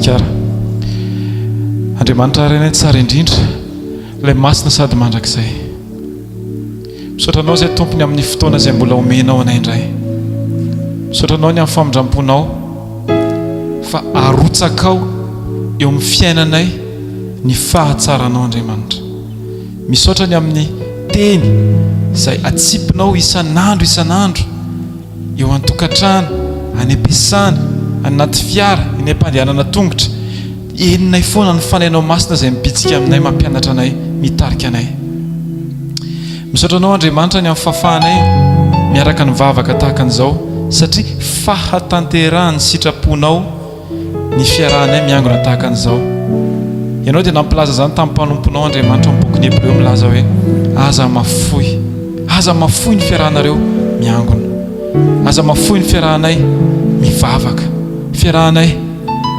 Madagasikara. Andriamanitra Rainay tsara indrindra, ilay masina sady mandrakizay. Misaotra Anao izay Tompo ny amin'ny fotoana izay mbola omenao anay indray. Misaotra Anao ny amin'ny famindram-ponao fa arotsakao eo amin'ny fiainanay ny fahatsaranao Andriamanitra. Misaotra ny amin'ny teny izay atsipinao isan'andro isan'andro eo an-tokantrano, any am-piasana, any anaty fiara, eny am-pandehanana tongotra. Henonay foana ny Fanahinao Masina izay mibitsika aminay, mampianatra anay, mitarika anay. Misaotra Anao Andriamanitra ny amin'ny fahafahanay miaraka nivavaka tahaka an'izao satria fahatanterahan'ny sitraponao ny fiarahanay miangona tahaka an'izao. Ianao dia nampilaza izany tamin'ny mpanomponao Andriamanitra ao amin'ny bokin'ny Hebreo milaza hoe aza mafoy, aza mafoy ny fiarahanareo miangona. Aza mafoy ny fiarahanay mivavaka, fiarahanay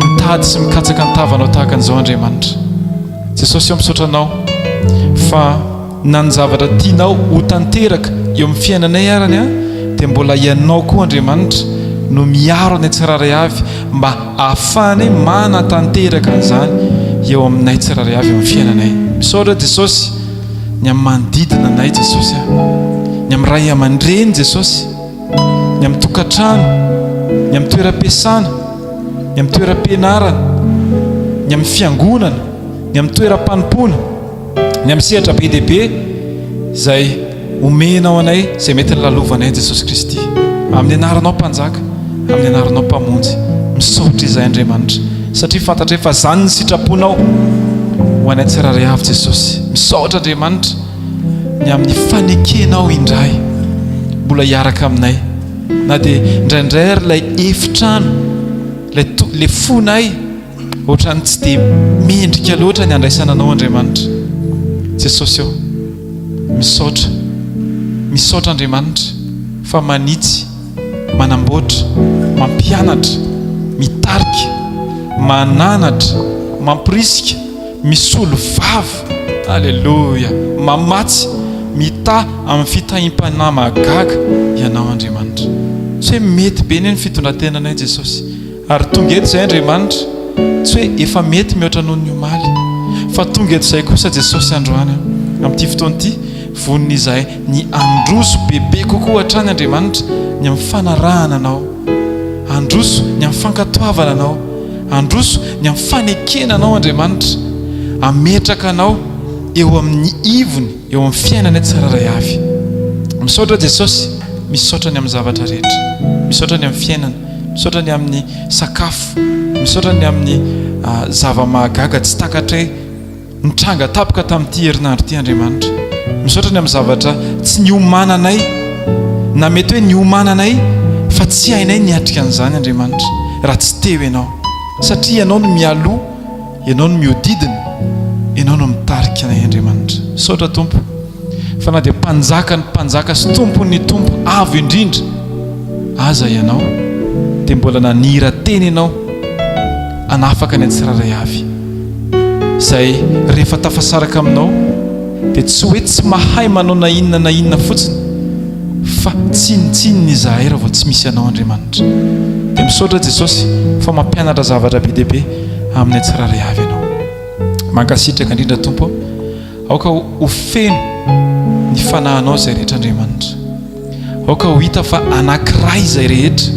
mitady sy mikatsaka ny tavanao tahaka an'izao Andriamanitra. Jesosy ô misaotra Anao fa na ny zavatra tianao ho tanteraka eo amin'ny fiainanay arany an dia mbola Ianao koa Andriamanitra no miaro anay tsirairay avy mba ahafahanay manatanteraka an'izany eo aminay tsirairay avy eo amin'ny fiainanay. Misaotra Jesosy ny amin'ny manodidina anay Jesosy a, ny amin'ny ray aman-dreny Jesosy, ny amin'ny tokantrano, ny amin'ny toeram-piasana, ny amin'ny toeram-pianarana, ny amin'ny fiangonana, ny amin'ny toeram-panompoana, ny amin'ny sehatra be dia be izay omenao anay izay mety nilalovanay Jesosy Kristy. Amin'ny anaranao Mpanjaka, amin'ny anaranao Mpamonjy, misaotra izahay Andriamanitra satria fantatray fa izany ny sitraponao ho anay tsirairay avy Jesosy. Misaotra Andriamanitra ny amin'ny fanekenao indray mbola hiaraka aminay na dia indraindray ary ilay efitrano, ilay ilay fonay Ohatran'ny tsy dia mendrika loatra ny handraisana anao Andriamanitra. Jesosy ô, misaotra, misaotra Andriamanitra fa manitsy, manamboatra, mampianatra, mitarika, mananatra, mampirisika, misolo vava, aleloia, mamatsy, mitaha amin'ny fitahiam-panahy mahagaga Ianao Andriamanitra. Tsy hoe mety be anie ny fitondran-tenanay Jesosy. Ary tonga eto izay Andriamanitra, tsy hoe efa mety mihoatra noho ny omaly, fa tonga eto izay kosa Jesosy androany, amin'ity fotoana ity, vonona izahay ny handroso bebe kokoa hatrany Andriamanitra ny amin'ny fanarahana Anao, handroso ny amin'ny fankatoavana Anao, handroso ny amin'ny fanekena Anao Andriamanitra, hametraka Anao eo amin'ny ivony, eo amin'ny fiainanay tsirairay avy. Misaotra Jesosy, misaotra ny amin'ny zavatra rehetra, misaotra ny amin'ny fiainana. Misaotra ny amin'ny sakafo, misaotra ny amin'ny zava-mahagaga tsy takatray nitranga tampoka tamin'ity herinandro ity Andriamanitra. Misaotra ny amin'ny zavatra tsy niomananay na mety hoe niomananay fa tsy hainay niatrika an'izany Andriamanitra raha tsy teo Ianao. Satria Ianao no mialoha, Ianao no mihodidina, Ianao no mitarika anay Andriamanitra. Misaotra Tompo. Fa na dia Mpanjakan'ny mpanjaka sy Tompon'ny tompo avo indrindra aza Ianao, dia mbola nanira-tena Ianao hanafaka ny tsirairay avy. Izay rehefa tafasaraka Aminao, dia tsy hoe tsy mahay manao na inona na inona fotsiny, fa tsinontsinona izahay raha vao tsy misy Anao Andriamanitra. Dia misaotra Jesosy fa mampianatra zavatra be dia be aminay tsirairay avy Ianao. Mankasitraka indrindra Tompo ô. Aoka ho feno ny fanahinao izay rehetra Andriamanitra. Aoka ho hita fa anankiray izay rehetra.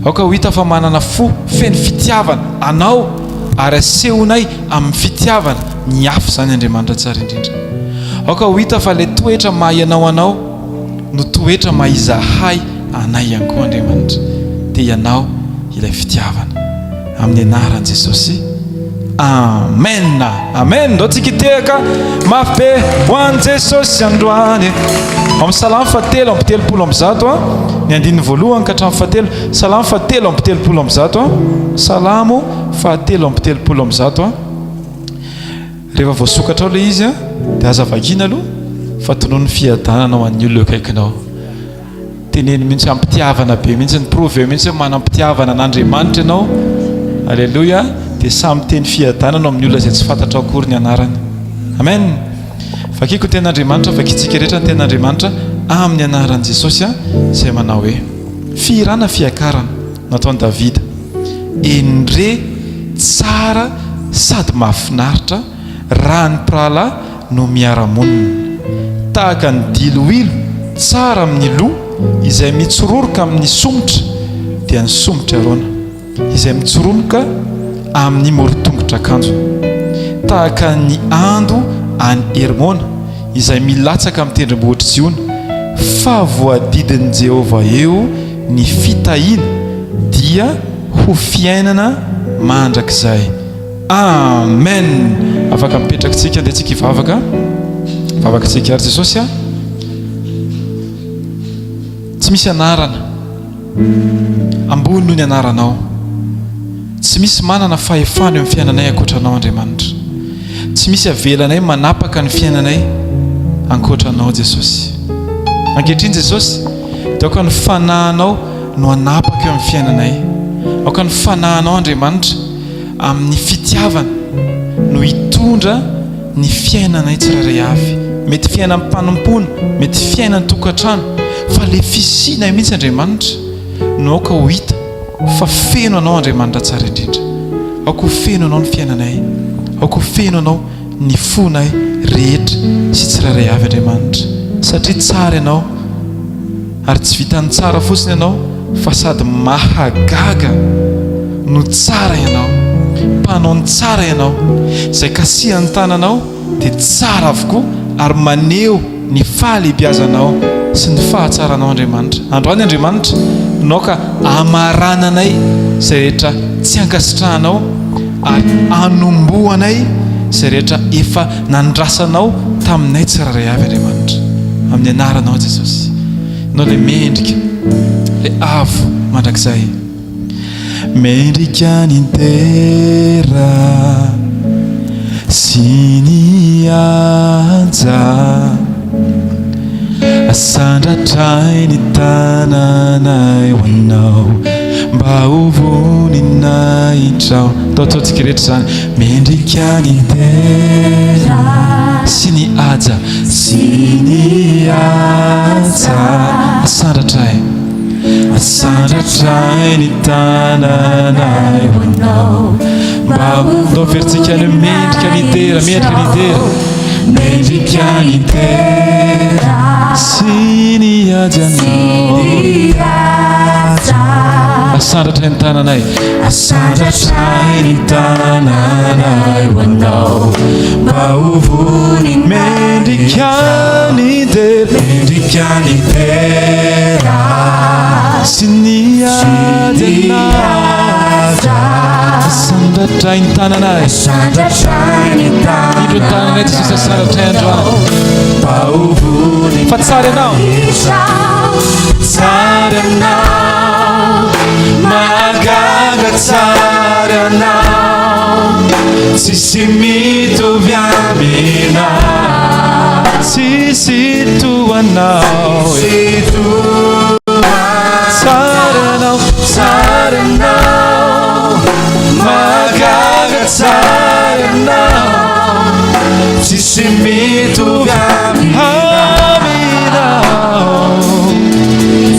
Aoka ho hita fa manana fo feno fitiavana Anao ary asehonay amin'ny fitiavana ny hafa izany Andriamanitra tsara indrindra. Aoka ho hita fa ilay toetra maha Ianao Anao no toetra maha izahay anay ihany koa Andriamanitra. Dia Ianao ilay fitiavana. Amin'ny anaran'i Jesosy. Amen. Amen. Ndao tsika hitehaka mafy be ho an'i Jesosy androany. Ao amin'ny Salamo fahatelo amby 130 a, ny andininy voalohany ka hatramin'ny fahatelo. Salamo fahatelo amby 130 a. Salamo fahatelo amby 130 a. Rehefa voasokatra ao ilay izy a, dia aza vakiana aloha fa tonony fiadanana ho an'ny olona eo akaikinao. Teneno mihitsy am-pitiavana be mihitsy, prouver mihitsy hoe manam-pitiavana an'Andriamanitra ianao. Alléluia. Dia samy miteny fiadanana amin'ny olona izay tsy fantatrao akory ny anarany. Amen. Vakiko ny tenin'Andriamanitra, vakintsika rehetra ny tenin'Andriamanitra amin'ny anaran'i Jesosy izay manao hoe fihirana fiakarana nataon'i Davida. Endre. Tsara sady mahafinaritra raha ny mpirahalahy no miara-monina. Tahaka ny diloilo tsara amin'ny loha izay mitsororoka amin'ny somotra, dia ny somotr'i Arona, izay mitsoronoka amin'ny morontongotr'akanjony. Tahaka ny ando any Hermona izay milatsaka amin'ny tendrombohitr'i Ziona, fa voadidin'i Jehovah eo ny fitahiana, dia ho fiainana mandrakizay. Amen! Afaka mipetraka tsika, andeha tsika hivavaka. Vavaka tsika ary Jesosy a. Tsy misy anarana ambony noho ny anaranao. Tsy misy manana fahefana eo amin'ny fiainanay ankoatra anao Andriamanitra. Tsy misy avelanay manapaka ny fiainanay ankoatra anao Jesosy. Ankehitriny Jesosy, dia aoka ny fanahinao no hanapaka eo amin'ny fiainanay. Aoka ny fanahinao Andriamanitra amin'ny fitiavana no hitondra ny fiainanay tsirairay avy. Mety fiainam-panompoana, mety fiainan-tokantrano, fa ilay fisianay mihitsy Andriamanitra no aoka ho hita fa feno Anao Andriamanitra tsara indrindra. Aoka ho feno Anao ny fiainanay. Aoka ho feno Anao ny fonay rehetra sy tsirairay avy Andriamanitra. Satria tsara Ianao. Ary tsy vitan'ny tsara fotsiny Ianao fa sady mahagaga no tsara Ianao. Mpanao ny tsara Ianao. Izay kasihan'ny tananao dia tsara avokoa ary maneho ny fahalehibiazanao sy ny fahatsaranao Andriamanitra. Androany Andriamanitra no aoka hamarananay izay rehetra tsy ankasitrahanao ary hanombohanay izay rehetra efa nandrasanao taminay tsirairay avy Andriamanitra. Amin'ny anaranao Jesosy. Ianao ilay mendrika, ilay avo mandrakizay. Mendrika ny dera sy ny haja. Asandratray ny tananay ho anao mba ho voninahitrao. Atao ataontsika rehetra izany. Mendrika ny dera sy ny haja. Sy ny haja. Asandratray. Asandratray ny tananay ho anao mba ho. Atao averintsika ny mendrika ny dera, mendrika ny dera. Mendrika ny dera sy ny hajanao. Asandratray ny tananay. Asandratray ny tananay ho anao mba ho voninahitra. Mendrika ny dera. Mendrika ny dera sy ny hajanao. Asandratray ny tananay. Asandratray ny tananay. Indro ny tananay Jesosy asandratray androany. Mba ho voninahitra. Fa tsara ianao. Tsara ianao. Mahagaga tsara ianao. Tsisy mitovy aminao. Tsisy toa anao. Tsisy toa Tsara ianao, tsara ianao, mahagaga tsara ianao, tsisy mitovy aminao,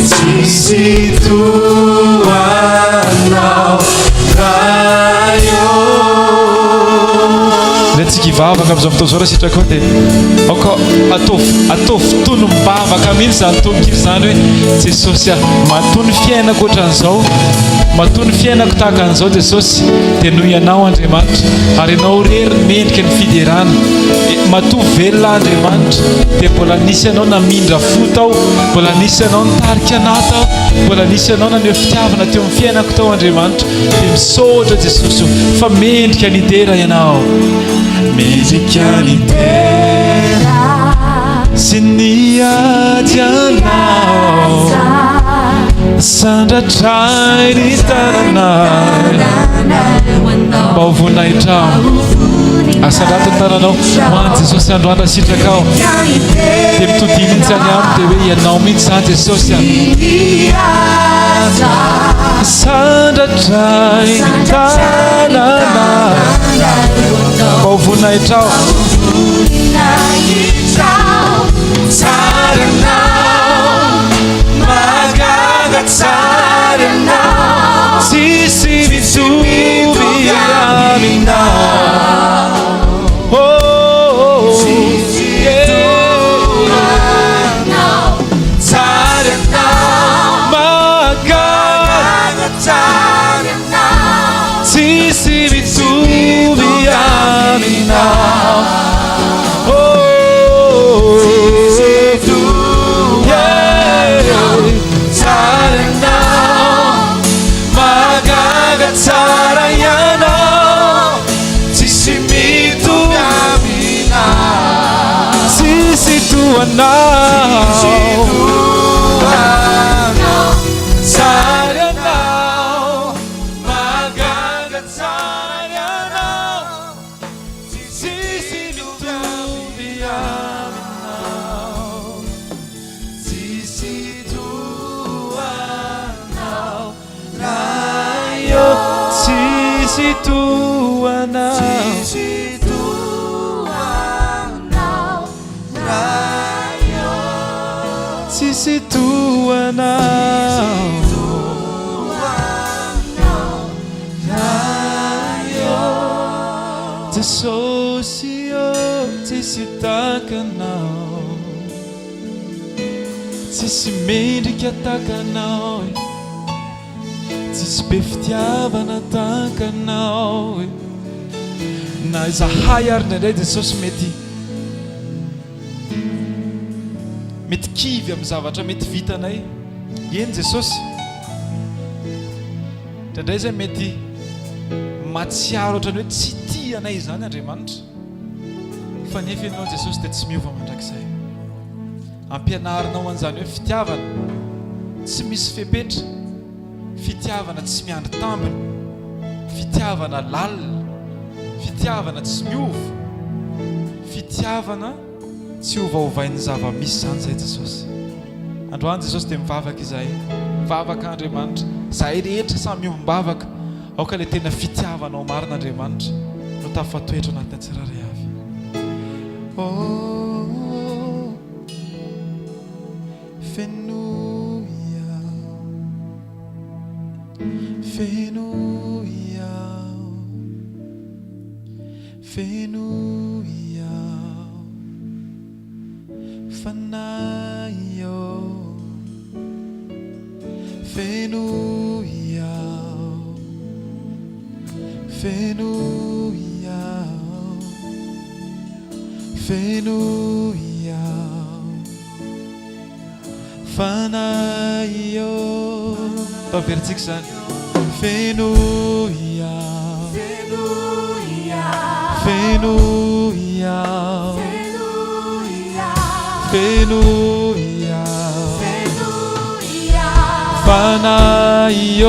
tsisy toa anao, Ray ô. Antsika hivavaka amin'izao fotoana izao raha sitrakao dia aoka ataovy ataovy tonom-bavaka mihitsy izany tononkira izany hoe Jesosy ah matoa ny fiainako ohatran'izao matoa ny fiainako tahaka an'izao Jesosy dia noho Ianao Andriamanitra ary Ianao irery no mendrika ny fiderana e, matoa velona Andriamanitra dia mbola nisy Ianao namindra fo tao mbola nisy Ianao nitarika anah tao mbola nisy Ianao naneho fitiavana teo amin'ny fiainako tao Andriamanitra Dia misaotra Jesosy o fa mendrika ny dera Ianao. Mendrika ny dera sy ny ady Anao. Sandratray ny tananay mba ho voninahitrao. Asandrato ny tananao ho an'i Jesosy androany raha sitrakao. Dia mitodia mihitsy any aminy dia hoe Ianao mihitsy izany Jesosy a. Sandratray ny tanana Mba ho voninahitrao Tsara ianao Mahagaga tsara ianao Tsisy mitovy aminao. Tsisy mitovy aminao. Oh, yeah. Tsara ianao, mahagaga tsara ianao, tsisy mitovy aminao, tsisy toa anao, tsara ianao, mahagaga tsara ianao, tsisy mitovy aminao, tsisy toa anao, Ray ô, tsisy toa anao, Tsisy toa anao, Ray ô. Tsisy toa anao, Ray ô. Jesosy ô, tsisy tahaka anao, tsisy mendrika tahaka anao e, tsisy be fitiavana tahaka anao e. Na izahay ary indraindray, Jesosy, mety kivy amin'ny zavatra mety vitanay eny, Jesosy, indraindray zay mety matsiaro ohatrany hoe tsy tia anay izany Andriamanitra, fa nefa ianao, Jesosy, dia tsy miova mandrakizay. Ampianarinao an'izany hoe fitiavana tsy misy fepetra, fitiavana tsy miandry tambiny, fitiavana lalina, fitiavana tsy miova, fitiavana tsy ovaovain'ny zava-misy izany zay, Jesosy. Androany, Jesosy, dia mivavaka izahay, mivavaka Andriamanitra, zahay rehetra samy miombom-bavaka, aoka ilay tena fitiavanao marina, Andriamanitra, no tafatoetra anatin'ny tsirairay avy. Oh, fenoy aho, fenoy aho, fenoy aho, Fanahy ô, fenoy aho, fenoy aho, fenoy aho, Fanahy ô. Taverintsika izany. Fenoy aho, fenoy aho, fenoy aho, Fanahy ô,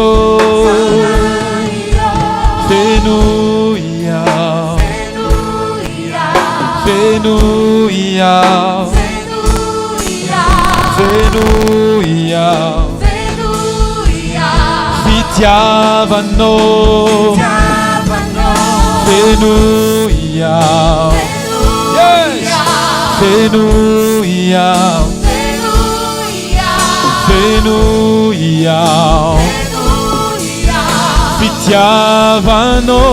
fenoy aho, fenoy aho, fenoy aho, fitiavanao, fenoy aho, yes, fenoy aho, fenoy aho, fitiavanao,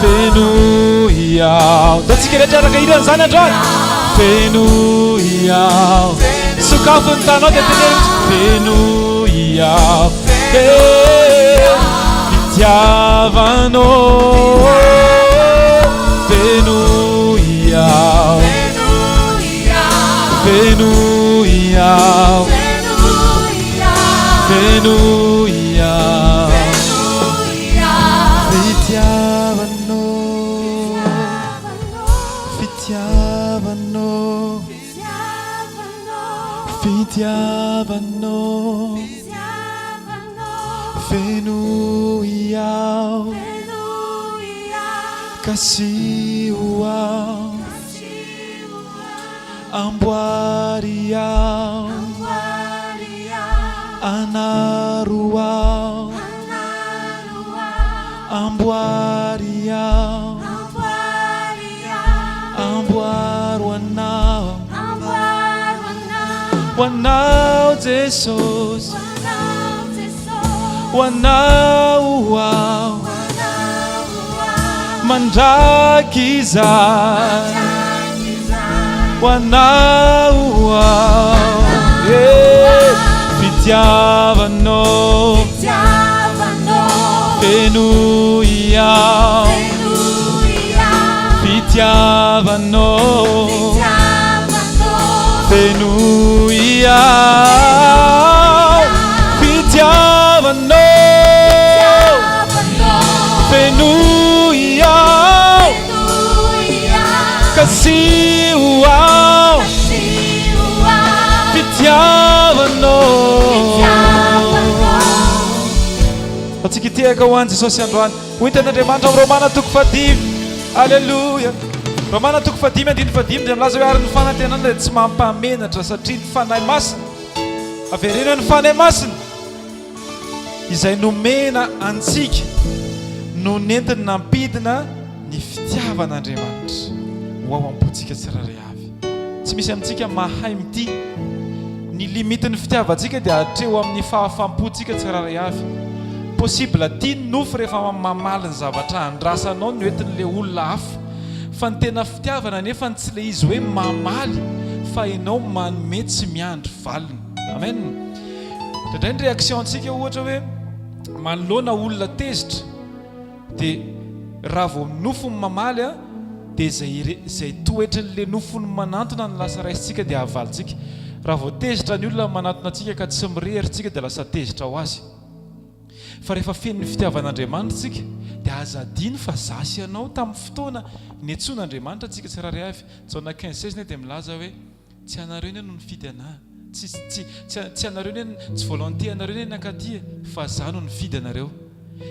fenoy aho. Datsika rehetra araka hiran'izany androany. Fenoy aho, sokafo ny tanao dia teneno: fenoy aho, fitiavanao, fenoy aho, fenoy aho, fenoy aho, fitiavanao, fitiavanao, fitiavanao, fenoy aho, kasiho aho, amboary aho, anaro aho, amboary aho, amboaro anao, ho anao, Jesosy, ho anao aho mandrakizay, ho anao aho, eh, fitiavanao, Fenoy aho fitiavanao. Fenoy aho fitiavanao. Fenoy aho kasiho aho fitiavanao. Antsika hitehaka ho an'i Jesosy androany. Hoy ny tenin'Andriamanitra ao Romana toko fahadimy. Aleloia. Romana toko fahadimy andininy fahadimy dia milaza hoe ary ny fanantenana dia tsy mampamenatra satria ny Fanahy Masina, avereno ny Fanahy Masina izay nomena antsika no nentiny nampidina ny fitiavan'Andriamanitra ho ao am-pontsika tsirairay avy. Tsy misy amintsika mahay mitia. Ny limite-n'ny fitiavantsika dia hatreo amin'ny fahafam-pontsika tsirairay avy. Possible tia ny nofo rehefa mamaly ny zavatra andrasanao no entin'ilay olona hafa. Fa ny tena fitiavana anefa tsy ilay izy hoe mamaly fa ianao manome tsy miandry valiny. Amen. Indraindray ny réaction-ntsika ohatra hoe manoloana olona tezitra. Dia raha vao ny nofo no mamaly an, dia izay izay toetrin'ilay nofony manantona no lasa raisintsika dia avalintsika. Raha vao tezitra ny olona manantona antsika ka tsy mirehitra isika dia lasa tezitra ho azy. Fa rehefa feno ny fitiavan'Andriamanitra isika dia aza adino fa za sy ianao tamin'ny fotoana niantsoan'Andriamanitra antsika tsirairay avy. Jaona 15 16 anie dia milaza hoe. Tsy anareo anie no nifidy anah, tsy tsy tsy tsy anareo anie tsy volonté anareo anie nankaty e, fa za no nifidy anareo.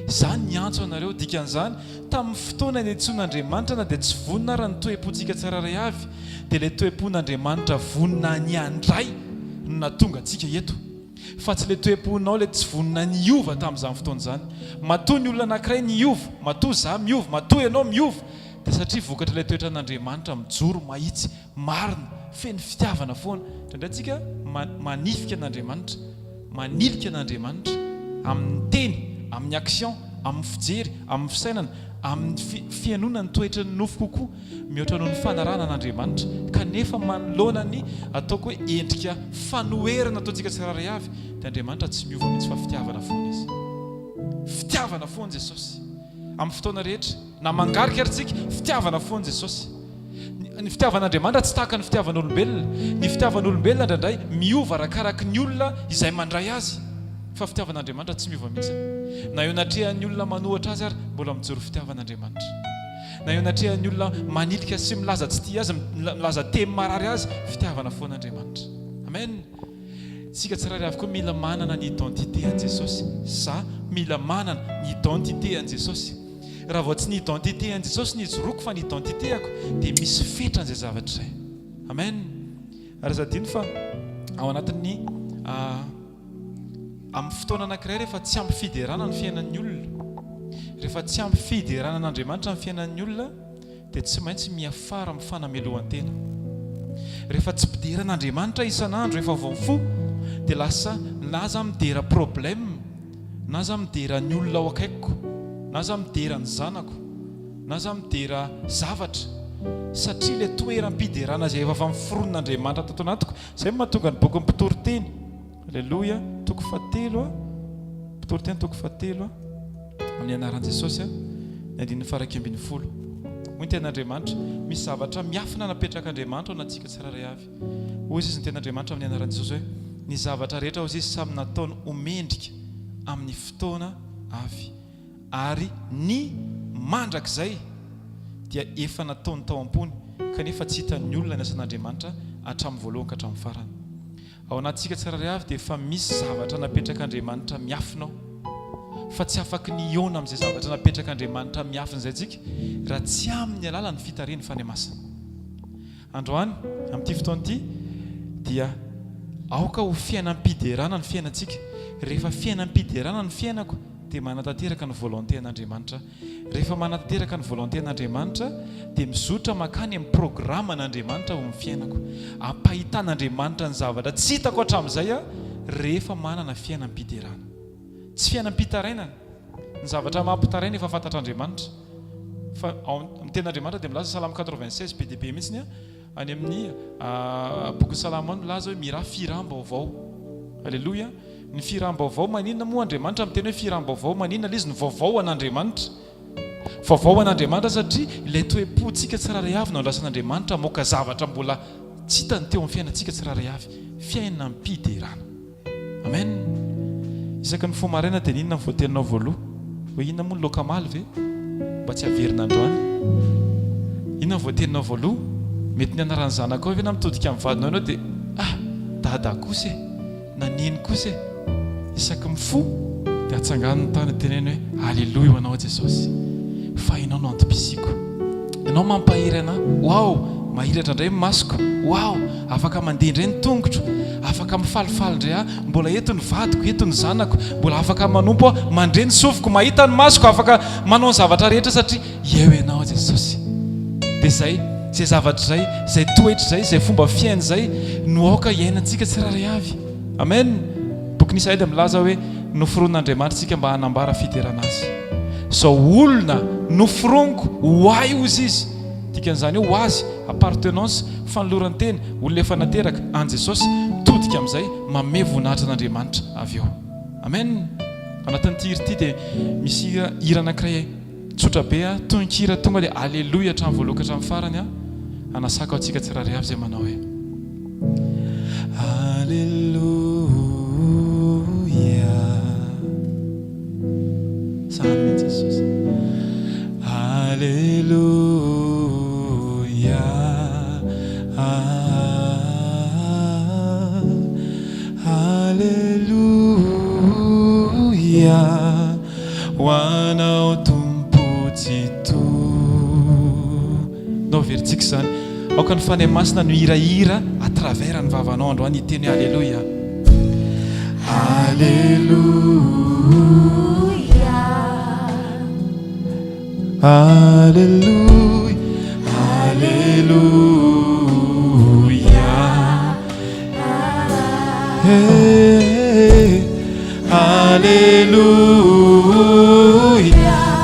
Za niantso anareo, dikan'izany tamin'ny fotoana niantsoan'Andriamanitra na dia tsy vonona ara ny toe-pontsika tsirairay avy dia ilay toe-pon'Andriamanitra vonona ny handray no nahatonga antsika eto. Fa tsy ilay toe-ponao ilay tsy vonona ny hiova tamin'izany fotoana izany. Matoa ny olona anankiray niova, matoa za miova, matoa ianao miova dia satria vokatr'ilay toetran'Andriamanitra mijoro mahitsy Marina, feno fitiavana foana. Indraindray tsika manifika an'Andriamanitra, manilika an'Andriamanitra amin'ny teny, amin'ny action, amin'ny fijery, amin'ny fisainana, amin'ny fihainoana ny toetran'ny nofo kokoa mihoatra noho ny fanarahana an'Andriamanitra. Kanefa manoloana ny ataoko hoe endrika fanoherana ataontsika tsirairay avy dia Andriamanitra tsy miova mihitsy fa fitiavana foana Izy. Fitiavana foana Jesosy. Amin'ny fotoana rehetra, na mangarika ary tsika, fitiavana foana Jesosy. Ny fitiavan'Andriamanitra tsy tahaka ny fitiavan'olombelona. Ny fitiavan'olombelona indraindray miova arakaraky ny olona izay mandray azy. Fa fitiavan'Andriamanitra tsy miova mihitsy. Na eo anatrehan'ny olona manohatra azy ary mbola mijoro fitiavan'Andriamanitra. Na eo anatrehan'ny olona manilika sy milaza tsy tia azy, milaza teny marary azy, fitiavana foana Andriamanitra. Amen. Tsika tsirairay avy koa mila manana ny identité an'i Jesosy. Za mila manana ny identité an'i Jesosy. Raha vao tsy ny identité an'i Jesosy no ijoroako fa ny identité-ako dia misy fetrany izay zavatra izay. Amen. Ary aza adino fa ao anatin'ny amin'ny fotoana anankiray rehefa tsy ampy fiderana ny fiainan'ny olona, rehefa tsy ampy fiderana an'Andriamanitra ny fiainan'ny olona dia tsy maintsy miafara amin'ny fanamelohan-tena. Rehefa tsy mpidera an'Andriamanitra isan'andro rehefa vao mifoha dia lasa na za midera problème Na za midera ny olona ao akaikiko, na za midera ny zanako, na za midera zavatra, satria ilay toeram-piderana izay efa avy amin'ny foronon'Andriamanitra tato anatiko, izay no mahatonga ny bokin'ny Mpitoriteny, Aleloia, toko fahatelo a, Mpitoriteny toko fahatelo a, amin'ny anaran'i Jesosy a, ny andininy faha-11. Hoy ny tenin'Andriamanitra, misy zavatra miafina napetrak'Andriamanitra ao anatintsika tsirairay avy. Hoy izy ny tenin'Andriamanitra amin'ny anaran'i Jesosy hoe, Ny zavatra rehetra hozy izy samy nataony ho mendrika amin'ny fotoana avy, ary ny mandrakizay dia efa nataony tao am-pony, kanefa tsy hitan'ny olona ny asan'Andriamanitra hatramin'ny voalohany ka hatramin'ny farany. Ao anatintsika tsirairay avy dia efa misy zavatra napetrak'Andriamanitra miafina ao, fa tsy afaky ny hihaona amin'izay zavatra napetrak'Andriamanitra miafina izay isika raha tsy amin'ny alalan'ny fitarihan'ny Fanahy Masina. Androany, amin'ity fotoana ity, dia aoka ho fiainam-piderana ny fiainantsika. Rehefa fiainam-piderana ny fiainako, dia manatanteraka ny volonté an'Andriamanitra aho. Rehefa manatanteraka ny volonté an'Andriamanitra, dia mizotra mankany amin'ny programan'Andriamanitra ao amin'ny fiainako. Ampahitan'Andriamanitra ny zavatra tsy hitako hatramin'izay aho, rehefa manana fiainam-piderana. Tsy fiainam-pitarainana. Ny zavatra mampitaraina efa fantatr'Andriamanitra. Fa ao amin'ny tenin'Andriamanitra dia milaza Salamo 96 be dia be mihitsy ny any amin'ny bokin'ny Salamo any milaza hoe mirà fihiram-baovao. Aleloia. Ny fihiram-baovao, maninona moa Andriamanitra miteny hoe fihiram-baovao, maninona ilay izy no vaovao ho an'Andriamanitra? Vaovao ho an'Andriamanitra satria ilay toe-pontsika tsirairay avy no andrasan'Andriamanitra hamoaka zavatra mbola tsy hitany teo amin'ny fiainantsika tsirairay avy. Fiainam-piderana. Amen. Isaky ny mifoha maraina dia n'inona no voateninao voaloha? Hoe inona moa ny laoka omaly ve? Mba tsy haverina androany. Inona no voateninao voaloha? Mety ny anaran'ny zanakao ve na mitodika amin'ny vadinao ianao dia ah! Dada kosa e! Na neny kosa e! Isaky mifoha dia atsangano ny tanana teneno hoe Aleloia ho anao Jesosy fa ianao no antom-pisiako. Ianao mampahery anah. Wow! Mahiratra indray ny masoko. Wow! Afaka mandeha indray ny tongotro. Afaka mifalifaly indray aho. Mbola eto ny vadiko, eto ny zanako. Mbola afaka manompo aho. Mandre ny sofiko, mahita ny masoko, afaka manao ny zavatra rehetra satria eo Ianao Jesosy. Dia izay, izay zavatra izay, izay toetra izay, izay fomba fiaina izay no aoka hiainantsika tsirairay avy. Amen! Bokin'i Isaia dia milaza hoe noforonin'Andriamanitra isika mba hanambara fiderana Azy. Izao olona noforoniko ho ahy hozy izy. Dikan'izany hoe ho azy, appartenance, fanoloran-tena, olona efa nateraka, an'i Jesosy, mitodika amin'izay, manome voninahitra an'Andriamanitra avy eo. Amen! Anatin'ity hira ity dia misy hira hira anankiray tsotra be a, tononkira tonga dia Aleloia hatramin'ny voalohany ka hatramin'ny farany a, hanasako antsika tsirairay avy izay manao hoe. Aleloia. Zany mihitsy Jesosy. Aleloia. Aleloia. Ho anao Tompo Tsitoha. Ndao averintsika izany. Aoka ny Fanahy Masina no hihirahira à travers ny vavanao androany hiteny hoe Aleloia. Aleloia. Aleloia. Aleloia. Hey, Aleloia.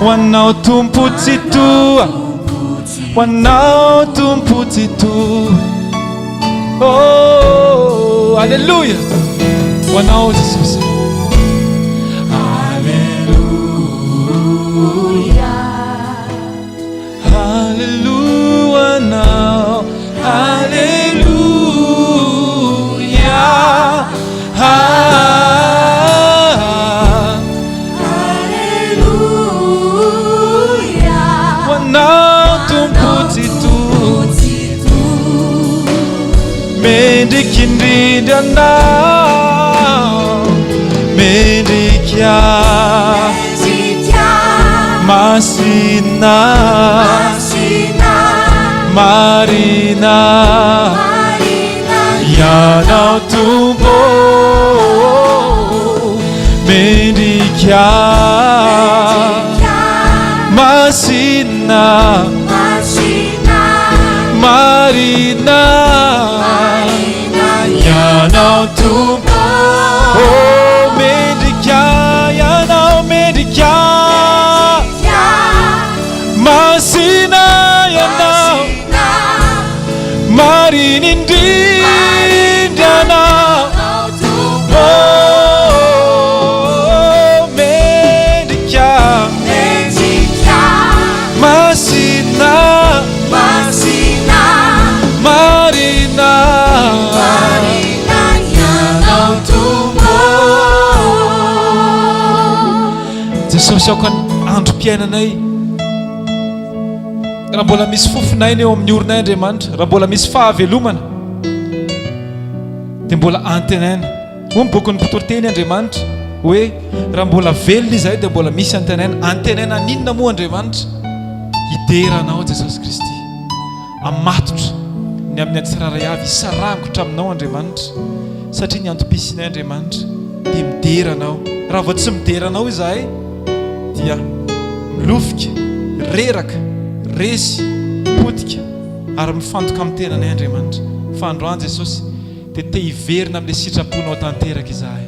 Ho anao Tompo Tsitoha. Ho anao Tompo Tsitoha. Oh, Aleloia. Ho anao Jesosy. Aleloia. Haleloia anao, Haleloia. Haleloia. Ho anao Tompo Tsitoha. Mendrika indrindra anao, mendrika. Masina, marina, Ianao Tompo, mendrika, masina, marina, Ianao Tompo, oh mendrika, Ianao mendrika, masina Ianao, marina indrindra Ianao, oh mendrika, masina. Marina. Ianao Tompo. Jesosy aoka ny androm-piainanay raha mbola misy fofon'aina eo amin'ny orinay Andriamanitra, raha mbola misy fahavelomana dia mbola antenaina. Hoy ny bokin'ny Mpitoriteny Andriamanitra hoe raha mbola velona izahay dia mbola misy antenaina. Antenaina an'inona moa Andriamanitra? Hidera Anao Jesosy Kristy. Hamatotra ny amin'ny tsirairay avy hisarangotra aminao Andriamanitra satria ny antom-pisianay Andriamanitra dia midera Anao. Raha vao tsy midera Anao izahay dia milofika, reraka, resy, potika ary mifantoka amin'ny tenanay Andriamanitra. Fa androany Jesosy dia te hiverina amin'ilay sitraponao tanteraka izahay.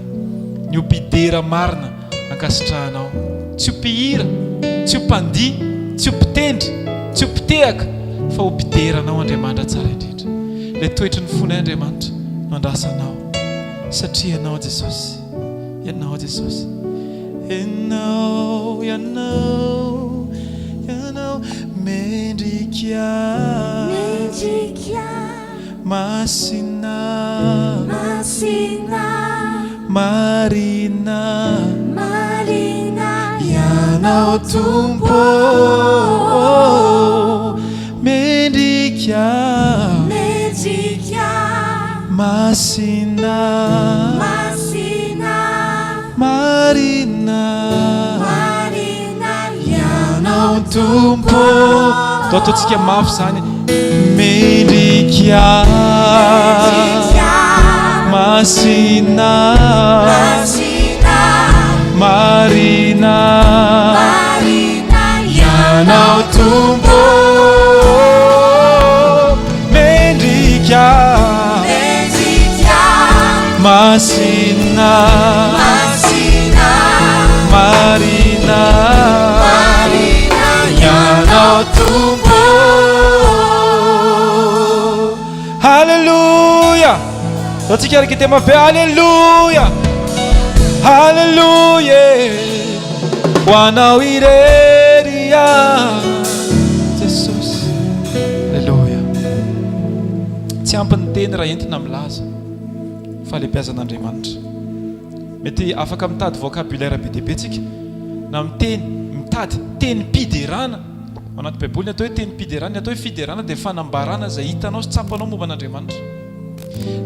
Ny ho mpidera marina ankasitrahanao. Tsy ho mpihira, tsy ho mpandihy, tsy ho mpitendry, tsy ho mpitehaka, fa ho mpidera Anao Andriamanitra tsara indrindra. Ilay toetry ny fonay Andriamanitra no andrasanao, satria Ianao Jesosy. Ianao Jesosy. Ianao, Ianao, Ianao mendrika. Mendrika. Masina. Masina. Marina. Marina. Ianao Tompo mendrika. Mendrika. Masina. Masina. Marina. Marina. Ianao Tompo. Atao ataontsika mafy izany. Mendrika. Mendrika. Masina. Masina. Marina. Marina. Ianao Tompo. Mendrika. Mendrika. Masina. Masina. Marina. Marina. Ianao Tompo. Haleloia. Ataontsika araka tena be haleloia. Haleloia. Ho anao irery Jesosy. Haleloia. Tsy ampy ny teny raha entina milaza fahalehibiazan'Andriamanitra. Mety afaka mitady vocabulaire be dia be tsika na miteny mitady tenim-piderana. Ao anaty Baiboly ny atao hoe tenim-piderana, ny atao hoe fiderana dia fanambarana izay hitanao sy tsapanao momba an'Andriamanitra.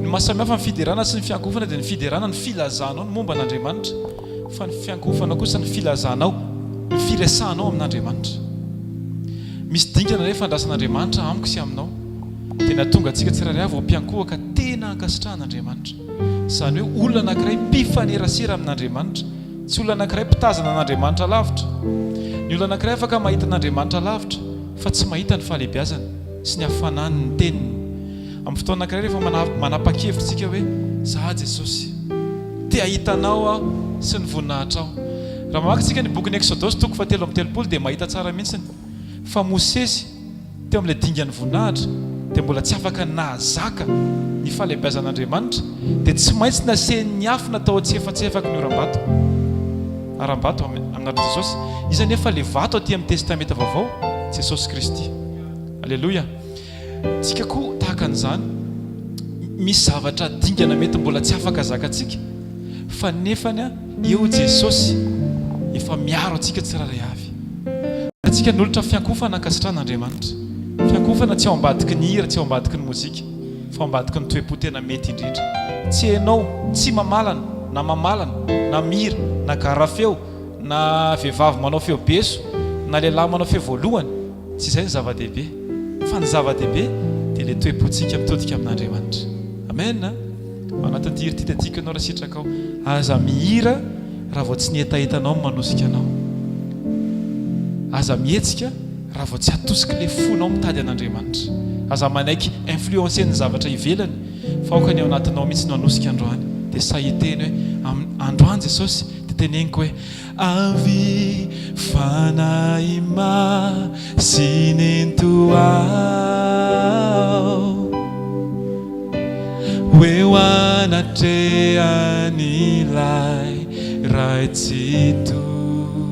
Ny mahasamihafa ny fiderana sy ny fiankohofana dia ny fiderana ny filazanao ny momba an'Andriamanitra, fa ny fiankohofana kosa ny filazanao, ny firesahanao amin'Andriamanitra. Misy dingana rehefa andrasan'Andriamanitra amiko sy aminao, dia nahatonga antsika tsirairay avy ho mpiankohoka tena ankasitrahan'Andriamanitra. Izany hoe olona anankiray mpifanerasera amin'Andriamanitra. Tsy olona anankiray mpitazana an'Andriamanitra lavitra. Ny olona anankiray afaka mahita an'Andriamanitra lavitra, fa tsy mahita ny fahalehibiazany sy ny hafanany ny Teniny. Amin'ny fotoana anankiray rehefa manapa-kevitra isika hoe, Za Jesosy, te hahita Anao aho sy ny voninahitrao. Raha mamaky isika ny bokin'ny Eksodosy toko fahatelo amby telopolo dia mahita tsara mihitsy fa Mosesy teo amin'ilay dingan'ny voninahitra dia mbola tsy afaka nahazaka ny fahalehibiazan'Andriamanitra dia tsy maintsy nasiany niafina tao antsiefatsefaky ny oram-bato. Haram-bato amin'Atra Jesosy. Iza anefa ilay vato aty amin'ny Testamenta Vaovao? Jesosy Kristy. Aleloia. Tsika koa tahaka an'izany. Misy zavatra dingana mety mbola tsy afaka zakantsika fa nefany eo Jesosy efa miaro antsika tsirairay avy. Antsika nolotra fiankofana ankasitrahan'Andriamanitra. Fiankofana tsy ao ambadiky ny hira, tsy ao ambadiky ny mozika, fa ao ambadiky ny toe-po tena mety indrindra. Tsy enao, tsy mamalana, na mamalana, na mihira, na gara feo, na vehivavy manao feo beso, na lehilahy manao feo voalohany. Tsy izay no zava-dehibe. Fa ny zava-dehibe dia ilay toe-pontsika mitodika amin'Andriamanitra. Amen a! Ao anatin'ity hira ity dia tiako ianao raha sitrakao. Aza mihira raha vao tsy ny hetahetanao no manosika anao. Aza mihetsika raha vao tsy atosik'ilay fonao mitady an'Andriamanitra. Aza manaiky influencer-n'ny zavatra ivelany fa aoka ny ao anatinao mihitsy no hanosika androany. Dia sahy hiteny hoe, Androany Jesosy dia teneniko hoe, Avia Fanahy Masina ento aho Ho eo anatrehan'ilay Ray Tsitoha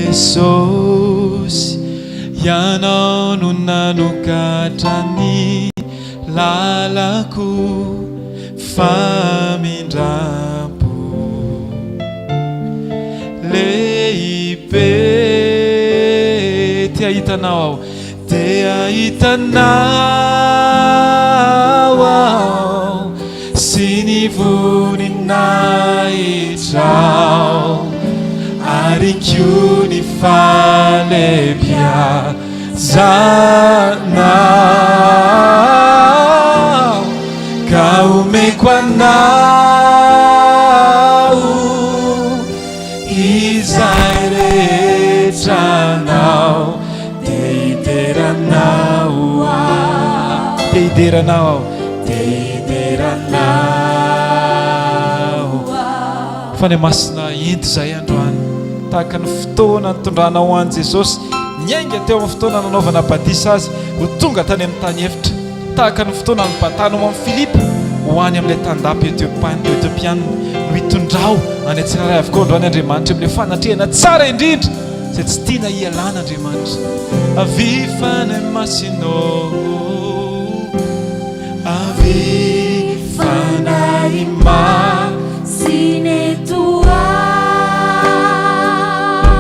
Jesosy, Ianao no nanokatra ny lalako Famindrampo lehibe Te hahita Anao aho Te hahita Anao aho Sy ny voninahitrao Ary koa ny fahalebiazanao Zanao ka omeko anao izay rehetra anao te hidera anao aho te hidera anao aho te hidera anao Fanahy Masina ento izahay androany tahaka ny fotoana nitondranao an'i Jesosy Niainga teo amin'ny fotoana nanaovana batisa azy ho tonga tany amin'ny tany efitra, tahaka ny fotoana nibatanao amin'i Filipo. ho any amin'ilay tandapa Etiopiana no hitondrao any tsirairay avokoa androany Andriamanitra amin'ilay fanatrehana tsara indrindra izay tsy tiana hialana Andriamanitra. Avia Fanahy Masina ô, avia Fanahy Masina eto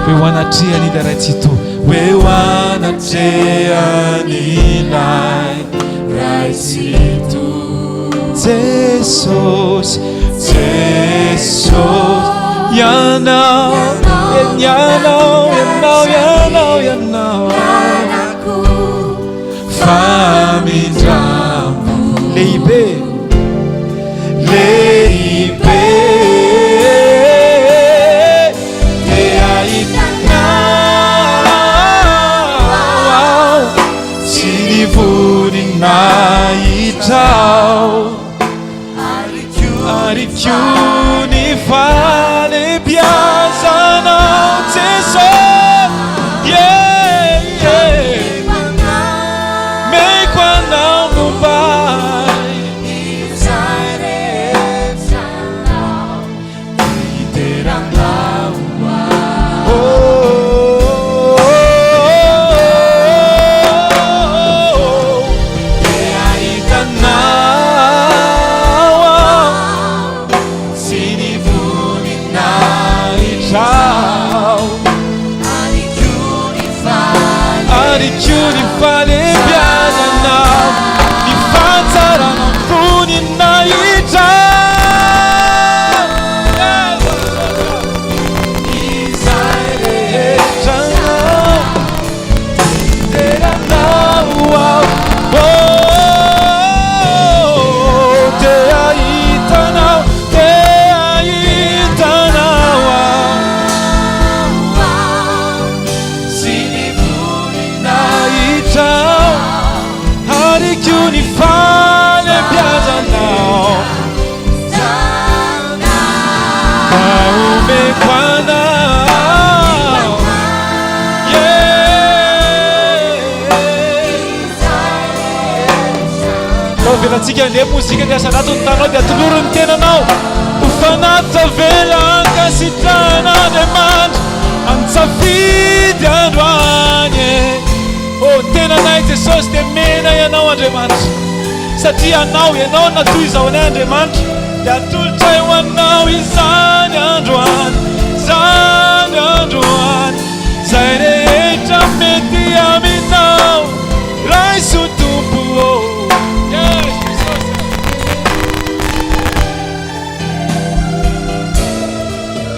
Hoe ho anatrehan'ilay Ray Tsitoha. Hoe ho anatrehan'ilay Ray Tsitoha. Jesosy, Jesosy, Ianao, Ianao, Ianao, Ianao, Ianao. Famindrampo lehibe, lehibe. Te hahita Anao sy ny voninahitrao. Ary koa ny fahalebiazanao Jeso, yeah, yeah. Meko anao momba ahy. Hidera anao aho. Oh, oh, oh, oh. Te hahita anao aho sy ny voninahitrao. Ary koa ny fahalebiazanao, ny fahatsaranao, voninahitrao. Izay rehetra anao, hidera anao aho. Oh, te hahita anao, te hahita anao aho. Sy ny voninahitrao, ary koa ny fahalebiazanao. Ka omeko anao. Yeah. Tao avelantsika handeha mozika dia asarato ny tanao dia atolory ny tenanao ho fanatitra avela ankasitrahan'Andriamanitra an-tsafidy androany e. Oh, tenanay Jesosy dia mena Ianao Andriamanitra satria Anao, Ianao no natoy izao anay Andriamanitra dia atolotray ho Anao izany androany, izany androany, izay rehetra mety aminao. Raiso Tompo ô. Yes, Jesosy.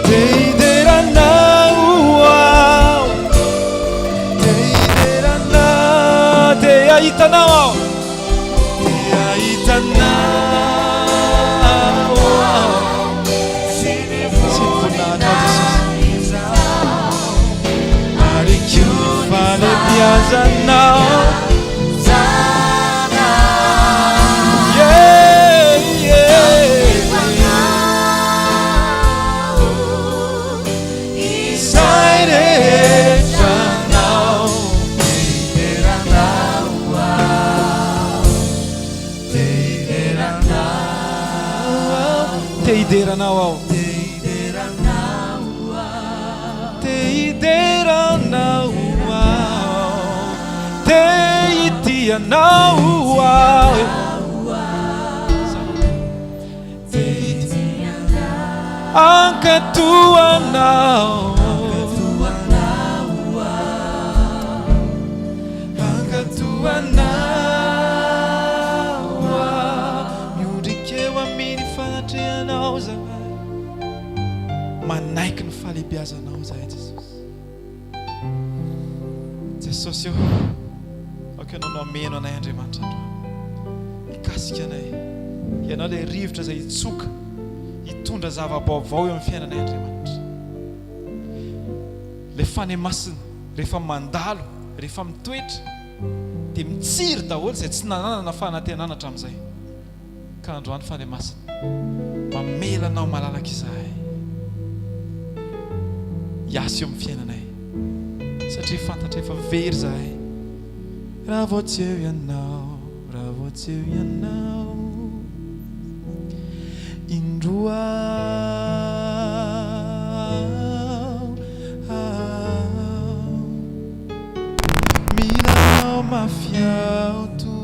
Te hidera Anao aho. Te hidera Anao. Te hahita Anao aho. Te hahita Anao aho. Sy ny voninahitrao Jesosy. Ary koa ny fahalebiazanao. Yeah, yeah. Izay rehetra anao, hidera anao aho. Te hidera anao aho. Te hidera anao aho. Te hidera anao aho. Te hidera anao aho. Te hitia anao aho. Te hitia Hankatò anao. Hankatò anao aho. Miondrika eo amin'ny fanatrehanao izahay. Manaiky ny fahalehibiazanao izahay Jesosy. Jesosy ô, aoka Ianao no hameno anay Andriamanitra androany. Hikasika anay. Ianao ilay rivotra izay hitsoka, hitondra zava-baovao eo amin'ny fiainanay Andriamanitra. Ilay Fanahy Masina rehefa mandalo, rehefa mitoetra, dia mitsiry daholo izay tsy nananana fanantenana hatramin'izay. Ka androany Fanahy Masina, mamela Anao malalaka izahay hiasa eo amin'ny fiainanay, satria fantatray fa very izahay raha vao tsy eo Ianao, raha vao tsy eo Ianao. Indroa aho Mila anao mafy aho Tompo.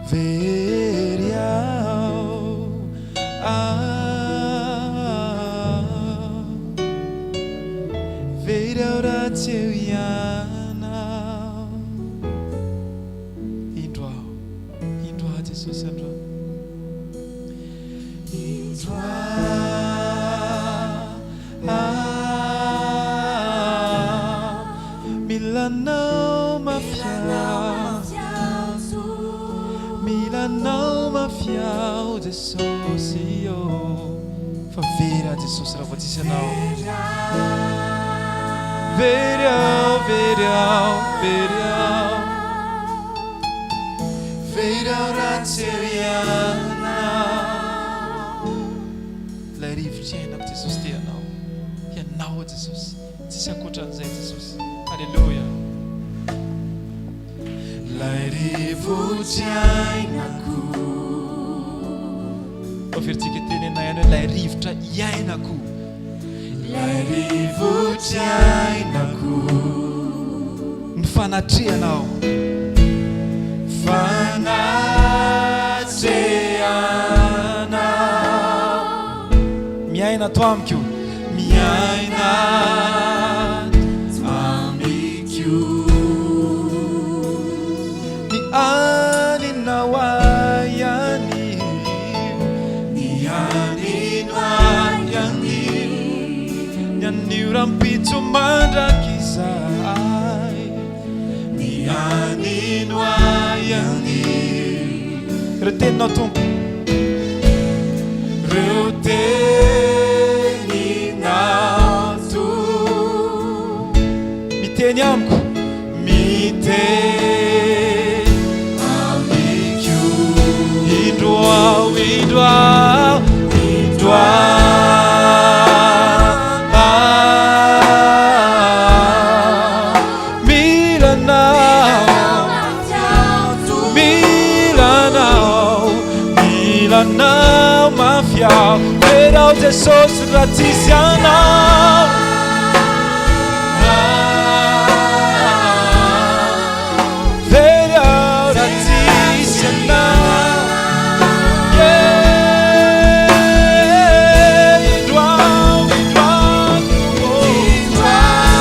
Very aho ah Very aho raha tsy eo ianao Indro aho, indro aho Jesosy androany Indro aho Mila anao mafy aho Mila anao mafy aho Jesosy ô Fa very aho Jesosy raha vao tsisy anao Very aho, very aho, very aho Very aho raha tsy eo ianao Ilay rivotra iainako Jesosy dia ianao Ianao Jesosy Tsisy ankoatran'izay Jesosy. Aleloia. Lay rivotra iainako. Averintsika tenena ihany hoe lay rivotra iainako. Lay rivotra iainako. Ny fanatrehanao. Fanatrehanao. Miaina ato amiko. Miaina ato amiko. Ny aninao ahy anio. Ny anino ahy anio. Ny anio rahampitso mandrakizay. Ny anino ahy anio. Ireo teninao Tompo. Ireo teninao Tompo. Miteny amiko. Miteny amiko. Indro aho, indro aho, indro aho. Mila anao, mila anao, mila anao mafy aho. Very aho Jesosy raha tsisy anao. Very aho raha tsisy anao. Yeah, indro aho, indro aho, indro aho.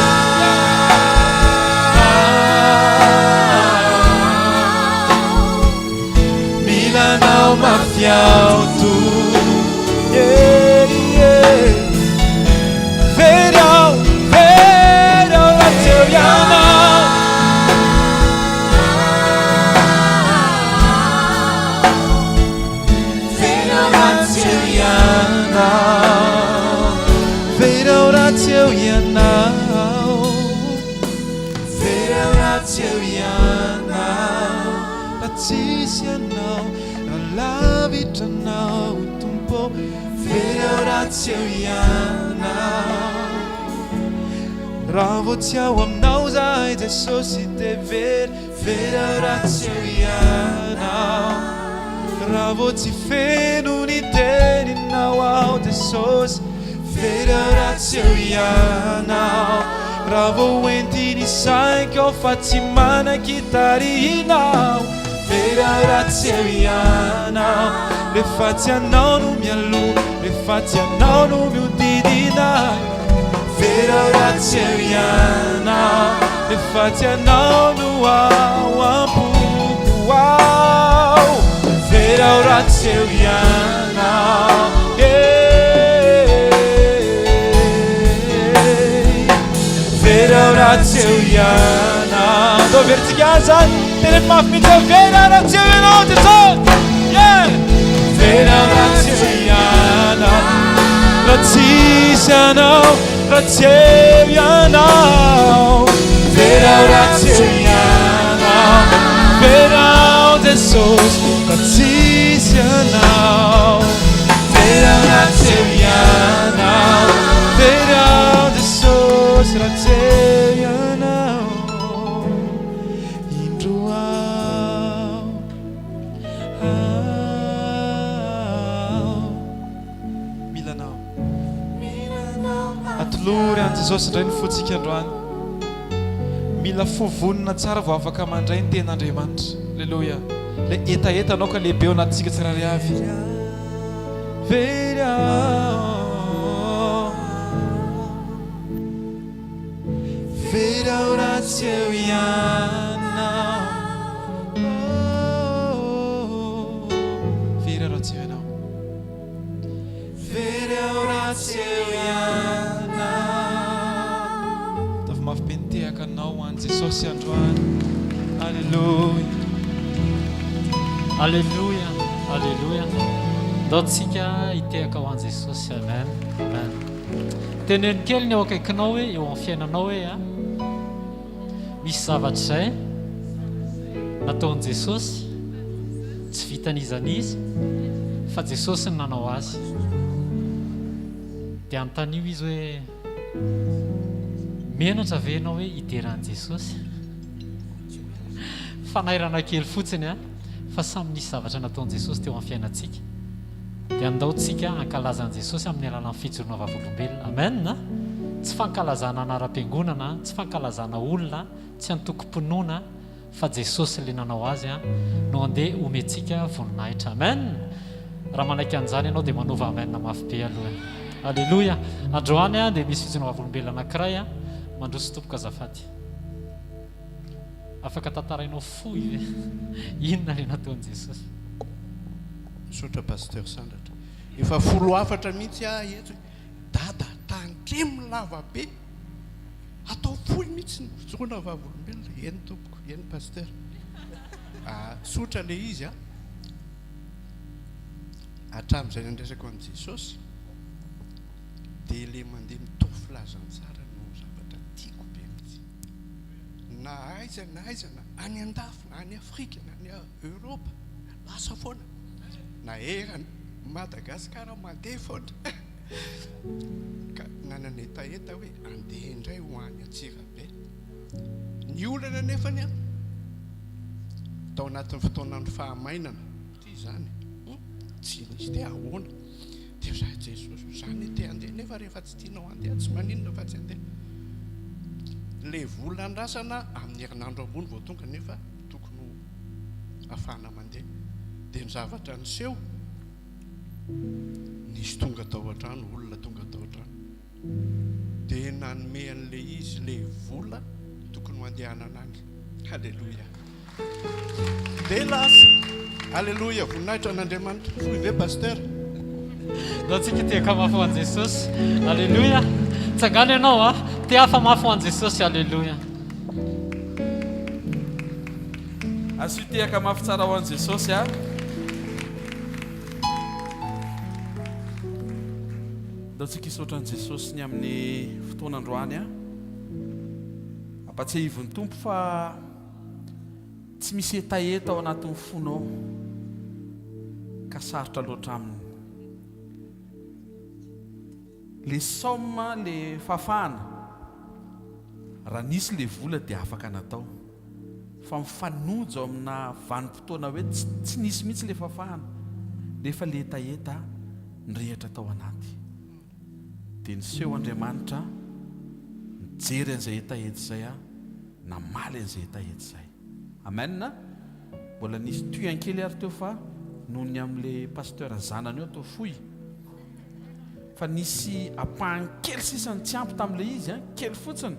Mila anao mafy aho Tompo. Yeah, yeah. Very aho, very aho raha tsy eo ianao. Very aho raha tsy eo ianao. Very aho raha tsy eo ianao. Very aho raha tsy eo ianao. Raha tsisy anao, raha lavitra anao Tompo. Very aho raha tsy eo ianao. Raha vao tsy ao aminao zahay Jesosy dia very, very aho raha tsy eo ianao. Raha vao tsy feno ny teninao aho Jesosy, very aho raha tsy eo ianao. Raha vao entiny saiko aho fa tsy manan-kitarihina aho, very aho raha tsy eo ianao. Rehefa tsy anao no mialoha, rehefa tsy anao no mihodidina ahy, very aho raha tsy eo ianao. Rehefa tsy anao no ao am-poko ao, very aho raha tsy eo ianao. Very aho raha tsy eo ianao. Atao averintsika azy zany. Teneno mafy mihitsy hoe very aho raha tsy eo ianao Jesosy. Yeah. Very aho raha tsy eo ianao. Raha tsisy anao, raha tsy eo ianao. Very aho raha tsy eo ianao. Very aho Jesosy, raha tsisy anao. Very aho raha tsy eo ianao. Very aho Jesosy, raha tsy eo ianao. Indro aho. Atolory an'i Jesosy indray ny fontsika androany. Mila fo vonona tsara vao afaka mandray ny tenin'Andriamanitra. Aleloia. Ilay hetaheta anao ka lehibe ao anatintsika tsirairay avy. Very aho. Very aho raha tsy eo ianao. Oh, very aho raha tsy eo ianao. Very aho raha tsy eo ianao. Ataovy mafy be ny tehaka anao ho an'i Jesosy androany. Aleloia. Aleloia, aleloia. Ndao tsika hitehaka ho an'i Jesosy. Amen. Amen. Teneno kely ny eo akaikinao hoe eo amin'ny fiainanao hoe a misy zavatra izay nataon'i Jesosy tsy vitan'iza n'iza fa Jesosy no nanao azy. Dia anontanio izy hoe menatra ve ianao hoe hidera an'i Jesosy? Fanairana kely fotsiny a fa samy nisy zavatra nataon'i Jesosy teo amin'ny fiainantsika. Dia andao tsika hankalaza an'i Jesosy amin'ny alalan'ny fijoroana vavolombelona. Amen! Tsy fankalazana anaram-piangonana, tsy fankalazana olona, tsy antokom-pinoana, fa Jesosy ilay nanao azy no andeha homentsika voninahitra. Amen! Raha manaiky an'izany ianao dia manaova amen mafy be aloha e. Aleloia! Androany dia misy fijoroana vavolombelona anankiray mandroso tompoko azafady. Afaka tantarainao fohy ve inona ilay nataon'i Jesosy? Misaotra Pasteur Sandratra. Efa folo hafatra mihitsy aho eto e. Dada tandremo lava be. Atao fohy mihitsy ny fijoroana vavolombelona. Eny tompoko, eny Pasteur. Ah, tsotra le izy an. Hatramin'izay nandraisako an'i Jesosy dia le mandeha mitory filazantsara no zavatra tiako be mihitsy. Na aiza na aiza na any andafy na any Afrika na any Europe lasa foana na eran Madagascar mandeha foana ka nanana hetaheta hoe andeha indray ho any Antsirabe. Ny olana nefany an, tao anatin'ny fotoanan'ny fahamainana ity izany, tsy nisy te ahoana. Dia za Jesosy, za ne te handeha nefa rehefa tsy tianao handeha tsy maninona fa tsy handeha. Le vola andrasana amin'ny herinandro ambony vao tonga nefa tokony ho afahana mandeha. Dia ny zavatra niseho, nisy tonga tao an-trano, olona tonga tao an-trano. Dia nanome an'ilay izy ilay vola tokony ho andehanana any. Haleloia. Dia lasa. Haleloia. Voninahitra an'Andriamanitra. Fohy ve Pasteur? Ndao tsika tehaka mafy ho an'i Jesosy. Aleloia. Tsangano ianao a. Tehafa mafy ho an'i Jesosy. Aleloia. Asio tehaka mafy tsara ho an'i Jesosy a. Ndao tsika hisaotra an'i Jesosy ny amin'ny fotoana androany a. Ampatsiahivo ny Tompo fa tsy misy hetaheta ao anatin'ny fonao ka sarotra loatra aminy. Le somme le fahafahana, raha nisy le vola dia afaka natao. Fa mifanojo amina vanim-potoana hoe tsy nisy mihitsy le fahafahana nefa le hetaheta nirehitra tao anaty. Dia niseho Andriamanitra nijery an'izay hetaheta izay aho, namaly an'izay hetaheta izay. Amen. Mbola nisy tuyant kely ary teo fa noho ny amin'ilay pasteur zanany eo atao fohy. Fa nisy ampahany kely sisa ny tsy ampy tamin'ilay izy, an, kely fotsiny.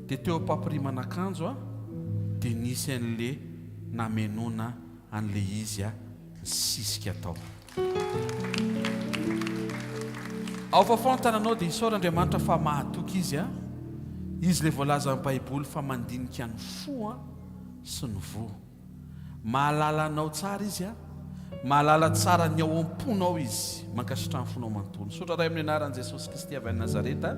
Dia teo am-pampirimana akanjo aho dia nisy an'ilay namenoana an'ilay izy nisisika tao. Ao fafao ny tananao dia isaora Andriamanitra fa mahatoky Izy a! Izy ilay voalazan'ny Baiboly fa mandinika ny fo a sy ny voa. Mahalala anao tsara Izy a! Mahalala tsara ny ao am-ponao Izy. Mankasitraha ny fonao manontolo. Misaotra Ray amin'ny anaran'i Jesosy Kristy avy any Nazareta.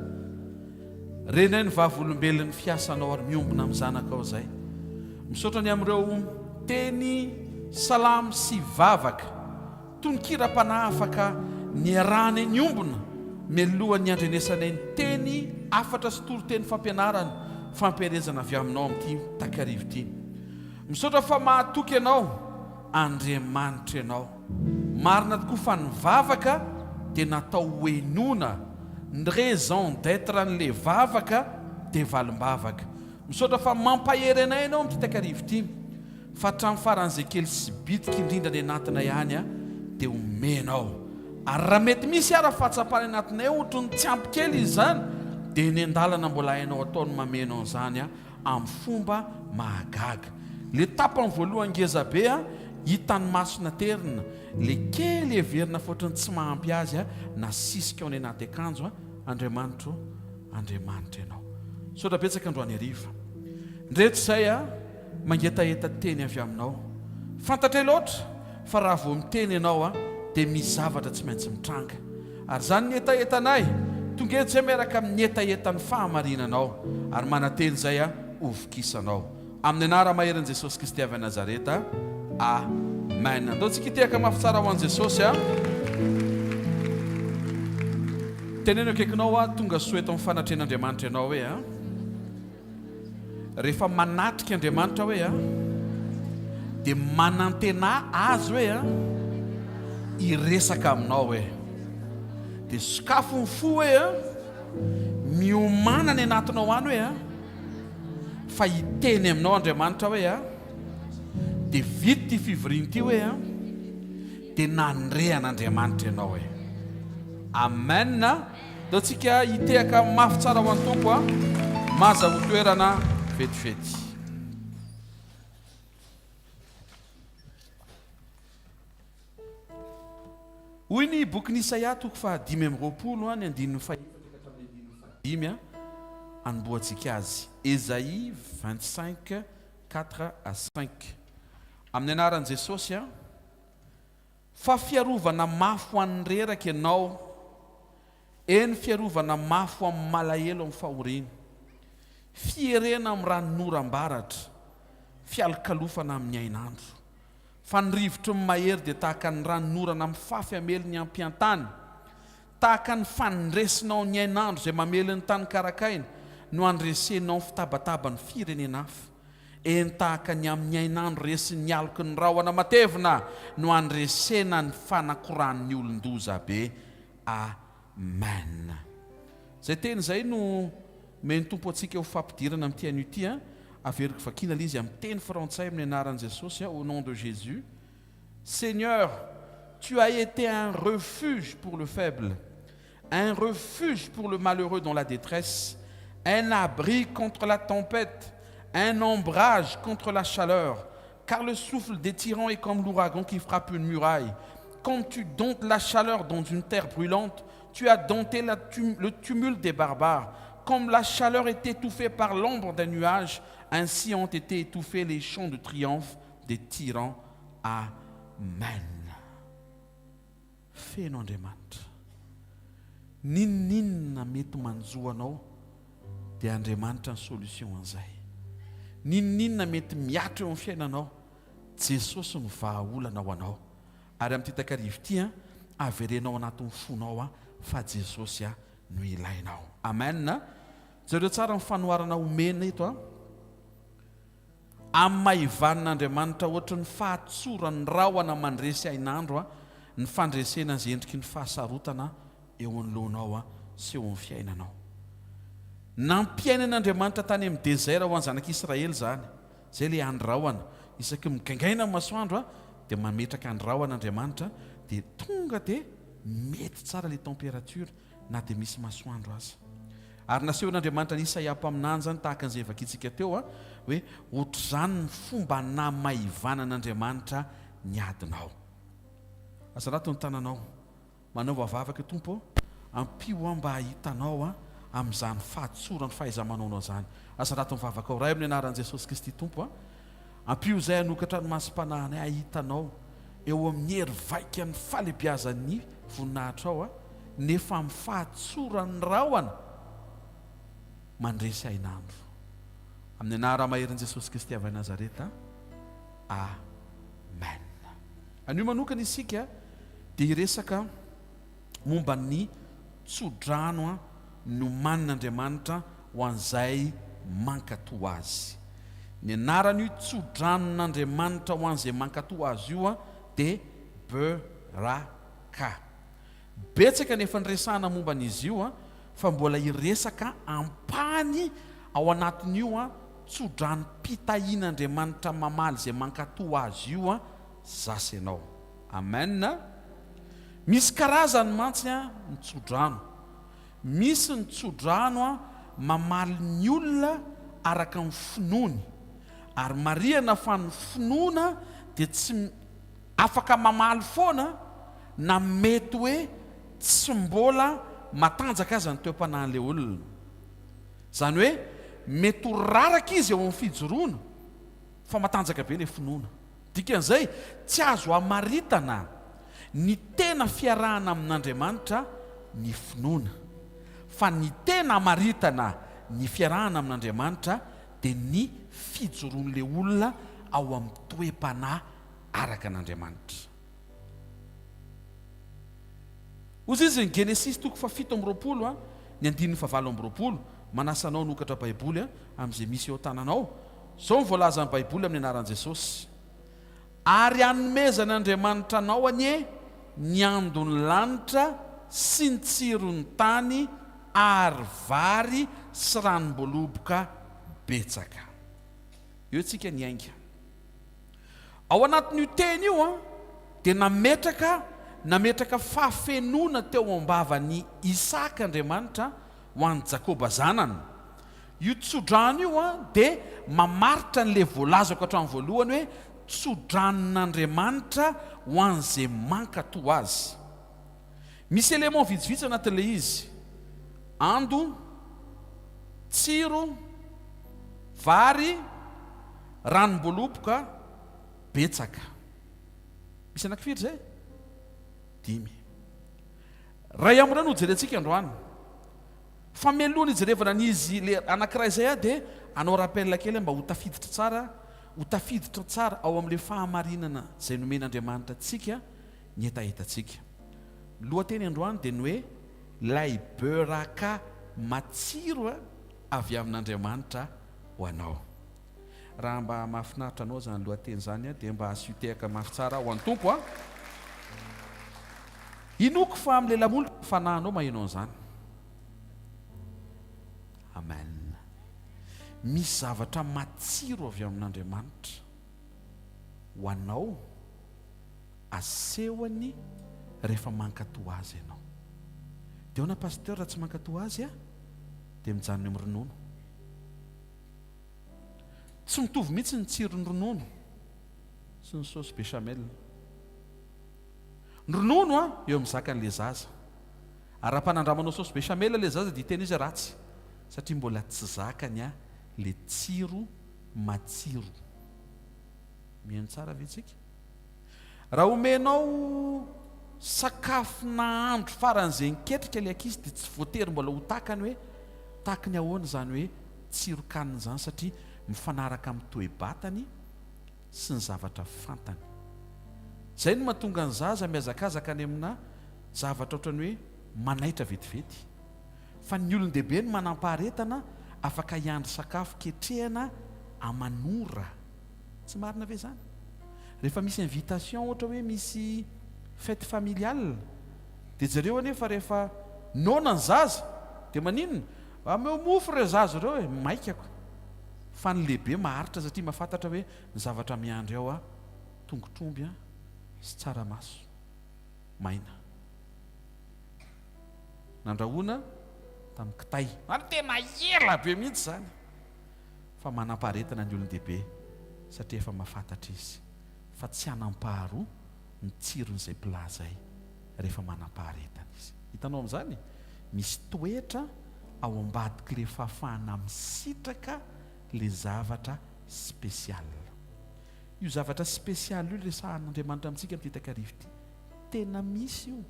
Renay ny vavolombelon'ny fiasanao ary miombona amin'ny zanakao izay. Misaotra ny amin'ireo teny, salamo sy vavaka, tononkiram-panahy afaka niarahanay niombona mialohan'ny handrenesanay ny teny, hafatra sy toriteny fampianarana, fampielezana avy aminao amin'ity takariva ity. Misaotra fa mahatoky ianao, Andriamanitra ianao. Marina tokoa fa ny vavaka dia natao ho henoina. Ny raison d'être an'le vavaka dia valim-bavaka. Misaotra fa mampahery anay ianao amin'ity takariva ity fa hatramin'ny faran'izay kely sy bitika indrindra any anatinay any dia omenao. Ary raha mety misy ara fahatsapana any anatinay ohatry ny tsy ampy kely izy izany dia eny an-dalana mbola hainao atao ny mameno an'izany amin'ny fomba mahagaga. Le tapany voalohany ngeza be hitan'ny maso naterina, le kely heverina fa ohatry ny tsy mahampy azy nasisika ao any anaty akanjo, Andriamanitro, Andriamanitra ianao. Misaotra betsaka androany hariva. Ndreto izay a, mangetaheta teny avy aminao. Fantatray loatra fa raha vao miteny ianao a, dia misy zavatra tsy maintsy mitranga. Ary izany ny hetahetanay, tonga eto izay miaraka amin'ny hetahetan'ny fahamarinanao, ary manantena izay a, ho vokisanao. Amin'ny anara-maherin'i Jesosy Kristy avy any Nazareta. Amen. Andao tsika hitehaka mafy tsara ho an'i Jesosy a. Teneno akaikinao aho, tonga soa eto amin'ny fanatrehan'Andriamanitra ianao hoe a. Rehefa manatrika Andriamanitra hoe a, dia manantenà Azy hoe a, hiresaka aminao hoe. Dia sokafo ny fo hoe a, miomàna any anatinao any hoe a, fa hiteny aminao Andriamanitra hoe a, dia vita ity fivoriana ity hoe a, dia nandre an'Andriamanitra ianao hoe. Amen. Ndao tsika hitehaka mafy tsara ho an'ny Tompo a. Maza ho toerana vetivety. Hoy ny bokin'i Isaia toko faha-25 ny andininy fahefatra ka hatramin'ny andininy fahadimy anombohantsika azy. Esaïe 25, 4 à 5. Amin'ny anaran'i Jesosy a. Fa fiarovana mafy ho an'ny reraka ianao, eny, fiarovana mafy ho amin'ny malahelo amin'ny fahoriana, fierena amin'ny ranonoram-baratra, fialokalofana amin'ny hainandro. Fa ny rivotry ny mahery dia tahaka ny ranonorana mifafy hamely ny ampiantany, tahaka ny fandresinao ny hainandro izay mamely ny tany karakaina, no handresenao ny fitabataban'ny firenena hafa. Eny, tahaka ny amin'ny hainandro resin'ny aloky ny rahona matevina no handresena ny fanakoran'ny olon-doza be. Amen. Izay teny izay no omen'ny Tompo antsika ho fampidirana amin'ity anio ity. Averiko vakiana ilay izy amin'ny teny frantsay amin'ny anaran'i Jesosy, au nom de Jésus. Seigneur, tu as été un refuge pour le faible, un refuge pour le malheureux dans la détresse, un abri contre la tempête, un ombrage contre la chaleur, car le souffle des tyrans est comme l'ouragan qui frappe une muraille. Quand tu domptes la chaleur dans une terre brûlante, tu as dompté la tum le tumulte des barbares. Comme la chaleur est étouffée par l'ombre d'un nuage, ainsi ont été étouffés les chants de triomphe des tyrans. Amen. Feno Andriamanitra. N'inon'inona mety manjo anao dia Andriamanitra ny solution an'izay. N'inon'inona mety mihatra eo amin'ny fiainanao, Jesosy no vahaolana ho anao. Ary amin'ity takariva ity an, avereno ao anatin'ny fonao an fa Jesosy an no ilainao. Amen. Jereo tsara ny fanoharana omena eto an. Amaivanin'Andriamanitra ohatry ny fahatsoran'ny rahona mandresy hainandro ny fandresena izay endriky ny fahasarotana eo anoloanao sy eo amin'ny fiainanao. Nampiainan'Andriamanitra tany amin'ny désert ho an'ny zanak'Israely izany. Izay ilay andry rahona. Isaky ny migaingaina ny masoandro dia mametraka andry rahona Andriamanitra dia tonga dia mety tsara ilay température. na dia misy masoandro aza. Ary nasehon'Andriamanitra an'i Isaia mpaminany izany tahaka an'izay vakintsika teo, hoe ohatr'izany ny fomba namaivanan'Andriamanitra ny adinao. Asarato ny tananao, manaova vavaka, Tompo ô, ampio aho mba hahita Anao amin'izany fahatsoran'ny fahaiza-manaonao izany. Asarato ny vavakao, Ray amin'ny anaran'i Jesosy Kristy Tompo a. Ampio izay hanokatra ny masom-panahinay hahita Anao eo amin'ny hery vaikan'ny fahalebiazan'ny voninahitrao, nefa amin'ny fahatsoran'ny rahona mandresy hainandro. Amin'ny anara-maherin'i Jesosy Kristy avy any Nazareta. Amen. Anio manokana isika dia hiresaka momba ny tsodrano nomanin'Andriamanitra ho an'izay mankatò Azy. Ny anaran'io tsodranon'Andriamanitra ho an'izay mankatò Azy io dia Beraka. Betsaka ny efa niresahana momba an'izy io. fa mbola hiresaka ampahany ao anatin'io an tsodranom-pitahian'Andriamanitra mamaly izay mankatò Azy io an za sy ianao. Amen. Misy karazany mantsy an ny tsodrano. Misy ny tsodrano an mamaly ny olona araka ny finoany. Ary marihana fa ny finoana dia tsy afaka mamaly foana na mety hoe tsy mbola matanjaka aza ny toe-panahin'ilay olona. Izany hoe mety ho raraka izy eo amin'ny fijoroana fa matanjaka be ilay finoana. Dikan'izay, tsy azo hamaritana ny tena fiarahana amin'Andriamanitra ny finoana. Fa ny tena hamaritana ny fiarahana amin'Andriamanitra dia ny fijoroan'ilay olona ao amin'ny toe-panahy araka an'Andriamanitra. Hoy izy ny Genesisy toko faha-27 a, ny andininy faha-28, manasa anao hanokatra Baiboly amin'izay misy eo an-tananao. Izao no voalazan'ny Baiboly amin'ny anaran'i Jesosy, Ary hanomezan'Andriamanitra anao anie ny andon'ny lanitra sy ny tsiron'ny tany ary vary sy ranom-boaloboka betsaka. Eo tsika niainga. Ao anatin'io teny io dia nametraka nametraka fahafenoana teo am-bavan'i Isaka Andriamanitra ho an'i Jakoba zanany. Io tsodrano io dia mamaritra an'ilay voalazako hatramin'ny voalohany hoe tsodranon'Andriamanitra ho an'izay mankatò azy. Misy éléments vitsivitsy anatin'ilay izy, ando, tsiro, vary, ranom-boaloboka betsaka. Misy anakifiry izay? Dimy. Iray amin'ireo no hojerentsika androany. Fa mialoha ny hijerevana an'izy le anankiray izay aho dia hanao rappel kely aho mba ho tafiditra tsara, ho tafiditra tsara ao amin'ilay fahamarinana izay nomen'Andriamanitra antsika ny hetahetantsika. Ny lohateny androany dia ny hoe Ilay beuraka matsiro avy amin'Andriamanitra ho anao. Raha mba mahafinaritra anao izany lohateny izany dia mba asio tehaka mafy tsara ho an'ny Tompo a! Inoako fa amin'ny lela-molotra ny fanahinao maheno an'izany. Amen. Misy zavatra matsiro avy amin'Andriamanitra ho anao asehony rehefa mankatò Azy ianao. Dia ahoana Pasteur raha tsy mankatò Azy aho? Dia mijanona eo amin'ny ronono. Tsy mitovy mihitsy ny tsiron'ny ronono sy ny sauce béchamel. Ny ronono an, eo amin'ny zakan'ilay zaza. Ary raha ampanandramanao sauce béchamel ilay zaza dia hiteny izy hoe ratsy satria mbola tsy zakany an ilay tsiro matsiro. Mihaino tsara ve tsika? Raha omenao sakafo nahandro faran'izay niketrika ilay ankizy dia tsy voatery mbola ho takany hoe tahaky ny ahoana izany hoe tsiron-kanina izany satria mifanaraka amin'ny toe-batany sy ny zavatra fantany. Izay no mahatonga ny zaza mihazakazaka any amina zavatra ohatran'ny hoe manaitra vetivety. Fa ny olon-dehibe no manam-paharetana afaka hiandry sakafo ketrehana aman'ora. Tsy marina ve izany? Rehefa misy invitation ohatra hoe misy fête familiale dia jereo anie fa rehefa noana ny zaza dia maninona? Ameo mofo ireo zaza ireo e, maika ko. Fa ny lehibe maharitra satria mahafantatra hoe ny zavatra miandry ao a tongotr'omby a sy tsaramaso maina nandrahoina tamin'ny kitay. Ary tena ela be mihitsy izany. Fa manam-paharetana ny olon-dehibe satria efa mahafantatra izy fa tsy hanam-paharoa ny tsiron'izay plat izay rehefa manam-paharetana izy. Hitanao amin'izany? Misy toetra ao ambadik'ilay fahafahana misitraka ilay zavatra spécial. Io zavatra spécial io resahan'Andriamanitra amintsika amin'ity takariva ity. Tena misy io.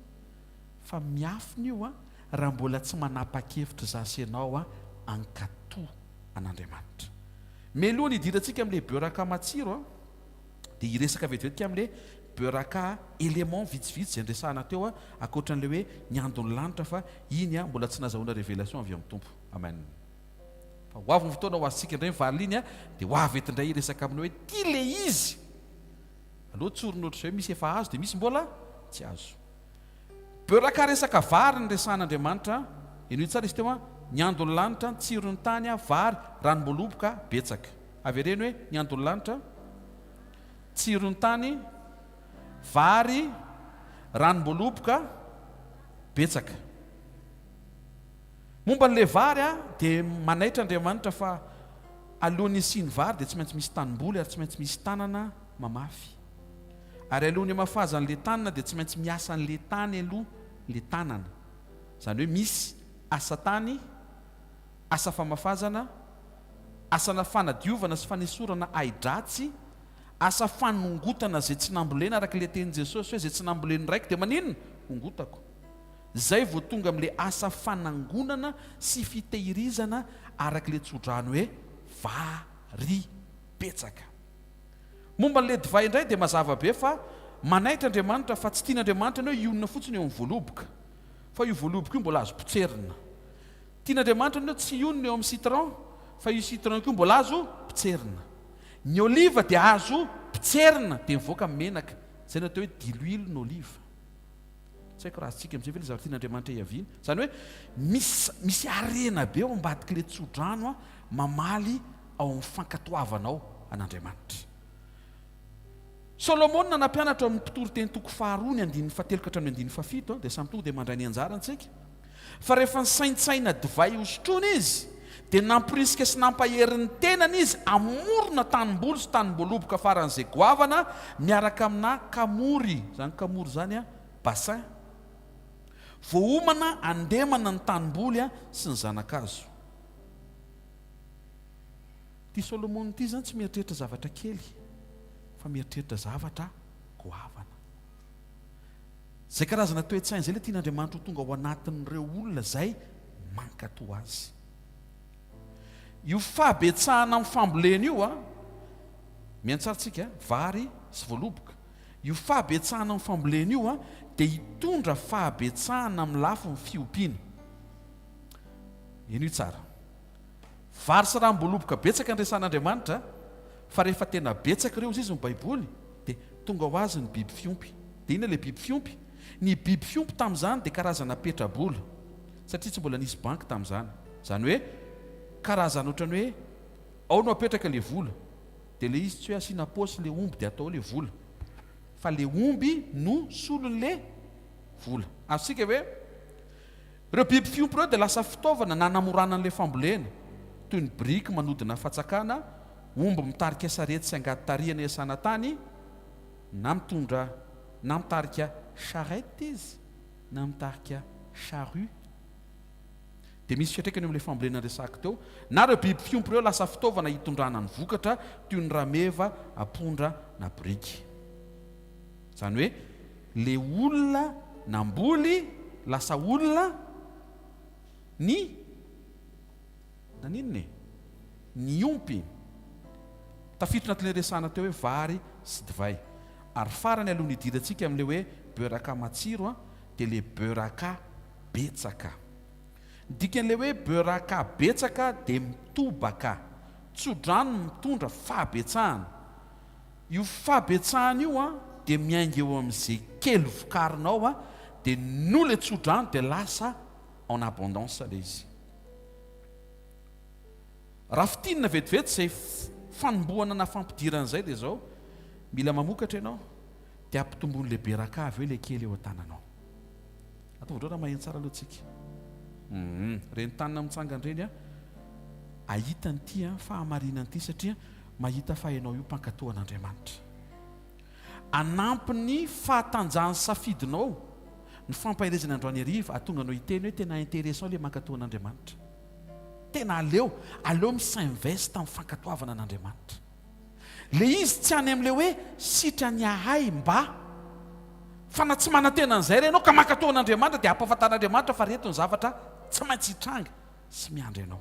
Fa miafina io an, raha mbola tsy manapa-kevitra izaho sy ianao an, hankatò an'Andriamanitra. Mialoha ny hidirantsika amin'ilay beuraka matsiro an, dia hiresaka vetivety amin'ilay beuraka élément vitsivitsy izay niresahana teo an, ankoatra an'ilay hoe ny andon'ny lanitra fa iny an, mbola tsy nazahoana révélation avy amin'ny Tompo. Amen. Fa ho avy ny fotoana ho azontsika indray mivalina iny an, dia ho avy eto indray hiresaka aminao hoe ity ilay izy. Aleo tsorina ohatr'izay hoe misy efa azo dia misy mbola tsy azo. Beuraka resaka vary ny resahan'Andriamanitra. Henoy tsara izy teo an, ny andon'ny lanitra, ny tsiron'ny tany, vary, ranom-boaloboka betsaka. Avereno hoe, ny andon'ny lanitra, tsiron'ny tany, vary, ranom-boaloboka betsaka. Momba an'ilay vary dia manaitra Andriamanitra fa alohan'ny hisian'ny vary dia tsy maintsy misy tanimboly ary tsy maintsy misy tanana mamafy. Ary alohan'ny hamafazan'ilay tanana dia tsy maintsy miasa an'ilay tany aloha ilay tanana. Izany hoe misy asa tany, asa famafazana, asana fanadiovana sy fanesorana ahi-dratsy, asa fanongotana izay tsy nambolena araka ilay tenin'i Jesosy hoe izay tsy nambolen'ny Raiko dia maninona? Hongotako. Izay vao tonga amin'ilay asa fanangonana sy fitehirizana araka ilay tsodrano hoe vary betsaka. Momba an'ilay divay indray dia mazava be fa manaitra Andriamanitra fa tsy tian'Andriamanitra ny hoe hionona fotsiny eo amin'ny voaloboka fa io voaloboka io mbola azo potserina. Tian'Andriamanitra ny hoe tsy hionona eo amin'ny citron fa io citron koa mbola azo potserina. Ny oliva dia azo potserina dia mivoaka menaka. Izay no atao hoe diloilo n'oliva. Tsy haiko raha azontsika amin'izay ve ilay zavatra tian'Andriamanitra hiaviana. Izany hoe misy misy harena be ao ambadik'ilay tsodrano mamaly ao amin'ny fankatoavanao an'Andriamanitra. Solomona nampianatra ao amin'ny Mpitoriteny toko faharoa ny andininy fahatelo ka hatramin'ny andininy fahafito, dia samy tonga dia mandray ny anjarany isika. Fa rehefa nisaintsaina divay hosotroina izy, dia namporisika sy nampahery ny tenany izy hamorona tanimboly sy tanimboaloboka faran'izay goavana miaraka aminà kamory, izany kamory izany bassin, voaomana handemana ny tanimboly sy ny zana-kazo. Ity Solomona ity izany tsy mieritreritra zavatra kely fa mieritreritra zavatra goavana. Izay karazana toe-tsaina izay ilay tian'Andriamanitra ho tonga ao anatin'ireo olona izay mankatò Azy. Io fahabetsahana amin'ny fambolena io, mihaino tsara tsika, vary sy voaloboka, io fahabetsahana amin'ny fambolena io dia hitondra fahabetsahana amin'ny lafiny fiompiana. Henoy tsara. Vary sy ranom-boaloboka betsaka ny resahan'Andriamanitra, fa rehefa tena betsaka ireo, hozy izy ny Baiboly, dia tonga ho azy ny biby fiompy. Dia inona ilay biby fiompy? Ny biby fiompy tamin'izany dia karazana petra-bola, satria tsy mbola nisy banky tamin'izany. Izany hoe karazana ohatran'ny hoe ao no apetraka ilay vola, dia ilay izy tsy hoe asiana paosy ilay omby dia atao ao ilay vola, fa ilay omby no solon'ilay vola. Azontsika ve? Ireo biby fiompy ireo dia lasa fitaovana nanamorana an'ilay fambolena, toy ny biriky manodina fatsakana, omby mitarika sarety sy angady tarihana hiasana tany, na mitondra na mitarika charrette izy na mitarika charrue. Dia misy fiantraikany eo amin'ilay fambolena resahiko teo. Na ireo biby fiompy ireo lasa fitaovana hitondrana ny vokatra, toy ny rameva, apondra na biriky. Izany hoe le olona namboly lasa olona ny naninona e? Niompy. Tafiditra anatin'ilay resahana teo hoe vary sy divay. Ary farany aloha ny hidirantsika amin'ilay hoe beuraka matsiro an, dia le beuraka betsaka. Ny dikan'ilay hoe beuraka betsaka dia mitobaka. Tsodrano mitondra fahabetsahana. Io fahabetsahana io an dia miainga eo amin'izay kely vokarinao an dia noho ilay tsodrano dia lasa en abondance ilay izy. Raha fintinina vetivety izay fanombohana na fampidirana izay dia izao, mila mamokatra ianao dia ampitomboin'ilay beraka avy eo ilay kely eo an-tananao. Ataovy indreo raha maheno tsara aloha tsika. Hum, ireny tanana mitsangana ireny an, ahita an'ity an, fahamarinana ity satria mahita fa ianao io mpankatò an'Andriamanitra. Hanampy ny fahatanjahan'ny safidinao ny fampaherezana androany hariva hahatonga anao hiteny hoe tena intéressant ilay mankatò an'Andriamanitra. Tena aleo, aleo mi-s'invest amin'ny fankatoavana an'Andriamanitra. Ilay izy tsy any amin'ilay hoe sitrany ahay mba. Fa na tsy manantena an'izay re ianao ka mankatò an'Andriamanitra dia ampahafantarin'Andriamanitra fa reto ny zavatra tsy maintsy hitranga sy miandry anao.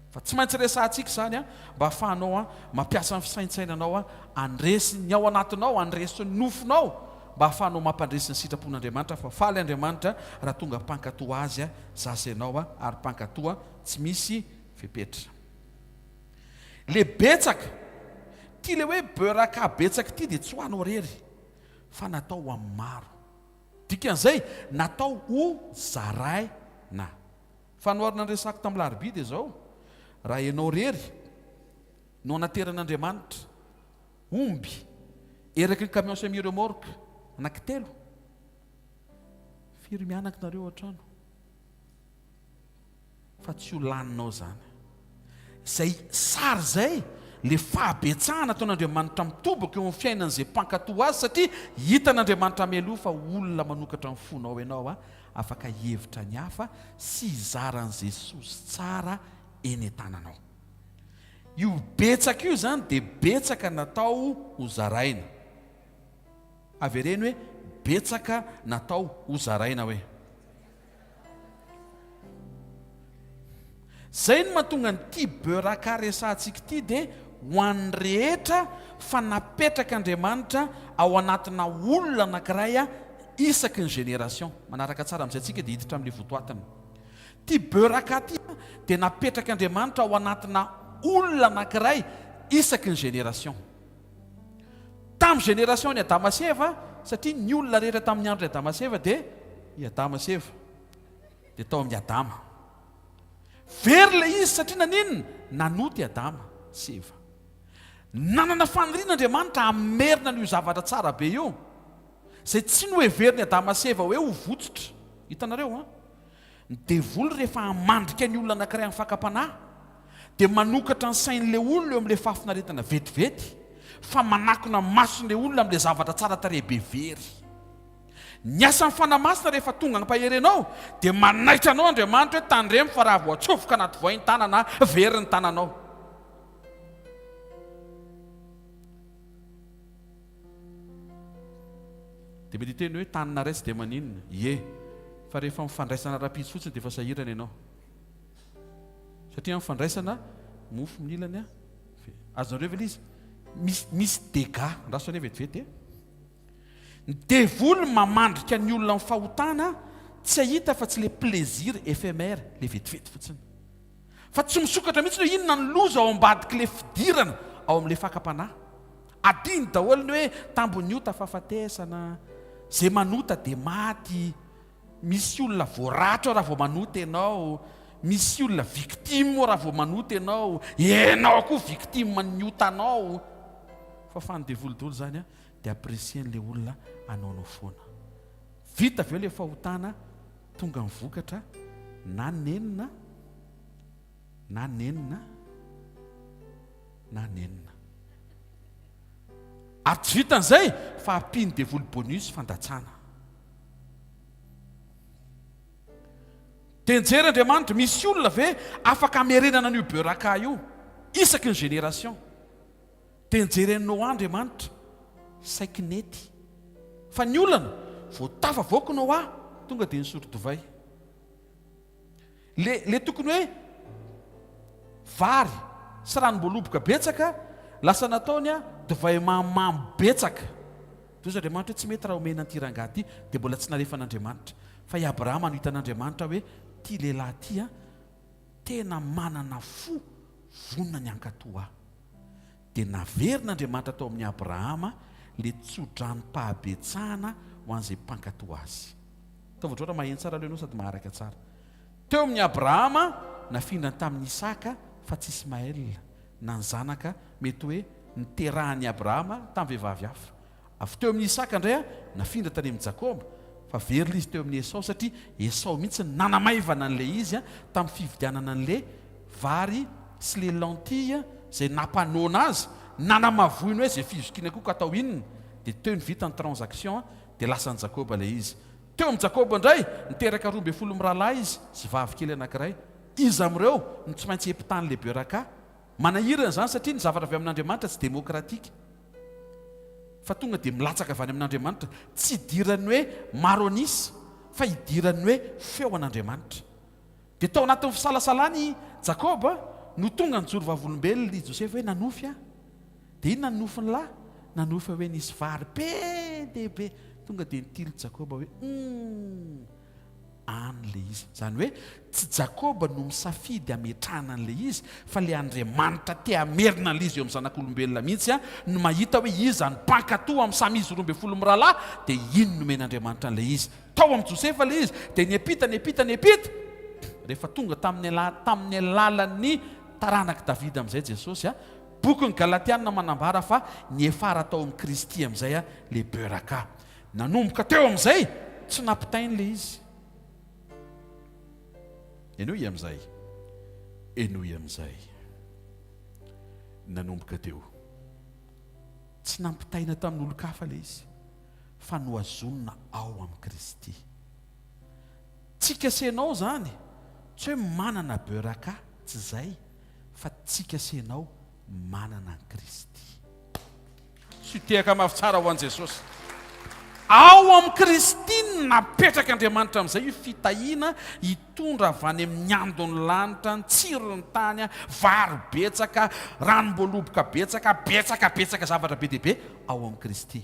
Fa tsy maintsy resahantsika izany mba hahafahanao mampiasa ny fisaintsainanao handresy ny ao anatinao, handresy ny nofonao, mba hahafahanao mampandresy ny sitrapon'Andriamanitra fa faly Andriamanitra raha tonga mpankatò Azy zaza ianao ary mpankatò tsy misy fepetra. Le betsaka, ity le hoe beurre betsaka ity dia tsy ho anao irery fa natao ho an'ny maro. Dikan'izay natao ho zaraina. Fanoharana niresahako tamin'ny larobia dia izao, raha ianao irery no anateran'Andriamanitra omby eraky ny camion semi remorque anankitelo, firy mianaka nareo ao an-trano? Fa tsy ho laninao izany. Izay sary izay, ilay fahabetsahana ataon'Andriamanitra mitobaka eo amin'ny fiainan'izay mpankatò azy satria hitan'Andriamanitra mialoha fa olona manokatra ny fonao ianao afaka hihevitra ny hafa sy hizara an'izay soa sy tsara eny an-tananao. Io betsaka io izany dia betsaka natao ho zaraina. Avereno hoe betsaka natao ho zaraina hoe. Zay no mahatonga an'ity beuraka resahantsika ity dia ho an'ny rehetra fa napetrak'Andriamanitra ao anatina olona anankiray isaky ny génération. Manaraka tsara amin'izay tsika dia hiditra amin'ilay votoatiny. Ity beuraka ity dia napetrak'Andriamanitra ao anatina olona anankiray isaky ny génération. Tamin'ny génération ny Adama sy Eva, satria ny olona rehetra tamin'ny andron'i Adama sy Eva dia i Adama sy Eva, dia tao amin'i Adama. Very ilay izy satria naninona? Nanota i Adama sy Eva. Nanana faniriana Andriamanitra hamerina an'io zavatra tsara be io, izay tsy noheverin'i Adama sy Eva hoe ho votsotra. Hitanareo an? Ny devoly rehefa hamandrika ny olona anankiray amin'ny fakam-panahy dia manokatra ny sain'ilay olona eo amin'ilay fahafinaretana vetivety fa manakona ny mason'ilay olona amin'ilay zavatra tsara tarehy be very. Ny asan'ny Fanahy Masina rehefa tonga hampahery anao dia manaitra anao Andriamanitra hoe tandremo fa raha voatsofoka anaty voay ny tanana, very ny tananao. Dia mety hiteny hoe tanana iray tsy dia maninona. Ie, fa rehefa mifandraisana ara-pitsy fotsiny dia efa sahirana ianao. Satria amin'ny fandraisana mofo amin'ny ilany, azonareo ve ilay izy? Misy, misy dégâts. Andraso anie vetivety e. Ny devoly mamandrika ny olona amin'ny fahotana tsy hahita fa tsy ilay plaisir éphémère, ilay vetivety fotsiny. Fa tsy misokatra mihitsy hoe inona ny loza ao ambadik'ilay fidirana ao amin'ilay fakam-panahy. Adino daholo ny hoe tambin'ny ota fahafatesana, izay manota dia maty, misy olona voaratra ao raha vao manota ianao, misy olona victime ao raha vao manota ianao, ianao koa victime ny otanao. Fafan'ny devoly daholo izany dia apprécier-n'ilay olona hanaonao foana. Vita avy eo ilay fahotana, tonga ny vokatra na nenina na nenina na nenina. Ary tsy vitan'izay fa ampian'ny devoly bonus fandatsana. Dia nijery Andriamanitra, misy olona ve afaka hamerenana an'io beuraka io isaky ny génération? Dia nijery an'i Noa Andriamanitra, saiky nety. Fa ny olana, vao tafavoaka Noa, tonga dia nisotro divay. Le, le tokony hoe vary sy ranom-boaloboka betsaka, lasa nataony divay mahamamo betsaka. Dia hoy Andriamanitra hoe tsy mety raha omena an'ity rangahy ity, dia mbola tsy nalefan'Andriamanitra. Fa i Abrahama no hitan'Andriamanitra hoe ity lehilahy ity tena manana fo vonona ny hankatò ahy. Dia naverin'Andriamanitra tao amin'i Abrahama ilay tso-dranom-pahabetsahana ho an'izay mpankatò azy. Ataovy ohatrohatra maheno tsara aloha ianao sady maharaka tsara. Teo amin'i Abrahama, nafindrany tamin'i Isaka fa tsy Ismaela, na ny zanaka mety hoe niterahan'i Abrahama tamin'ny vehivavy hafa. Avy teo amin'i Isaka indray, nafindra tany amin'i Jakoba, fa very ilay izy teo amin'i Esao satria Esao mihitsy no nanamaivana an'ilay izy tamin'ny fividianana an'ilay vary sy ilay lentille izay nampanoana azy, nanamavoiny hoe izay fizokiana koa ka atao inona, dia teo no vita ny transaction dia lasan'i Jakoba ilay izy. Teo amin'i Jakoba indray, niteraka 12 mirahalahy izy sy vavy kely anankiray. Iza amin'ireo no tsy maintsy hempitan'ilay Beraka? Manahirana izany satria ny zavatra avy amin'Andriamanitra tsy demokratika. Fa tonga dia milatsaka avy any amin'Andriamanitra. Tsy idiran'ny hoe maro an'isa fa idiran'ny hoe feo an'Andriamanitra. Dia tao anatin'ny fisalasalana i Jakoba no tonga nijoro vavolombelona i Josefa hoe nanofy aho. Dia inona ny nofin'ny lahy? Nanofy hoe nisy vary be dia be. Tonga dia nitily Jakoba hoe humm. Any ilay izy. Izany hoe tsy Jakoba no misafidy hametrahana an'ilay izy fa ilay Andriamanitra te hamerina an'ilay izy eo amin'ny zanak'olombelona mihitsy no mahita hoe iza no mpankatò amin'ny samy izy 12 mirahalahy dia iny nomen'Andriamanitra an'ilay izy. Tao amin'i Josefa ilay izy dia niampita, niampita, niampita. Rehefa tonga tamin'ny ala, tamin'ny alalan'ny taranak'i Davida amin'izay Jesosy a. Bokin'ny Galatiana manambara fa niafara tao amin'i Kristy amin'izay a, le beraka. Nanomboka teo amin'izay, tsy nampitainy le izy. Henoy amin'izay. Henoy amin'izay. Nanomboka teo. Tsy nampitaina tamin'olon-kafa ilay izy, fa nohazonina ao amin'i Kristy. Tsika sy ianao izany, tsy hoe manana beuraka, tsy izay, fa tsika sy ianao manana an'i Kristy. Sy tehaka mafy tsara ho an'i Jesosy. Ao amin'i Kristy no napetrak'Andriamanitra amin'izay io fitahiana hitondra avy any amin'ny andon'ny lanitra, ny tsiron'ny tany, vary betsaka, ranom-boaloboka betsaka, betsaka betsaka zavatra be dia be ao amin'i Kristy.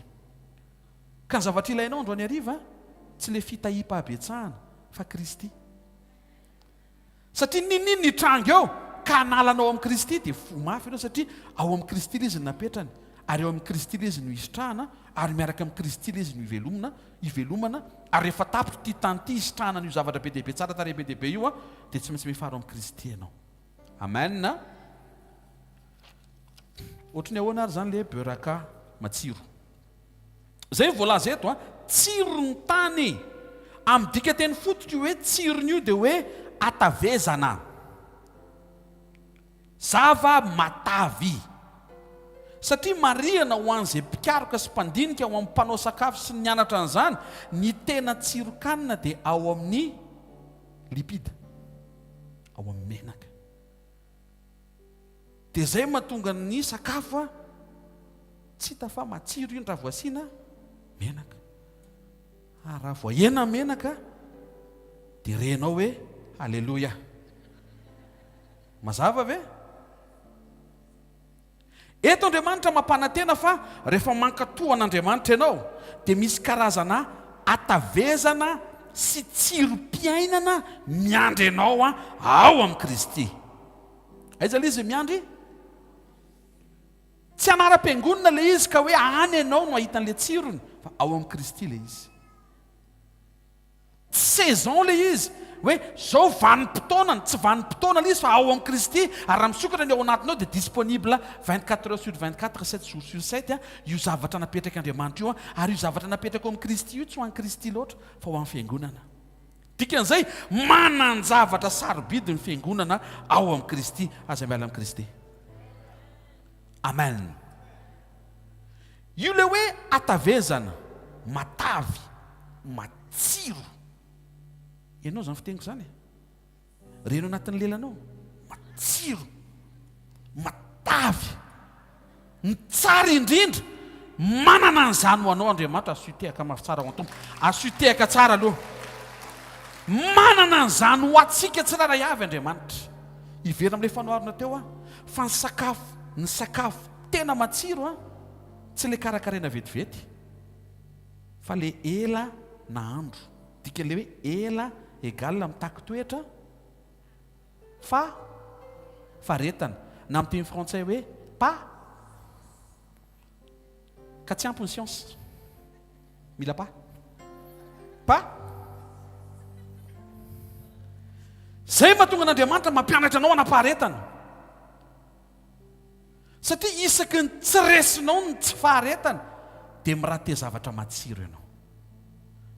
Ka ny zavatra ilainao androany hariva tsy ilay fitahiam-pahabetsahana fa Kristy. Satria n'inon'inona hitranga eo ka hanala anao amin'i Kristy dia fo mafy ianao satria ao amin'i Kristy ilay izy no napetrany ary ao amin'i Kristy ilay izy no hisitrahana ary miaraka amin'i Kristy ilay izy no hivelomina hivelomana ary rehefa tapitra ity tany ity hisitrahana an'io zavatra be dia be tsara tarehy be dia be io dia tsy maintsy mifara ao amin'i Kristy ianao. Amen. Ohatry ny ahoana ary izany ilay beuraka matsiro? Izay no voalaza eto a, tsiron'ny tany. Amin'ny dikanteny fototra io hoe tsirony io dia hoe atavezana. Zava-matavy. Satria marihana ho an'izay mpikaroka sy mpandinika, ho an'ny mpanao sakafo sy ny nianatra an'izany, ny tena tsiron-kanina dia ao amin'ny lipida, ao amin'ny menaka. Dia izay mahatonga ny sakafo tsy hita fa matsiro iny raha vao asiana menaka. Ary raha vao ahena menaka dia renao hoe haleloia. Mazava ve? Eto Andriamanitra mampanantena fa rehefa mankatò an'Andriamanitra ianao dia misy karazana hatavezana sy tsirom-piainana miandry anao ao amin'i Kristy. Aiza ilay izy miandry? Tsy anaram-piangonana ilay izy ka hoe any ianao no hahita an'ilay tsirony fa ao amin'i Kristy ilay izy. Tsy saison ilay izy, hoe zao vanim-potoanany, tsy vanim-potoana ilay izy fa ao amin'i Kristy, ary raha misokatra ny ao anatiny ao dia disponible 24 heures sur 24, 7 jours sur 7 io zavatra napetrak'Andriamanitra io, ary io zavatra napetraka ao amin'i Kristy io tsy ho an'i Kristy loatra fa ho an'ny Fiangonana. Dikan'izay, manan-javatra sarobidy ny Fiangonana ao amin'i Kristy. Aza miala amin'i Kristy. Amen. Io ilay hoe hatavezana, matavy, matsiro. Ianao izany fiteniko izany e. Reno anatin'ny lelanao, matsiro, matavy. Ny tsara indrindra, manana an'izany ho anao Andriamanitra, asio tehaka mafy tsara ho an'ny Tompo. Asio tehaka tsara aloha. Manana an'izany ho antsika tsirairay avy Andriamanitra. Hiverina amin'ilay fanoharana teo aho, fa ny sakafo, ny sakafo tena matsiro an, tsy ilay karakaraina vetivety, fa ilay ela nahandro. Dikan'ilay hoe ela égal mitaky toetra fa faharetana, na amin'ny teny frantsay hoe pa, ka tsy ampy ny siansa. Mila pa. Pa. Izay mahatonga an'Andriamanitra mampianatra anao hanam-paharetana. Satria isaky ny tsy resinao ny tsy faharetana dia mi-rater zavatra matsiro ianao.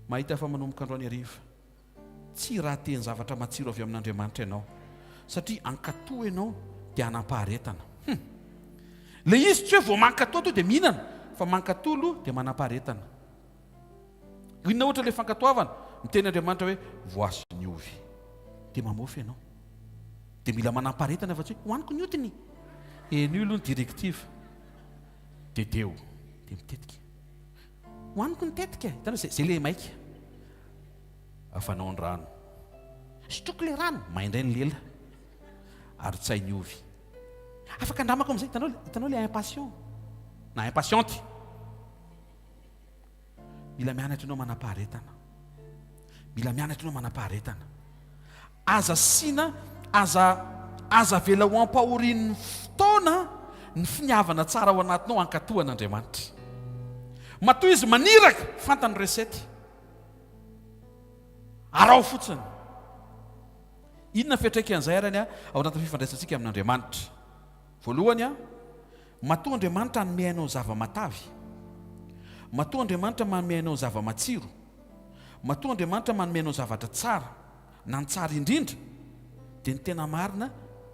Mahita fa manomboka androany hariva, tsy hi-rater ny zavatra matsiro avy amin'Andriamanitra ianao. Satria hankatò ianao dia hanam-paharetana. Hum. Ilay izy tsy hoe vao mankatò to dia mihinana, fa mankatò aloha dia manam-paharetana. Inona ohatra ilay fankatoavana? Miteny Andriamanitra hoe voasy ny ovy. Dia mamofy ianao. Dia mila manam-paharetana fa tsy hoe hohaniko ny hodiny. Henoy aloha ny directive. Teteho. Dia mitetika. Hohaniko ny tetika. Hitanao izay, izay ilay maika. Afanao ny rano. Sotroiko ilay rano. May indray ny lela. Arotsay ny ovy. Afaka andramako amin'izay. Hitanao, hitanao ilay impatient. Na impatiente. Mila mianatra ianao manam-paharetana. Mila mianatra ianao manam-paharetana. Aza asiana, aza, aza avela ho ampahorian'ny fotoana ny finiavana tsara ao anatinao hankatò an'Andriamanitra. Matoa izy maniraka, fantany recette. Araho fotsiny. Inona ny fiantraikan'izay ary ao anatin'ny fifandraisantsika amin'Andriamanitra? Voalohany, matoa Andriamanitra hanome anao zava-matavy, matoa Andriamanitra manome anao zava-matsiro, matoa Andriamanitra manome anao zavatra tsara, na ny tsara indrindra, dia ny tena marina,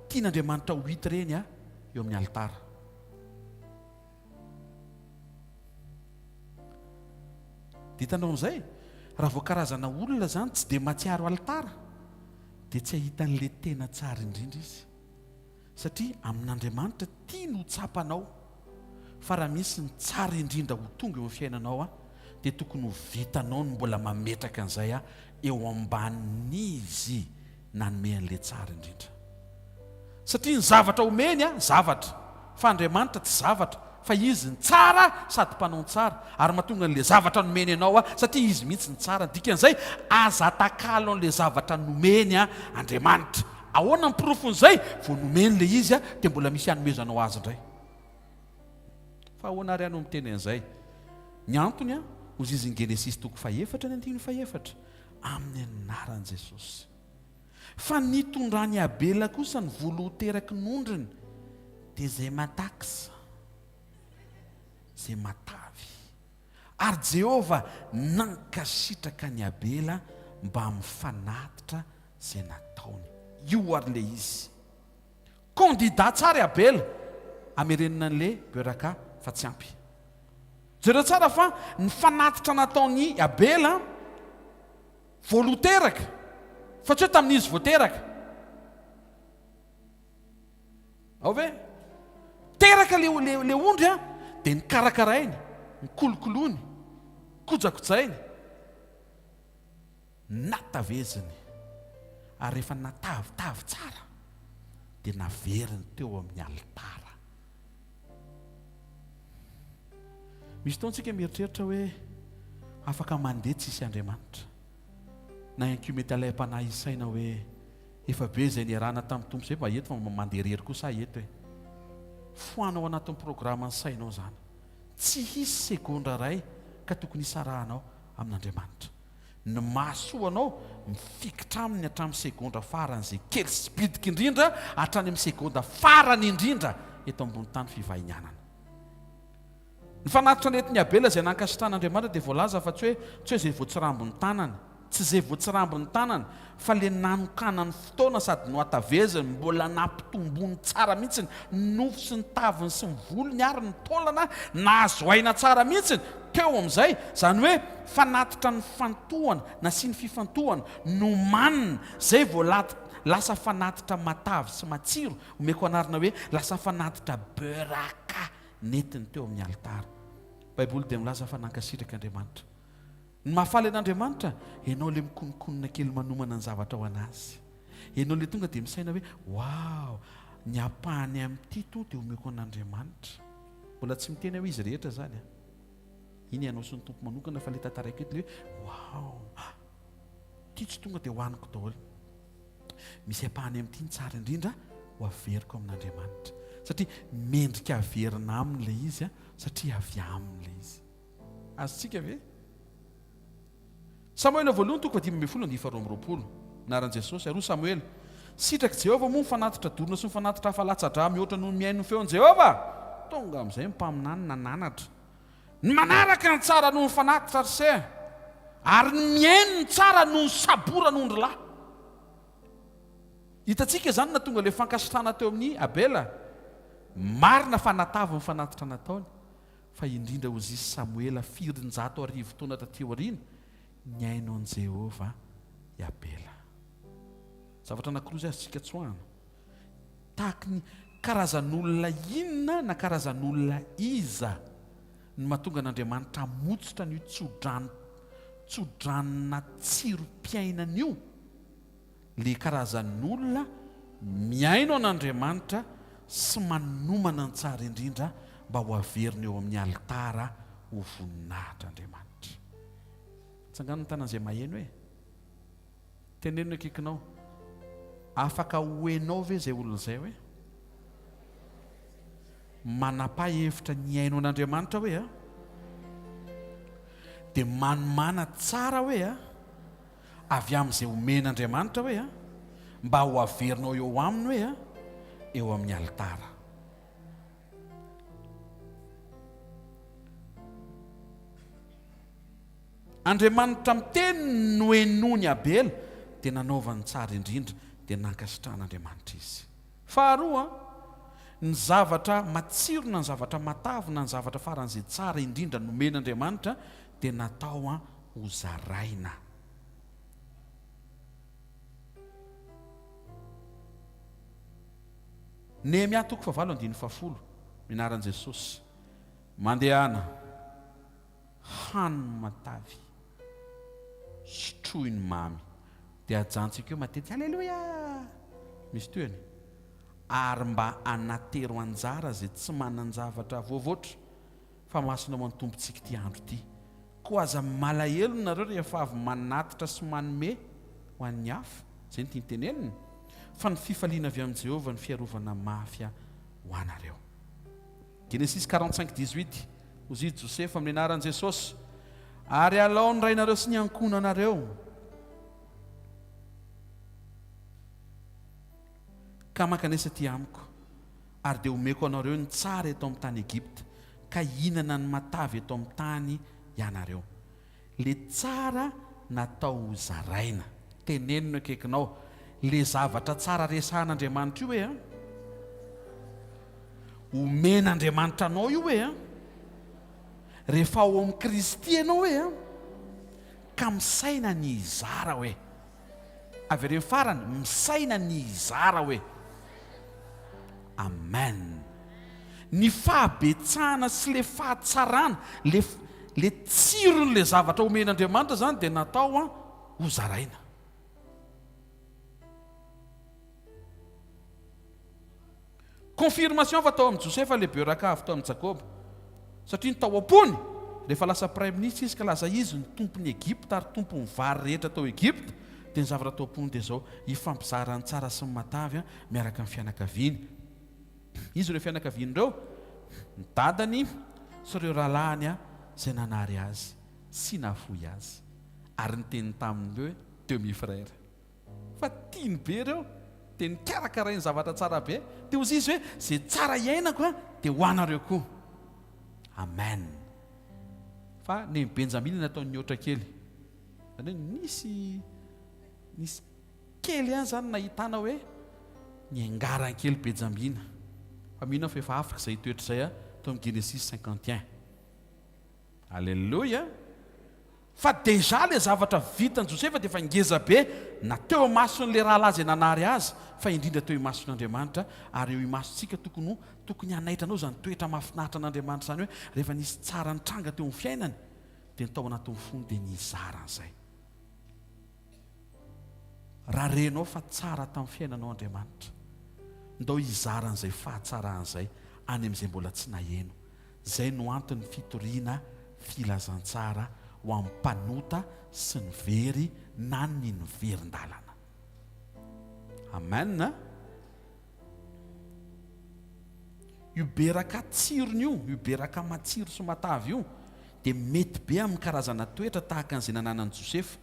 tian'Andriamanitra ho hita ireny eo amin'ny alitara. Dia hitanao amin'izay, raha vao karazana olona izany tsy dia mahatsiaro alitara, dia tsy hahita an'ilay tena tsara indrindra izy. Satria amin'Andriamanitra tiany ho tsapanao fa raha misy ny tsara indrindra ho tonga eo amin'ny fiainanao dia tokony ho vitanao ny mbola mametraka an'izay eo ambanin'izy nanome an'ilay tsara indrindra. Satria ny zavatra omeny zavatra, fa Andriamanitra tsy zavatra, fa Izy ny tsara sady mpanao ny tsara, ary mahatonga an'ilay zavatra nomeny anao satria Izy mihitsy ny tsara. Ny dikan'izay, aza atakalo an'ilay zavatra nomeny Andriamanitra. Ahoana ny porofon'izay? Vao nomeny ilay izy dia mbola misy hanomezanao azy indray. Fa ahoana ary aho no miteny an'izay? Ny antony, hozizin'ny Genesisy toko fahefatra ny andininy fahefatra, amin'ny anaran'i Jesosy. Fa nitondran'i Abela kosa ny voalohan-teraky ny ondriny, dia izay mataksa, izay matavy. Ary Jehovah nankasitraka an'i Abela mbamin'ny fanatitra izay nataony. Io ary ilay izy. Candidat tsara i Abela hamerenana an'ilay Beraka fa tsy ampy. Jereo tsara fa ny fanatitra nataon'i Abela voaloha teraka fa tsy hoe tamin'izy vao teraka. Ao ve? Teraka le le le ondry a, dia nikarakarainy, nikolokoloiny, kojakojainy, nataveziny, ary rehefa natavitavy tsara dia naveriny teo amin'ny alitara. Misy fotoana tsika mieritreritra hoe afaka mandeha tsisy Andriamanitra. Na ihany koa mety alaim-panahy hisaina hoe efa be izay niarahana tamin'ny Tompo izay mba eto fa mba mandeha irery kosa aho eto e. Foano ao anatin'ny programan'ny sainao izany. Tsy hisy segondra iray ka tokony hisarahanao amin'Andriamanitra. Ny mahasoa anao, mifikitra aminy hatramin'ny segondra faran'izay kely sy bitika indrindra hatrany amin'ny segondra farany indrindra eto ambony tany fivahinianana. Ny fanatitra nentin'i Abela izay nankasitrahan'Andriamanitra dia voalaza fa tsy hoe tsy hoe izay voatsirambin'ny tanany, tsy izay voatsirambin'ny tanany, fa ilay nanokanany fotoana sady nohataveziny, mbola nampitombony tsara mihitsy ny nofo sy ny taviny sy ny volony ary ny taolana, nahazo aina tsara mihitsy teo amin'izay, izany hoe fanatitra nifantohana, nasiany fifantohana, nomanina, izay vao lasa fanatitra matavy sy matsiro, omeko anarana hoe lasa fanatitra beuraka. nentiny teo amin'ny alitara. Baiboly dia milaza fa nankasitraka Andriamanitra. Ny mahafaly an'Andriamanitra, ianao ilay mikononkonona kely manomana ny zavatra ho an'Azy. Ianao ilay tonga dia misaina hoe, wow, ny ampahany amin'ity to dia omeko an'Andriamanitra. Mbola tsy miteny aho izy rehetra izany an. Iny ianao sy ny Tompo manokana fa ilay tantaraiko eto ilay hoe, wow, ity tsy tonga dia hohaniko daholo. Misy ampahany amin'ity ny tsara indrindra ho averiko amin'Andriamanitra. Satria mendrika averina aminy ilay izy, satria avy aminy ilay izy. Azontsika ve? Samoela voalohany toko fahadimy ambin'ny folo andininy faharoa amby roapolo. Anaran'i Jesosy. Ary hoy Samoela, Sitrak'i Jehovah moa ny fanatitra dorana sy ny fanatitra hafa latsa-drà mihoatra noho ny mihaino ny feon'i Jehovah? Tonga amin'izay ny mpaminany nananatra. Ny manaraka ny tsara noho ny fanatitra ry se, ary ny mihaino ny tsara noho ny saboran'ondrilahy. Hitantsika izany nahatonga ilay fankasitrahana teo amin'i Abela. Marina fa natavy ny fanatitra nataony, fa indrindra hozy Samoela firinjato arivo taona taty aoriana, nihaino an'i Jehovah i Abela. Zavatra anankiroa izay azontsika tsoahana. Tahaky ny karazan'olona inona na karazan'olona iza no mahatonga an'Andriamanitra hamotsotra an'io tsodrano tsodranona tsirom-piainana io? Le karazan'olona mihaino an'Andriamanitra sy manomana ny tsara indrindra mba ho averina eo amin'ny alitara ho voninahitr'Andriamanitra. Tsangano ny tanan'izay maheno e! Teneno ny akaikinao. Afaka ho enao ve izay olona izay hoe? Manapaha hevitra ny hihaino an'Andriamanitra hoe a? Dia manomàna tsara hoe a? Avy amin'izay omen'Andriamanitra hoe a? Mba ho averinao eo aminy hoe a, eo amin'ny alitara. Andriamanitra miteny no henoin'i Abela, dia nanaovany tsara indrindra, dia nankasitrahan'Andriamanitra izy. Faharoa, ny zavatra matsiro na ny zavatra matavy na ny zavatra faran'izay tsara indrindra nomen'Andriamanitra dia natao hozaraina. Nehemia toko fahavalo andininy fahafolo, Ny anaran'i Jesosy. Mandehana, hano ny matavy, sotroy ny mamy. Dia ajantsika eo matetika, Aleloia! Misy tohiny. Ary mba anatero anjara izay tsy manan-javatra voavoatra, fa masina ho an'ny Tompontsika ity andro ity. Koa aza malahelo nareo rehefa avy manatitra sy manome ho an'ny hafa, izay no tiany tenenina, fa ny fifaliana avy amin'i Jehovah no fiarovana mafy ho anareo. Genesisy 45 18, Hozy i Josefa amin'ny anaran'i Jesosy, Ary alao ny rainareo sy ny ankohonanareo, ka mankanesa aty amiko, ary dia homeko anareo ny tsara eto amin'ny tany Egypta, ka hihinana ny matavy eto amin'ny tany ianareo. Le tsara natao ho zaraina. Teneno ny akaikinao, le zavatra tsara resahan'Andriamanitra io e an! Omen'Andriamanitra anao io e an! Rehefa ao amin'i Kristy ianao e an! Ka misaina ny hizara hoe. Avereno farany, misaina ny hizara hoe. Amen. Ny fahabetsahana sy le fahatsarana, le le tsiron'le zavatra omen'Andriamanitra zany dia natao an ho zaraina. Confirmation fa tao amin'i Josefa le beuraka avy tao amin'i Jakoba. Satria ny tao am-pony, rehefa lasa praiminisitra izy ka lasa izy no tompon'i Egypta ary tompon'ny vary rehetra tao Egypta, dia ny zavatra tao am-pony dia izao, hifampizara ny tsara sy ny matavy miaraka amin'ny fianakaviany. Iza ireo fianakaviany ireo? Ny dadany sy ireo rahalahiny izay nanary azy sy nahafoy azy ary niteny taminy hoe demi-frère. Fa tiany be ireo, dia nikarakarainy zavatra tsara be. Dia hozy izy hoe, izay tsara iainako an, dia ho anareo koa. Amen. Fa ny Benjamina nataony nihoatra kely. Izany hoe nisy, nisy kely ihany izany nahitana hoe niangarany kely Benjamina. Fa mino aho fa efa afaka izay toetra izay an, tao amin'ny Genesis 51. Alléluia! Fa déjà le zavatra vitan'i Josefa dia efa ngeza be na teo imason'le rahalahy izay nanary azy fa indrindra teo imason'Andriamanitra ary eo imasontsika tokony ho tokony hanaitra anao izany toetra mahafinaritra an'Andriamanitra izany hoe rehefa nisy tsara nitranga teo amin'ny fiainany dia ny tao anatin'ny fony dia nizara an'izay. Raha renao fa tsara tamin'ny fiainanao Andriamanitra, ndao hizara an'izay fahatsarany izay any amin'izay mbola tsy naheno. Izay no anton'ny fitoriana filazantsara ho amin'ny mpanota sy ny very na ny niverin-dalana. Amen. Io beraka tsirony io, io beraka matsiro sy matavy io, dia mety be amin'ny karazana toetra tahaka an'izay nananan'i Josefa.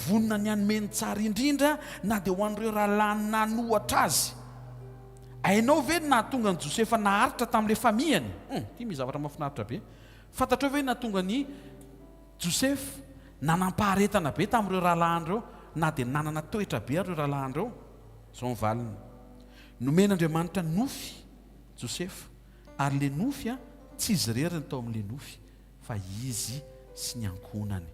Vonona ny hanome ny tsara indrindra na dia ho an'ireo rahalahiny nanohatra azy. Hainao ve ny nahatonga an'i Josefa naharitra tamin'ilay famihany? Hum, ity misy zavatra mahafinaritra be. Fantatrao ve ny nahatonga an'i Josefa nanam-paharetana be tamin'ireo rahalahiny ireo, na dia nanana toetra be ary ireo rahalahiny ireo? Izao ny valiny, Nomen'Andriamanitra nofy Josefa, ary ilay nofy tsy izy irery no tao amin'ilay nofy, fa izy sy ny ankohonany.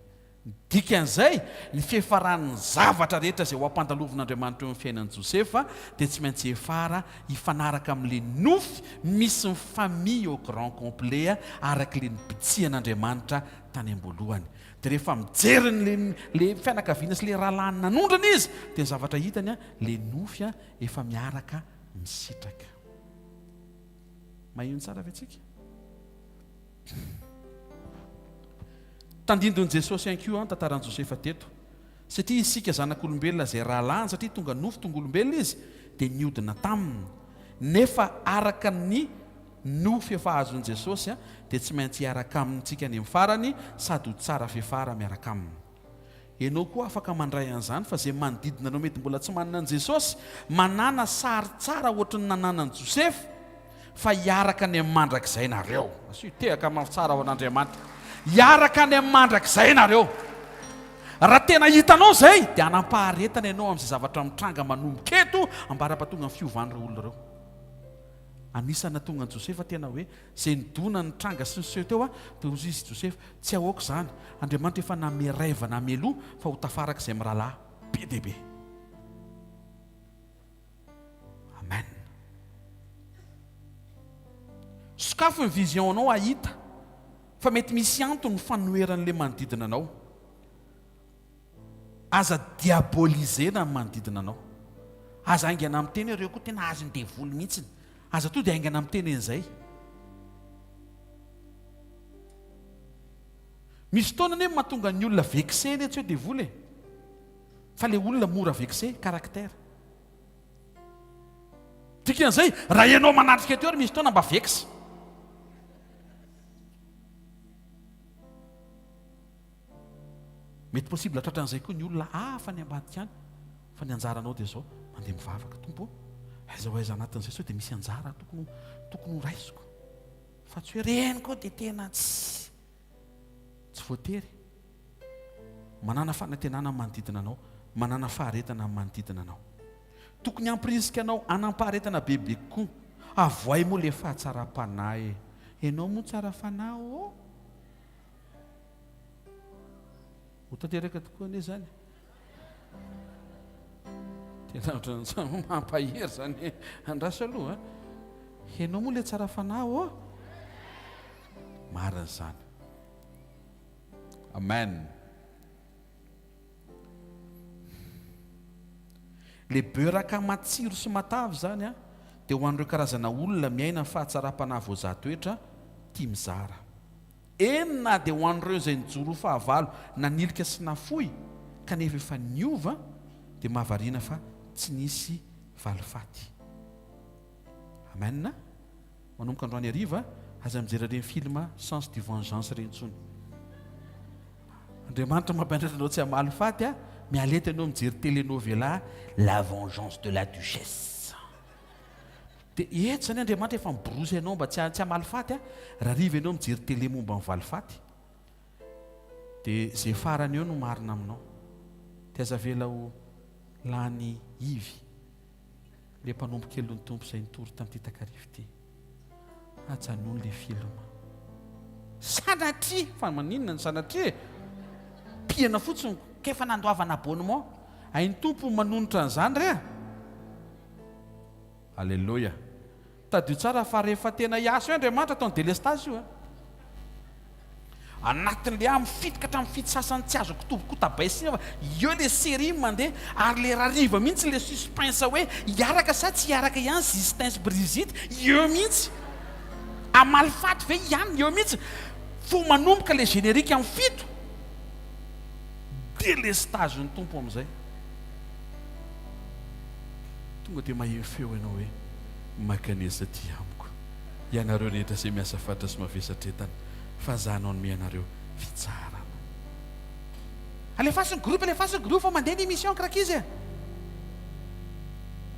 Ny dikan'izay, ny fiafaran'ny zavatra rehetra izay ho ampandalovin'Andriamanitra eo amin'ny fiainan'i Josefa dia tsy maintsy hiafara hifanaraka amin'ilay nofy misy ny famille au grand complet araka ilay nibitsihan'Andriamanitra tany am-boalohany. Dia rehefa mijery an'ilay ilay fianakaviana sy ilay rahalahiny nanondrana izy dia ny zavatra hitany ilay nofy efa miaraka misitraka. Maheno tsara ve tsika? Tandindon'i Jesosy ihany koa ny tantaran'i Josefa teto. Satria isika zanak'olombelona izay rahalahiny, satria tonga nofo tonga olombelona izy, dia niodina taminy. Nefa araka ny nofy efa azon'i Jesosy, dia tsy maintsy hiaraka aminy tsika any amin'ny farany, sady ho tsara fiafara miaraka aminy. Ianao koa afaka mandray an'izany fa izay manodidina anao mety mbola tsy manana an'i Jesosy, manàna sary tsara ohatry ny nananan'i Josefa fa hiaraka any amin'ny mandrakizay nareo. Asio tehaka mafy tsara ho an'Andriamanitra. Hiaraka any amin'ny mandrakizay nareo. Raha tena hitanao izay dia hanam-paharetana ianao amin'izay zavatra mitranga manomboka eto ambara-pahatonga ny fiovan'ireo olona ireo. Anisan'ny nahatonga an'i Josefa tena hoe izay nidona nitranga sy niseho teo dia hoy izy Josefa, Tsy ahoako izany, Andriamanitra efa name rêve name loha fa ho tafaraka izay mirahalahy be dia be. Amen. Sokafy ny vision anao hahita fa mety misy antony ny fanoheran'ilay manodidina anao. Aza diaboliser-na ny manodidina anao. Aza haingana miteny hoe ireo koa tena azon'ny devoly mihitsiny. Aza tonga dia haingana miteny an'izay. Misy fotoana anie mahatonga ny olona vexé anie tsy hoe devoly e. Fa le olona mora vexé, caractère. Dikan'izay, raha ianao manatrika teo ary misy fotoana mba vexe. Mety possible tratran'izay koa ny olona hafa any ambadika any, fa ny anjaranao dia izao, mandeha mivavaka, Tompo ô, aiza ho aiza anatin'izay sao dia misy anjara tokony tokony ho raisiko. Fa tsy hoe reny koa dia tena tsy tsy voatery. Manàna fanantenana amin'ny manodidina anao, manàna faharetana amin'ny manodidina anao. Tokony hampirisika anao hanam-paharetana bebe kokoa. Avoay moa ilay fahatsaram-panahy e. Ianao moa tsara fanahy ô? Ho tanteraka tokoa anie izany. Tena ohatran'ny mampahery izany. Andraso aloha. Ianao moa ilay tsara fanahy ô? Marina izany. Amen. Le beurre matsiro sy matavy izany a, dia ho an'ireo karazana olona miaina ny fahatsaram-panahy voazaha toetra, tia mizara. Eny na dia ho an'ireo izay nijoro ho fahavalo nanilika sy nafoy kanefa efa niova dia mahavariana fa tsy nisy valifaty. Amen. Manomboka androany hariva, aza mijery ireny film sens du vengeance ireny intsony. Andriamanitra mampianatra anao tsy hamaly faty a, miala eto ianao mijery telenovela La vengeance de la duchesse. Dia eto izany Andriamanitra efa miborosy anao mba tsy tsy hamaly faty a, raha hariva ianao mijery télé momba ny valifaty, dia izay farany eo no marina aminao. Dia aza avela ho lany ivy ilay mpanompo kelin'ny Tompo izay nitory tamin'ity takariva ity. Ajanony ilay film. Sanatria! Fa maninona ny sanatria e? Pihana fotsiny ka efa nandoavana abonnement. Hain'ny Tompo ny manonitra an'izany re a! Aleloia. Tadidio tsara fa rehefa tena hiasa eo Andriamanitra ataony delestazy io a. Anatin'le amin'ny fito ka hatramin'ny fito sasany tsy azo kotobokotabaisina fa eo le série mandeha ary le hariva mihitsy le suspense hoe hiaraka sa tsy hiaraka ihany Justin sy Brigitte eo mihitsy. Hamaly faty ve ihany eo mihitsy. Fo manomboka le générique amin'ny fito delestazy ny Tompo amin'izay. Tonga dia maheno feo ianao hoe, Mankanesa aty amiko, ianareo rehetra izay miasa fatratra sy mavesatra entana, fa Izaho no hanome anareo fitsaharana. Alefaso ny groupe, alefaso ny groupe fa mandeha ny émission k'rankizy e!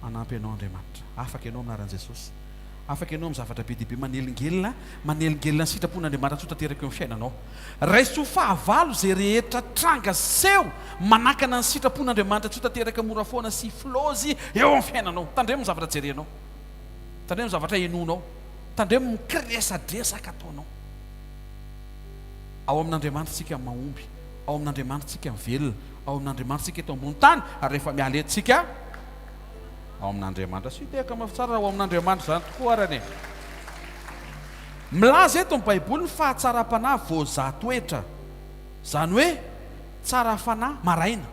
Hanampy anao Andriamanitra. Afaka ianao amin'ny anaran'i Jesosy. Afaka ianao amin'ny zavatra be dia be manelingelina, manelingelina ny sitrapon'Andriamanitra tsy ho tanteraka eo amin'ny fiainanao. Raiso ho fahavalo izay rehetra tranga seho manakana ny sitrapon'Andriamanitra tsy ho tanteraka mora foana sy flôzy eo amin'ny fiainanao. Tandremo ny zavatra jerenao. Tandremo ny zavatra henoinao. Tandremo ny kiresadresaka ataonao. Ao amin'Andriamanitra isika mahomby. Ao amin'Andriamanitra isika mivelona. Ao amin'Andriamanitra isika eto ambony tany ary rehefa miala eto isika ao amin'Andriamanitra. Asio tehaka mafy tsara raha ao amin'Andriamanitra izany tokoa arany e. Milaza eto ny Baiboly ny fahatsaram-panahy voazaha toetra. Izany hoe tsara fanahy maraina,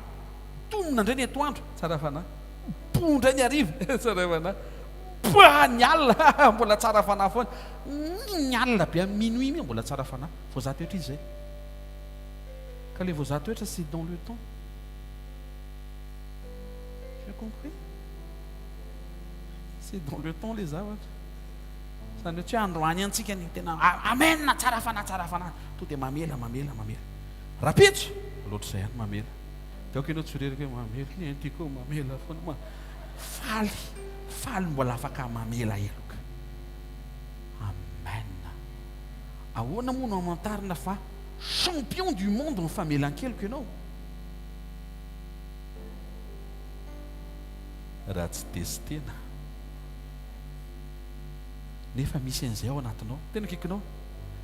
mitomona indray ny atoandro, tsara fanahy, mipoa indray ny hariva, tsara fanahy, mipoa ny alina, mbola tsara fanahy foana, ny alina be amin'ny minuit iny mbola tsara fanahy. Voazaha toetra izy izay. Ka ilay voazaha toetra c'est dans le temps. Tu as compris? C'est dans le temps les zavatra. Zany hoe tsy hoe androany ihany tsika ny tena amen tsara fanahy tsara fanahy to dia mamela mamela mamela. Rapitso loatra izay ihany mamela. Dia aoka ianao tsy ho reraka hoe mamela, ny entiko mamela foana. Ma, faly, faly mbola afaka mamela heloka. Amen. Ahoana moa no hamantarana fa champion du monde ny famelan-keloka ianao? Raha tsy testena. Nefa misy an'izay ao anatinao. Tena akaikinao.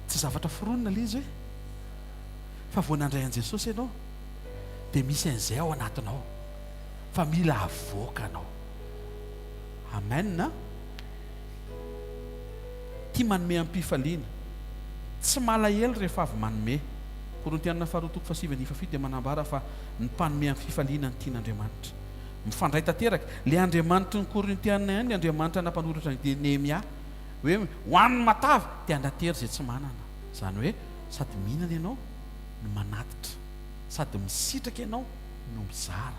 Tsy zavatra foronina ilay izy hoe. Fa vao nandray an'i Jesosy ianao dia misy an'izay ao anatinao fa mila avoakanao. Amen a! Tia manome am-pifaliana. Tsy malahelo rehefa avy manome. Korintiana faharoa toko fahasivy andininy fahafito dia manambara fa ny mpanome am-pifaliana no tian'Andriamanitra. Mifandray tanteraka. Ilay Andriamanitry ny Korintiana ihany ny Andriamanitra nampanoratra an'i Nehemia hoe ho an'ny matavy dia andatery izay tsy manana. Izany hoe sady mihinana ianao no manatitra, sady misitraka ianao no mizara.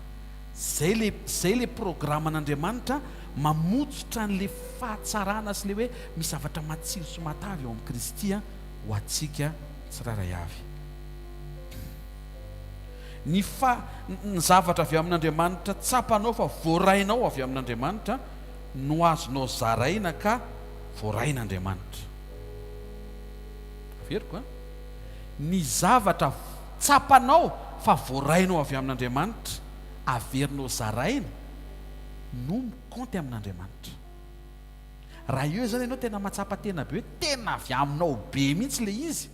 Izay ilay izay ilay programan'Andriamanitra mamotsotra an'ilay fahatsarana sy ilay hoe misy zavatra matsiro sy matavy ao amin'i Kristy ho antsika tsirairay avy. Ny fa ny zavatra avy amin'Andriamanitra tsapanao fa voarainao avy amin'Andriamanitra no azonao zaraina ka voarain'Andriamanitra. Averiko an. Ny zavatra tsapanao fa voarainao avy amin'Andriamanitra averinao zaraina no mikaonty amin'Andriamanitra. Raha eo izany ianao tena mahatsapa tena be hoe tena avy aminao be mihitsy ilay izy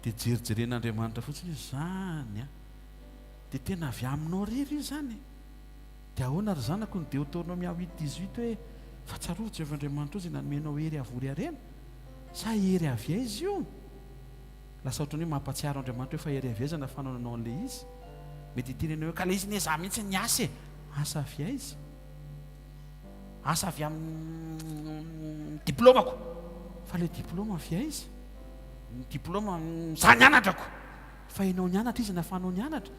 dia jerijeren'Andriamanitra fotsiny hoe izany an! Dia tena avy aminao irery io izany e! Dia ahoana ry zanako ny Deoteronomia huit dix-huit hoe fa tsarovy Jehovah Andriamanitrao izay nanome anao hery havory harena? Sa hery avy aiza io? Lasa ohatran'ny hoe mampahatsiaro Andriamanitra hoe fa hery avy aiza na fanao nanao an'ilay izy? Mety hiteny ianao hoe ka ilay izy anie za mihitsy niasa e! Asa avy aiza? Asa avy amin'ny diplaomako. Fa ilay diplaoma avy aiza? Ny diplaoma za nianatra ko! Fa ianao nianatra iza nahafahanao nianatra?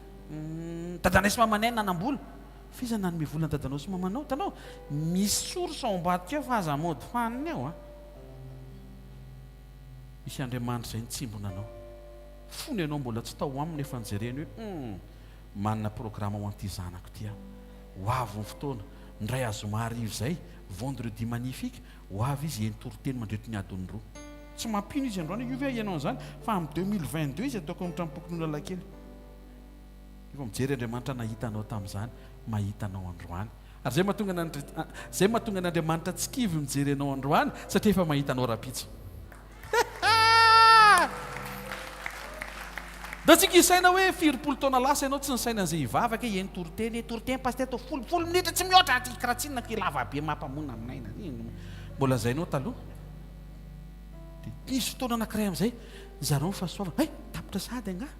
Dadanay sy mamanay nanam-bola. Fa iza nanome vola ny dadanao sy mamanao? Hitanao? Misy source ao ambadika ao fa aza mody fanina eo an! Misy Andriamanitra izay nitsimbina anao. Fony ianao mbola tsy tao aminy efa nijereny hoe hum, manana programa ho an'ity zanako ity aho. Ho avy ny fotoana, indray azoma hariva izay, vendredi magnifique, ho avy izy hihaino toriteny mandritry ny adiny roa. Tsy mampino izy androany, io ve hihaino an'izany? Fa amin'ny 2022 izy ataoko amin'ny tranompokonolona Analakely. Efa mijery Andriamanitra nahita anao tamin'izany, mahita anao androany. Ary izay mahatonga an'Andri, izay mahatonga an'Andriamanitra tsy kivy mijery anao androany, satria efa mahita anao rahampitso. Ndao tsika hisaina hoe firy-polo taona lasa ianao tsy nisaina an'izay hivavaka e, eny toriteny e, toriteny pasitera atao folo, folo minitra tsy mihoatra, aty karaha tsinona aty lava be mampamona aminay na ino. Mbola lazainao taloha. Dia nisy fotoana anankiray amin'izay, zarao ny fahasoavana, hay, tapitra sahady angaha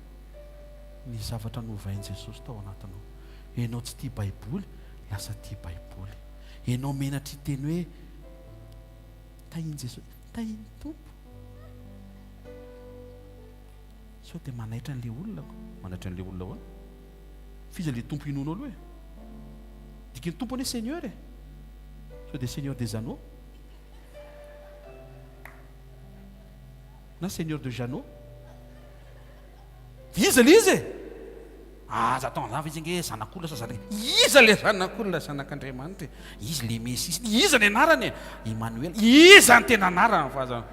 ny zavatra novain'i Jesosy tao anatinao. Ianao tsy tia baiboly, lasa tia baiboly. Ianao menatra hiteny hoe tahin'i Jesosy, tahin'ny Tompo. Sao dia manaitra an'ilay olona ko. Manaitra an'ilay olona ahoana? F'iza ilay Tompo inoanao aloha e? Dikan'ny Tompo anie Seigneur e. Sao dia Seigneur des Anneaux? Na Seigneur de Jeannot? Iza ilay izy e? Aza atao an'izany fa izy ange zanak'olona sa zanak' Iza ilay zanak'olona zanak'Andriamanitra e? Izy ilay Mesia. Iza ny anarany e? Emmanuel. Iza ny tena anarany fa aza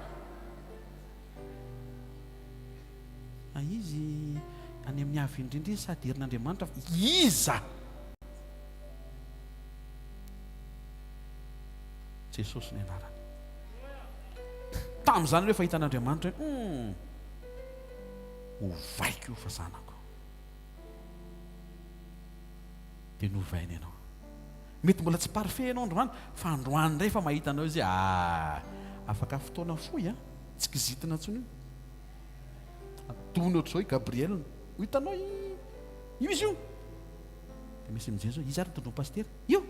Na izy any amin'ny avo indrindra izy sady herin'Andriamanitra fa iza? Jesosy ny anarany. Tamin'izany ireo efa hitan'Andriamanitra hoe hum ovaiko io fa zanako. Dia novainy ianao. Mety mbola tsy parfait ianao androany fa androany indray efa mahita anao izy ah afaka fotoana fohy an, tsy kizitina intsony io. Adona ohatr'izao i Gabriel. Ho hitanao io izy io. Dia misy mijery zao, iza ary ny tondron'ny pasitera? Io!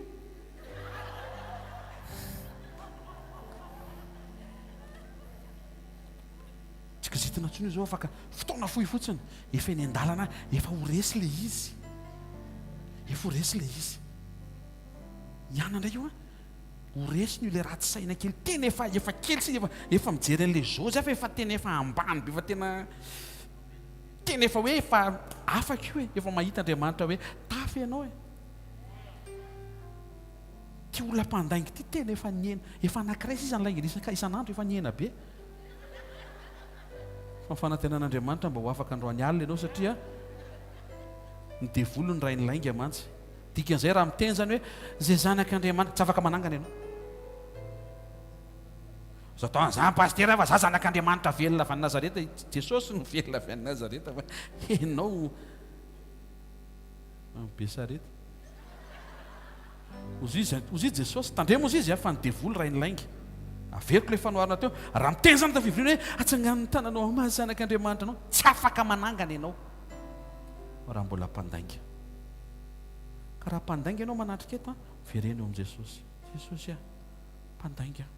Tsy kizitina intsony io zao afaka fotoana fohy fotsiny. Efa eny an-dalana, efa ho resy ilay izy. Efa ho resy ilay izy. Iana indray io an. Ho resiny io ilay ratsy saina kely. Tena efa efa kely sisa efa efa mijery an'ilay jauge aho fa efa tena efa ambany be efa tena. Tena efa hoe efa afaka io e, efa mahita Andriamanitra hoe tafa ianao e. Ity olona mpandainga ity tena efa nihena, efa anankiray sisa ny laingany isaka isan'andro efa nihena be. Fa ny fanantenan'Andriamanitra mba ho afaka androany alina ianao satria ny devoly ny rain'ny lainga mantsy. Dikan'izay raha miteny izany hoe izay zanak'Andriamanitra, tsy afaka manangana ianao. Azo atao an'izany pasitera fa za zanak'Andriamanitra velona avy any Nazareta, Jesosy no velona avy any Nazareta fa ianao any Besarety. Ozy izy, ozy izy Jesosy, tandremo ozy izy fa ny devoly rain'ny lainga. Averiko ilay fanoharana teo, raha miteny izany tamin'ny fivoriana hoe atsangano ny tananao amin'ny maha zanak'Andriamanitra anao, tsy afaka manangana ianao raha mbola mpandainga. Ka raha mpandainga ianao manatrika eto, vereno eo amin'i Jesosy. Jesosy ah, mpandainga aho.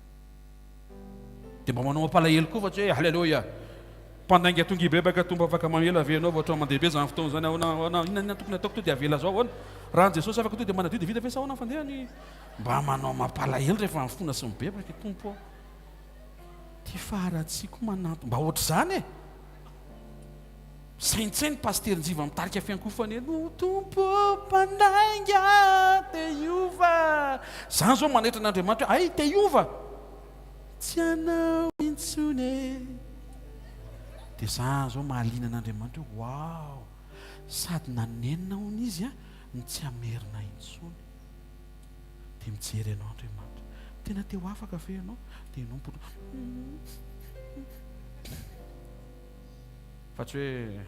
Dia mba manao mampalahelo koa fa tsy hoe Aleloia! Mpandainga tonga hibebaka Tompo afaka mamela ve ianao vao hatrao mandeha be izany fotoana izany ahoana ahoana inona inona tokony ataoko to dia avela zao ahoana raha an'i Jesosy afaka to dia manadio dia vita ve sa ahoana ny fandehany mba manao mampalahelo rehefa mifona sy mibebaka e Tompo ô ty faharatsiako manampy mba ohatr'izany e Misaintsaina Pasitera Njiva mitarika fiankofana eny, O Tompo ô, mpandainga te hiova. Zany zao manaitra an'Andriamanitra hoe, ay te hiova? Tsy anao intsony e. Dia zany zao mahaliana an'Andriamanitra hoe, waouh, sady nanenina hono izy no tsy hamerina intsony. Dia mijery anao Andriamanitra. Tena te ho afaka ve ianao? Dia ianao mbola. Fa tsy hoe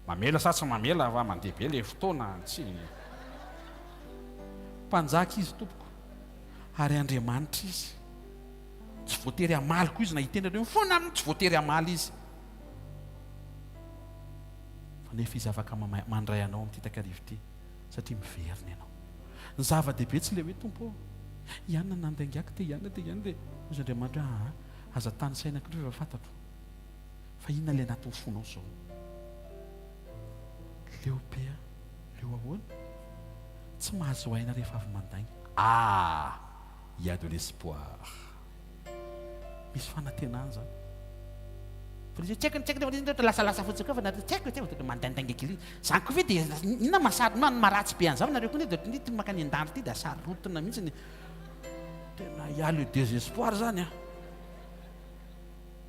mamela sa tsy mamela fa mandeha be le fotoana tsy Mpanjaka izy tompoko ary Andriamanitra izy. Tsy voatery hamaly koa izy na hiteny hoe mifona aminy, tsy voatery hamaly izy. Fa nefa izy afaka mandray anao amin'ity takariva ity satria miverina ianao. Ny zava-dehibe tsy le hoe Tompo ô, ianona nandaingako te ianona te ianona te, hoy izy Andriamanitra hoe aa, aza tanisaina akory fa fantatro. Fa inona ilay anatin'ny fonao izao? Leo be aho. Leo ahoana? Tsy mahazo aina rehefa avy mandainga. Ah! Il y a de l'espoir. Misy fanantenana izany. Fa izy hoe tsy haiko, tsy haiko, tsy haiko, lasalasa fotsiny koa fa nareo tsy haiko, tsy haiko, mandaindainga kely. Izany koa ve dia inona mahasaro, inona no maharatsy be an'izany nareo koa anie dia ohatran'ny hoe mankany an-danitra ity dia asarotina mihitsy ny. Tena il y a le désespoir izany an.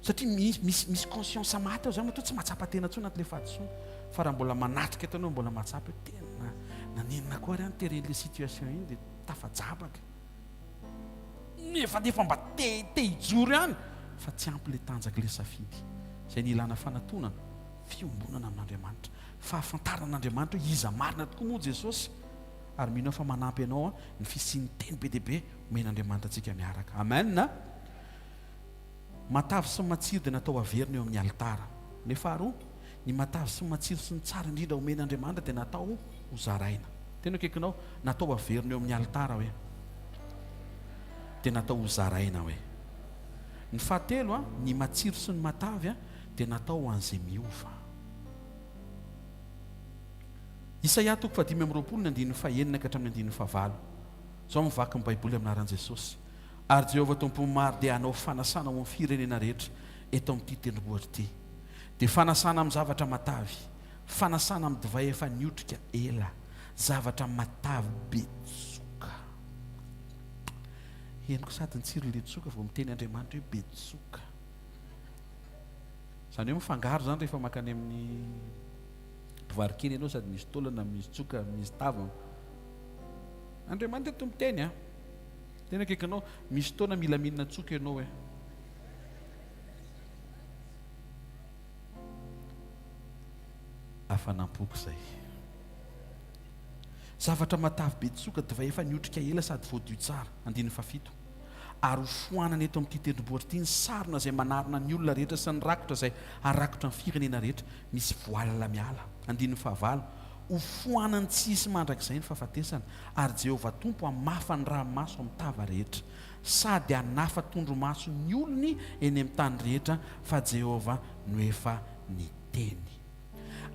Satria misy misy misy conscience maty ao zany matoa tsy mahatsapa tena intsony anatin'ilay fahadisoana. Fa raha mbola manatrika eto ianao mbola mahatsapa hoe tena naninona koa ary aho niteren'ilay situation iny dia tafajabaka. Nefa nefa mba te te hijoro ihany fa tsy ampy ilay tanjak'ilay safidy. Izay ny ilana fanatonana, fiombonana amin'Andriamanitra, fahafantarana an'Andriamanitra hoe iza marina tokoa moa Jesosy. Ary mino aho fa manampy anao ny fisian'ny teny be dia be omen'Andriamanitra antsika miaraka. Amen. Matavy sy matsiro dia natao haverina eo amin'ny alitara. Ny faharoa, ny matavy sy matsiro sy ny tsara indrindra omen'Andriamanitra dia natao ho zaraina. Tena akaikinao, natao haverina eo amin'ny alitara hoe. Dia natao ho zaraina hoe. Ny fahatelo, ny matsiro sy ny matavy dia natao ho an'izay miova. Isaia toko fahadimy amby 20 ny andininy fahenina ka hatramin'ny andininy fahavalo. Izao mivaky ny Baiboly amin'ny anaran'i Jesosy. Ary Jehovah Tompon'ny maro dia hanao fanasana ho amin'ny firenena rehetra eto amin'ity tendrombohitra ity. Dia fanasana amin'ny zavatra matavy, fanasana amin'ny divay efa niotrika ela, zavatra matavy be tsoka. Henoko sady ny tsiron'ilay tsoka vao miteny Andriamanitra hoe be tsoka. Izany hoe mifangaro izany rehefa mankany amin'ny mpivaro-kena ianao sady misy taolana, misy tsoka, misy tava. Andriamanitra eto miteny an. Tena akaikinao, misy fotoana mila mihinana tsoka ianao eh. Hafanam-poko izay. Zavatra matavy be tsoka, divay efa niotrika ela sady voadio tsara. Andininy fahafito. Ary ho foanana eto amin'ity tendrombohitra ity ny sarona izay manarona ny olona rehetra sy ny rakotra izay harakotra ny firenena rehetra. Misy voalala miala. Andininy fahavalo. Ho foanany tsy hisy mandrakizay ny fahafatesana, ary Jehovah Tompo hamafa ny ranomaso amin'ny tava rehetra, sady hanafa tondromaso ny olony eny amin'ny tany rehetra, fa Jehovah no efa niteny.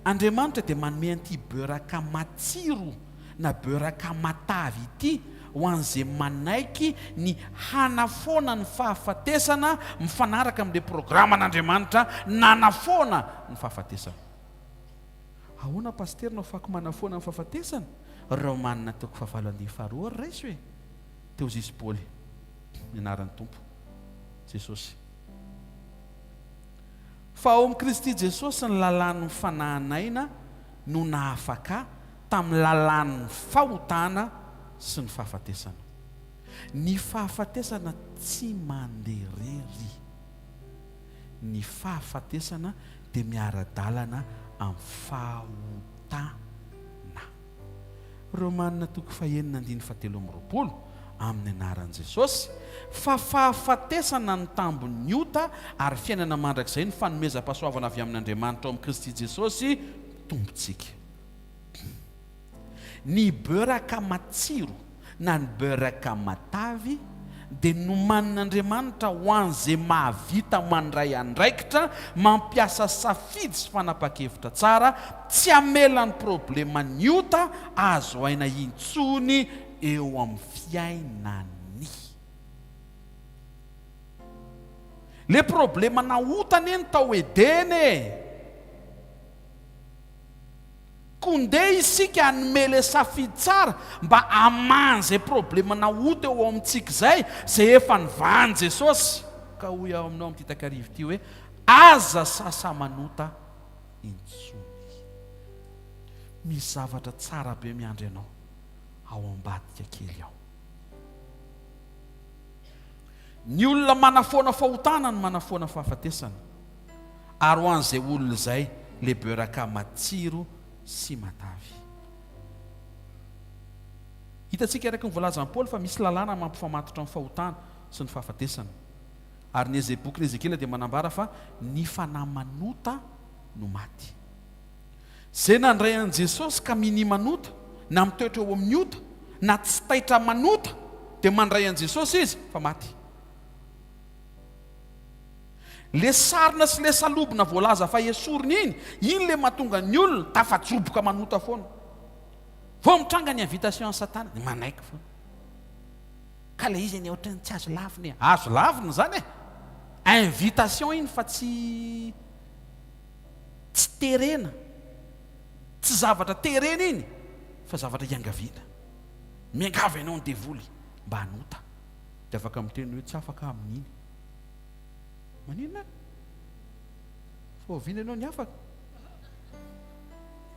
Andriamanitra dia manome an'ity beurre matsiro na beurre matavy ity Ho an'izay manaiky ny hanafoana ny fahafatesana mifanaraka amin'ilay programan'Andriamanitra nanafoana ny fahafatesana. Ahoana Pasitera no afako manafoana ny fahafatesana? Raomanina toko fahavalo andininy faharoa ary raiso e! Teo Zisy Paoly, ny anaran'ny Tompo Jesosy. Fa ao amin'i Kristy Jesosy ny lalàn'ny fanahin'aina no nahafaka tamin'ny lalàn'ny fahotana sy ny fahafatesana. Ny fahafatesana tsy mandeha irery. Ny fahafatesana dia miara-dalana amin'ny fahotana. Romana toko fahenina andininy fahatelo amby 20, Amin'ny anaran'i Jesosy, fa fahafatesana ny tambin'ny ota ary fiainana mandrakizay ny fanomezam-pahasoavana avy amin'Andriamanitra ao amin'i Kristy Jesosy Tompontsika. Ny beuraka matsiro na ny beuraka matavy dia nomanin'Andriamanitra ho an'izay mahavita mandray andraikitra, mampiasa safidy sy fanapahan-kevitra tsara, tsy hamela ny probleman'ny ota azo aina intsony eo amin'ny fiainany. Le problemana ota anie ny tao Edena e! Koa ndeha isika hanome ilay safidy tsara mba hamaha an'izay problema-na ota eo amintsika izay, izay efa novahan'i Jesosy. Ka hoy aho aminao amin'ity takariva ity hoe, Aza sasa-manota intsony. Misy zavatra tsara be miandry anao ao ambadika kely ao. Ny olona manafoana fahotana no manafoana fahafatesana. Ary ho an'izay olona izay le beuraka matsiro sy matavy. Hitantsika araka ny voalazan'i Paoly fa misy lalàna mampifamatotra ny fahotana sy ny fahafatesana. Ary ny Eze bokin'i Ezekiela dia manambara fa ny fanahy manota no maty. Izay nandray an'i Jesosy ka minia manota, na mitoetra eo amin'ny ota, na tsy taitra manota, dia mandray an'i Jesosy izy fa maty. Le sarona sy le salobona voalaza fa esorina iny, iny le mahatonga ny olona tafajoboka manota foana. Vao mitranga ny invitation an'i satana dia manaiky foana. Ka le izy anie ohatran'ny tsy azo lavina e. Azo lavina izany e. Invitation iny fa tsy tsy terena. Tsy zavatra terena iny fa zavatra iangaviana. Miangavy anao ny devoly mba hanota. Dia afaka miteny hoe tsy afaka aho amin'iny. Maninona? Fa oviana ianao ny afaka?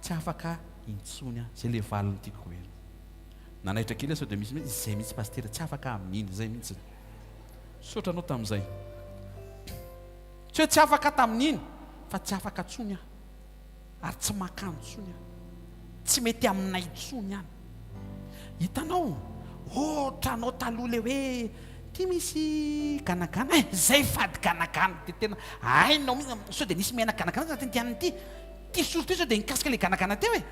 Tsy afaka intsony aho. Izay ilay valiny tiako ho heno. Nanaitra kely aho sao dia misy hoe izay mihitsy pasitera, tsy afaka aho amin'iny, izay mihitsy. Misaotra anao tamin'izay. Tsy hoe tsy afaka aho tamin'iny, fa tsy afaka intsony aho. Ary tsy mankany intsony aho. Tsy mety aminay intsony any. Hitanao, ohatranao taloha ilay hoe ity misy ganagana eh, zay fady ganagana dia tena hainao mihitsy, sao dia nisy mena ganagana tanatin'ity anona ity, ity soro ity sao dia nikasika ilay ganagana teo e.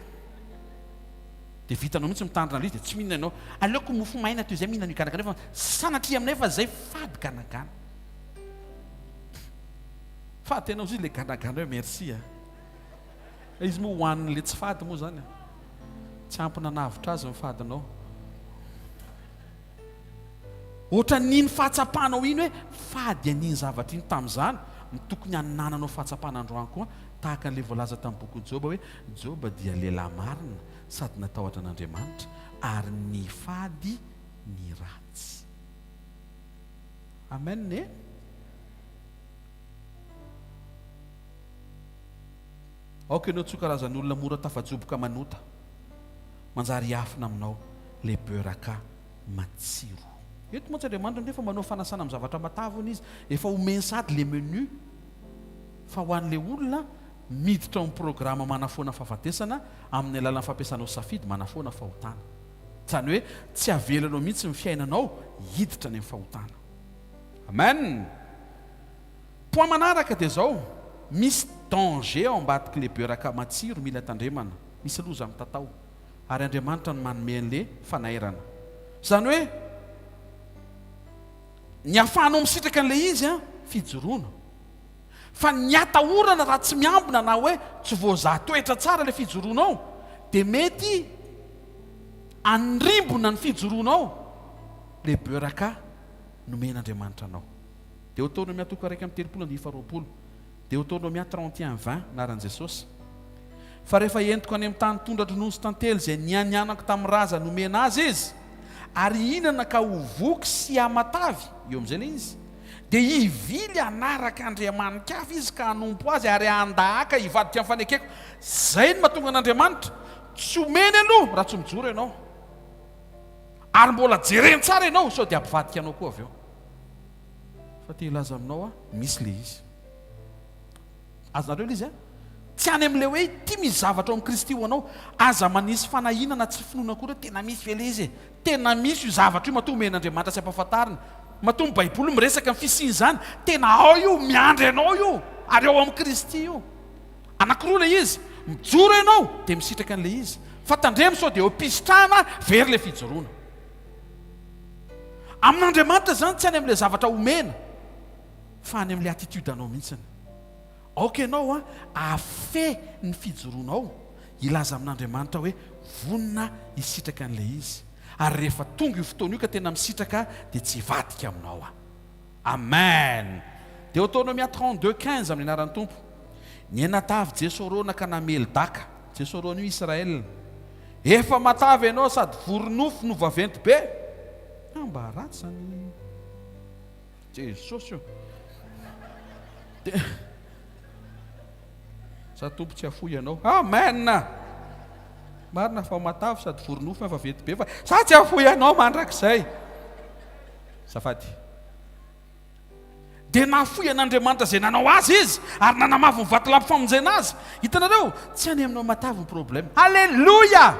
Dia vitanao mihitsy mitandrina an'ilay izy dia tsy mihinana ianao. Aleoko mofo maina toy izay mihinana io ganagana io fa sanatria aminay fa zay fady ganagana. Fady tena ozy ilay ganagana io, merci a. Izy moa hohanin'ilay tsy fady moa izany e. Tsy ampy nanavotra azy ny fadinao. Ohatran'iny fahatsapanao iny hoe fady an'iny zavatra iny tamin'izany no tokony hanananao fahatsapana androany koa, tahaka an'ilay voalaza tamin'ny bokin'i Joba hoe Joba dia lehilahy marina sady natahotra an'Andriamanitra ary nifady ny ratsy. Amen e! Aoka ianao tsy ho karazan'olona mora tafajoboka manota. Manjary hiafina aminao ilay beuraka matsiro. Eto mantsy Andriamanitra nefa manao fanasana amin'ny zavatra matavy hono izy. Efa omeny sahady ilay menu. Fa ho an'ilay olona miditra ao amin'ny programa manafoana fahafatesana amin'ny alalan'ny fampiasanao safidy manafoana fahotana. Izany hoe tsy avelanao mihitsy ny fiainanao hiditra any amin'ny fahotana. Amen! Point manaraka dia zao, misy danger ao ambadik'le beuraka matsiro mila tandremana, misy loza mitatao, ary Andriamanitra no manome an'le fanairana. Izany hoe ny ahafahanao misitraka an'le izy an, fijoroana. Fa ny atahorana raha tsy miambina na hoe tsy voazaha toetra tsara le fijoroanao dia mety hanrimbona ny fijoroanao. Ilay beuraka nomen'Andriamanitra anao. Deoteronomia toko 31 andininy faharoapolo. Deoteronomia 31 20, anaran'i Jesosy. Fa rehefa entiko any amin'ny tany tondra-dronono sy tantely izay nianianako tamin'ny razany homena azy izy, ary hihinana ka ho voky sy hamatavy, eo amin'izay ilay izy, dia hivily hanaraka andriamani-kafa izy ka hanompo azy ary handahaka hivadika amin'ny fanekeko. Izay no mahatonga an'Andriamanitra tsy omeny aloha raha tsy mijoro ianao. Ary mbola jereny tsara ianao sao dia hampivadika anao koa avy eo. Fa te hilaza aminao aho, misy ilay izy. Azonareo ilay izy an? Tsy any amin'ilay hoe ity misy zavatra ao amin'i Kristy ho anao. Aza manisy fanahiana na tsy finoana akory hoe tena misy ve ilay izy e? Tena misy io zavatra io matoa omen'Andriamanitra sy ampahafantariny. Matoa ny Baiboly miresaka ny fisian'izany, tena ao io, miandry anao io, ary ao amin'i Kristy io. Anankiroa ilay izy, mijoro ianao dia misitraka an'ilay izy. Fa tandremo sao dia eo am-pisitrahana very ilay fijoroana. Amin'Andriamanitra izany tsy any amin'ilay zavatra omena fa any amin'ilay attitude anao mihitsiny. Aoka ianao an hahafehy ny fijoroanao, hilaza amin'Andriamanitra hoe vonona hisitraka an'ilay izy. Ary rehefa tonga io fotoana io ka tena misitraka dia tsy hivadika aminao aho. Amen! Deoteronomia 32, 15 amin'ny anaran'ny Tompo. Niha-natavy Jesorona ka namely daka. Jesorona io Israël. Efa matavy ianao sady vory nofo no vaventy be. Ah, mba ratsy zany. Jesosy ô. De Za Tompo tsy hafoy anao. Amen! Marina fa matavy sady vory nofo fa vaventy be fa za tsy hafoy anao mandrakizay. Azafady. Dia nahafoy an'Andriamanitra izay nanao azy izy, ary nanamavo ny vatolampy famonjena azy. Hitanareo? Tsy any aminao matavy ny problème. Alléluia!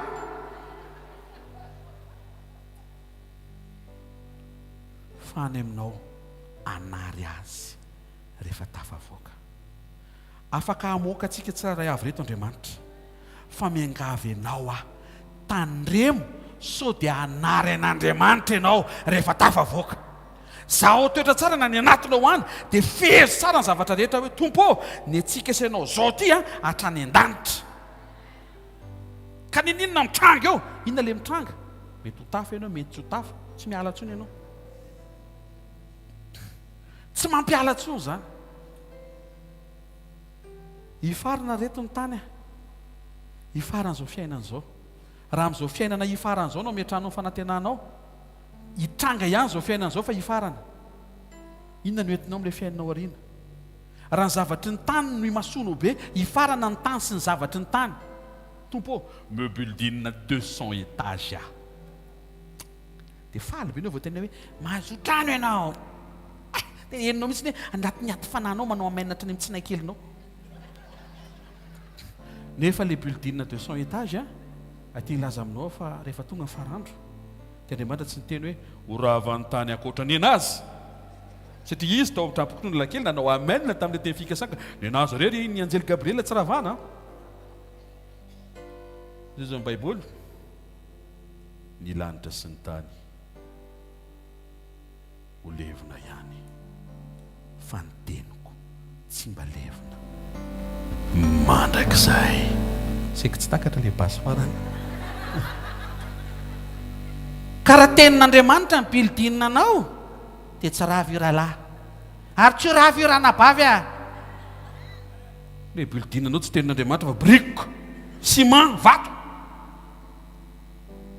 Fa any aminao hanary azy rehefa tafavoaka. Afaka hamoaka antsika tsirairay avy ireto Andriamanitra. Fa miangavy anao aho, tandremo sao dia hanary an'Andriamanitra ianao rehefa tafavoaka. Zahao toetra tsara na ny anatinao any dia fehezo tsara ny zavatra rehetra hoe Tompo ô, ny antsika sy ianao izao ity an, hatrany an-danitra. Ka n'inon'inona mitranga eo, inona ilay mitranga? Mety ho tafa ianao, mety tsy ho tafa, tsy miala intsony ianao. Tsy mampiala intsony izany. Hifarana reto ny tany a! Hifarana izao fiainana izao. Raha amin'izao fiainana hifarana izao no ametrahanao ny fanantenanao, hitranga ihany izao fiainana izao fa hifarana. Inona no entinao amin'ilay fiainana ao aoriana? Raha ny zavatry ny tany no imasoanao be, hifarana ny tany sy ny zavatry ny tany. Tompo ô, me building 200 étages aho. Dia faly be ianao vao tena hoe mahazo trano ianao. Ah! Dia henonao mihitsy hoe anatin'ny aty fanahinao manao amen hatrany amin'ny tsinay kelinao. Nefa le building 200 étages an, aty hilaza aminao fa rehefa tonga ny farandro dia Andriamanitra tsy niteny hoe ho ravan'ny tany ankoatra nenazy. Satria izy tao amin'ny trampok'ondry lakely nanao amen tamin'ilay teny fikasana ka nenazy irery ny anjely Gabriela tsy ravana an. Izay izao ny Baiboly. Ny lanitra sy ny tany ho levona ihany, fa ny teniko tsy mba levona mandrakizay. Saingy tsy takatra ilay basy farany. Ka raha tenin'Andriamanitra ny building anao dia tsy rava io rahalahy ary tsy ho rava io ranabavy a! Ilay building anao tsy tenin'Andriamanitra fa brique, ciment, vato.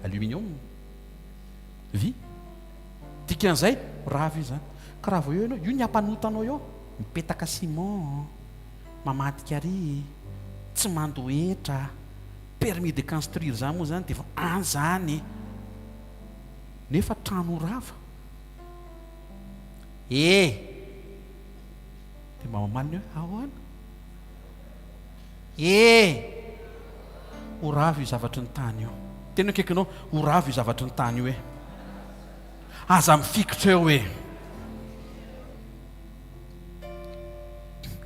Aluminium, vy. Dikan'izay, rava io izany. Ka raha vao eo ianao, io ny hampanota anao eo, mipetaka ciment, mamadika ary, tsy mandoa hetra, permis de construire izany moa izany dia efa any izany. Nefa trano rava. E! Dia mba mamaly ny hoe ahoana? E! Ho rava io zavatry ny tany io. Tena akaikinao, ho rava io zavatry ny tany io e. Aza mifikitra eo e.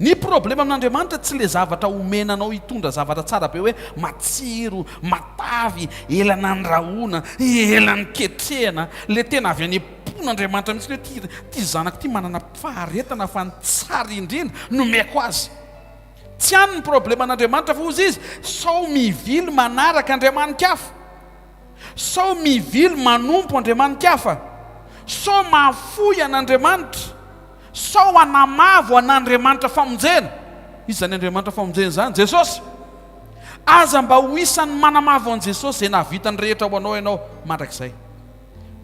Ny problema amin'Andriamanitra tsy le zavatra omena anao hitondra zavatra tsara be hoe matsiro, matavy, ela nandrahoana, ela niketrehana, le tena avy any am-pon'Andriamanitra mihitsy hoe ty ty zanako ty manana faharetana fa ny tsara indrindra nomeko azy. Tsy any ny probleman'Andriamanitra fa hozy izy, sao mivily manaraka andriamani-kafa. Sao mivily manompo andriamani-kafa. Sao mahafoy an'Andriamanitra, sao hanamavo an'Andriamanitra famonjena. Iza izany Andriamanitra famonjena izany? Jesosy. Aza mba ho isan'ny manamavo an'i Jesosy izay nahavita ny rehetra ho anao ianao mandrakizay.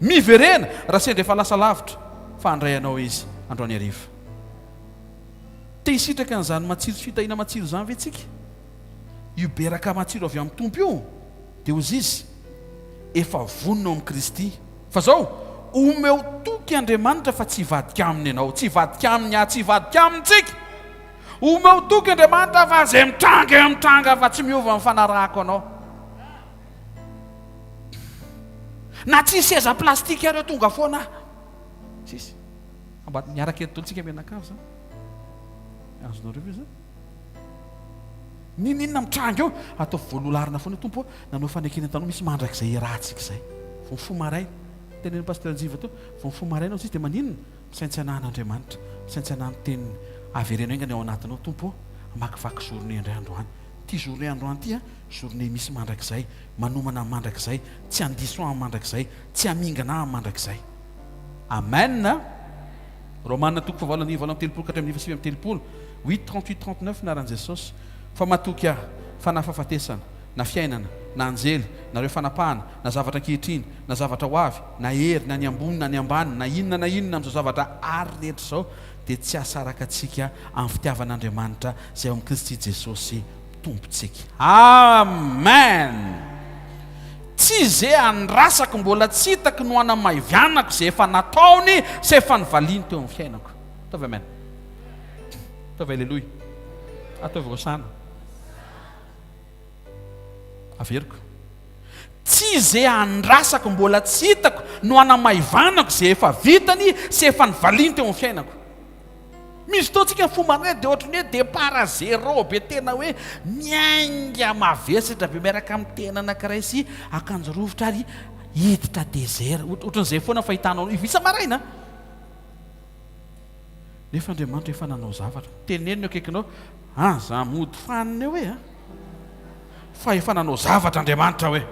Miverena raha sendra efa lasa lavitra fa handray anao Izy androany hariva. Te hisitraka an'izany matsiro sy fitahiana matsiro izany ve tsika? Io beraka matsiro avy amin'ny Tompo io dia hozy Izy, efa vonona ao amin'i Kristy. Fa zao, omeo toky Andriamanitra fa tsy hivadika aminy ianao, tsy hivadika aminy aho, tsy hivadika aminy tsika. Omeo toky Andriamanitra fa izay mitranga eo mitranga fa tsy miova ny fanarahako anao. Na tsy seza plastique ary eo tonga foana aho. Tsisy. Mba miaraka eto daholo tsika mianakavy zany. Azonareo ve zany? N'inon'inona mitranga eo, ataovy voaloha laharana foana, Tompo ô, nanao fanekena taminao, misy mandrakizay iarahantsika izay. Vao mifoha maraina, tenenin'i Pasteur Njiva teo, vao mifoha maraina hozy izy dia maninona? Misaintsaina an'Andriamanitra, misaintsaina ny teniny, avereno haingana ao anatinao, Tompo ô, hamakivaky journée indray androany. Ity journée androany ity an, journée misy mandrakizay, manomana mandrakizay, tsy handiso ahy mandrakizay, tsy hamingana ahy mandrakizay. Amen! Romana toko fahavalo andininy 38 ka hatramin'ny 39, huit, 38, 39 Anaran'i Jesosy, fa matoky aho fa na fahafatesana, na fiainana, na anjely, na ireo fanapahana, na zavatra ankehitriny, na zavatra ho avy, na hery, na ny ambony, na ny ambany, na inona na inona amin'izao zavatra ary rehetra izao, dia tsy hahasaraka antsika amin'ny fitiavan'Andriamanitra izay ao amin'i Kristy Jesosy Tompontsika. Amen! Tsy ze andrasako mbola tsy hitako no hanamaivanako ze efa nataony sy efa nivaliany teo amin'ny fiainako. Ataovy amen. Ataovy aleloia. Ataovy hosana. Averiko. Tsy ze andrasako mbola tsy hitako no hanamaivanako ze efa vitany sy efa nivaliany teo amin'ny fiainako. Misy fotoana tsika fomba anay dia ohatran'ny hoe départ à zéro be tena hoe miainga mavesatra be miaraka amin'ny tena anankiray sy akanjo rovitra ary hiditra désert ohatran'izay foana fahitanao an'io isa-maraina. Nefa Andriamanitra efa nanao zavatra. Teneno ny akaikinao, aza mody fanina eo e a! Fa efa nanao zavatra Andriamanitra hoe.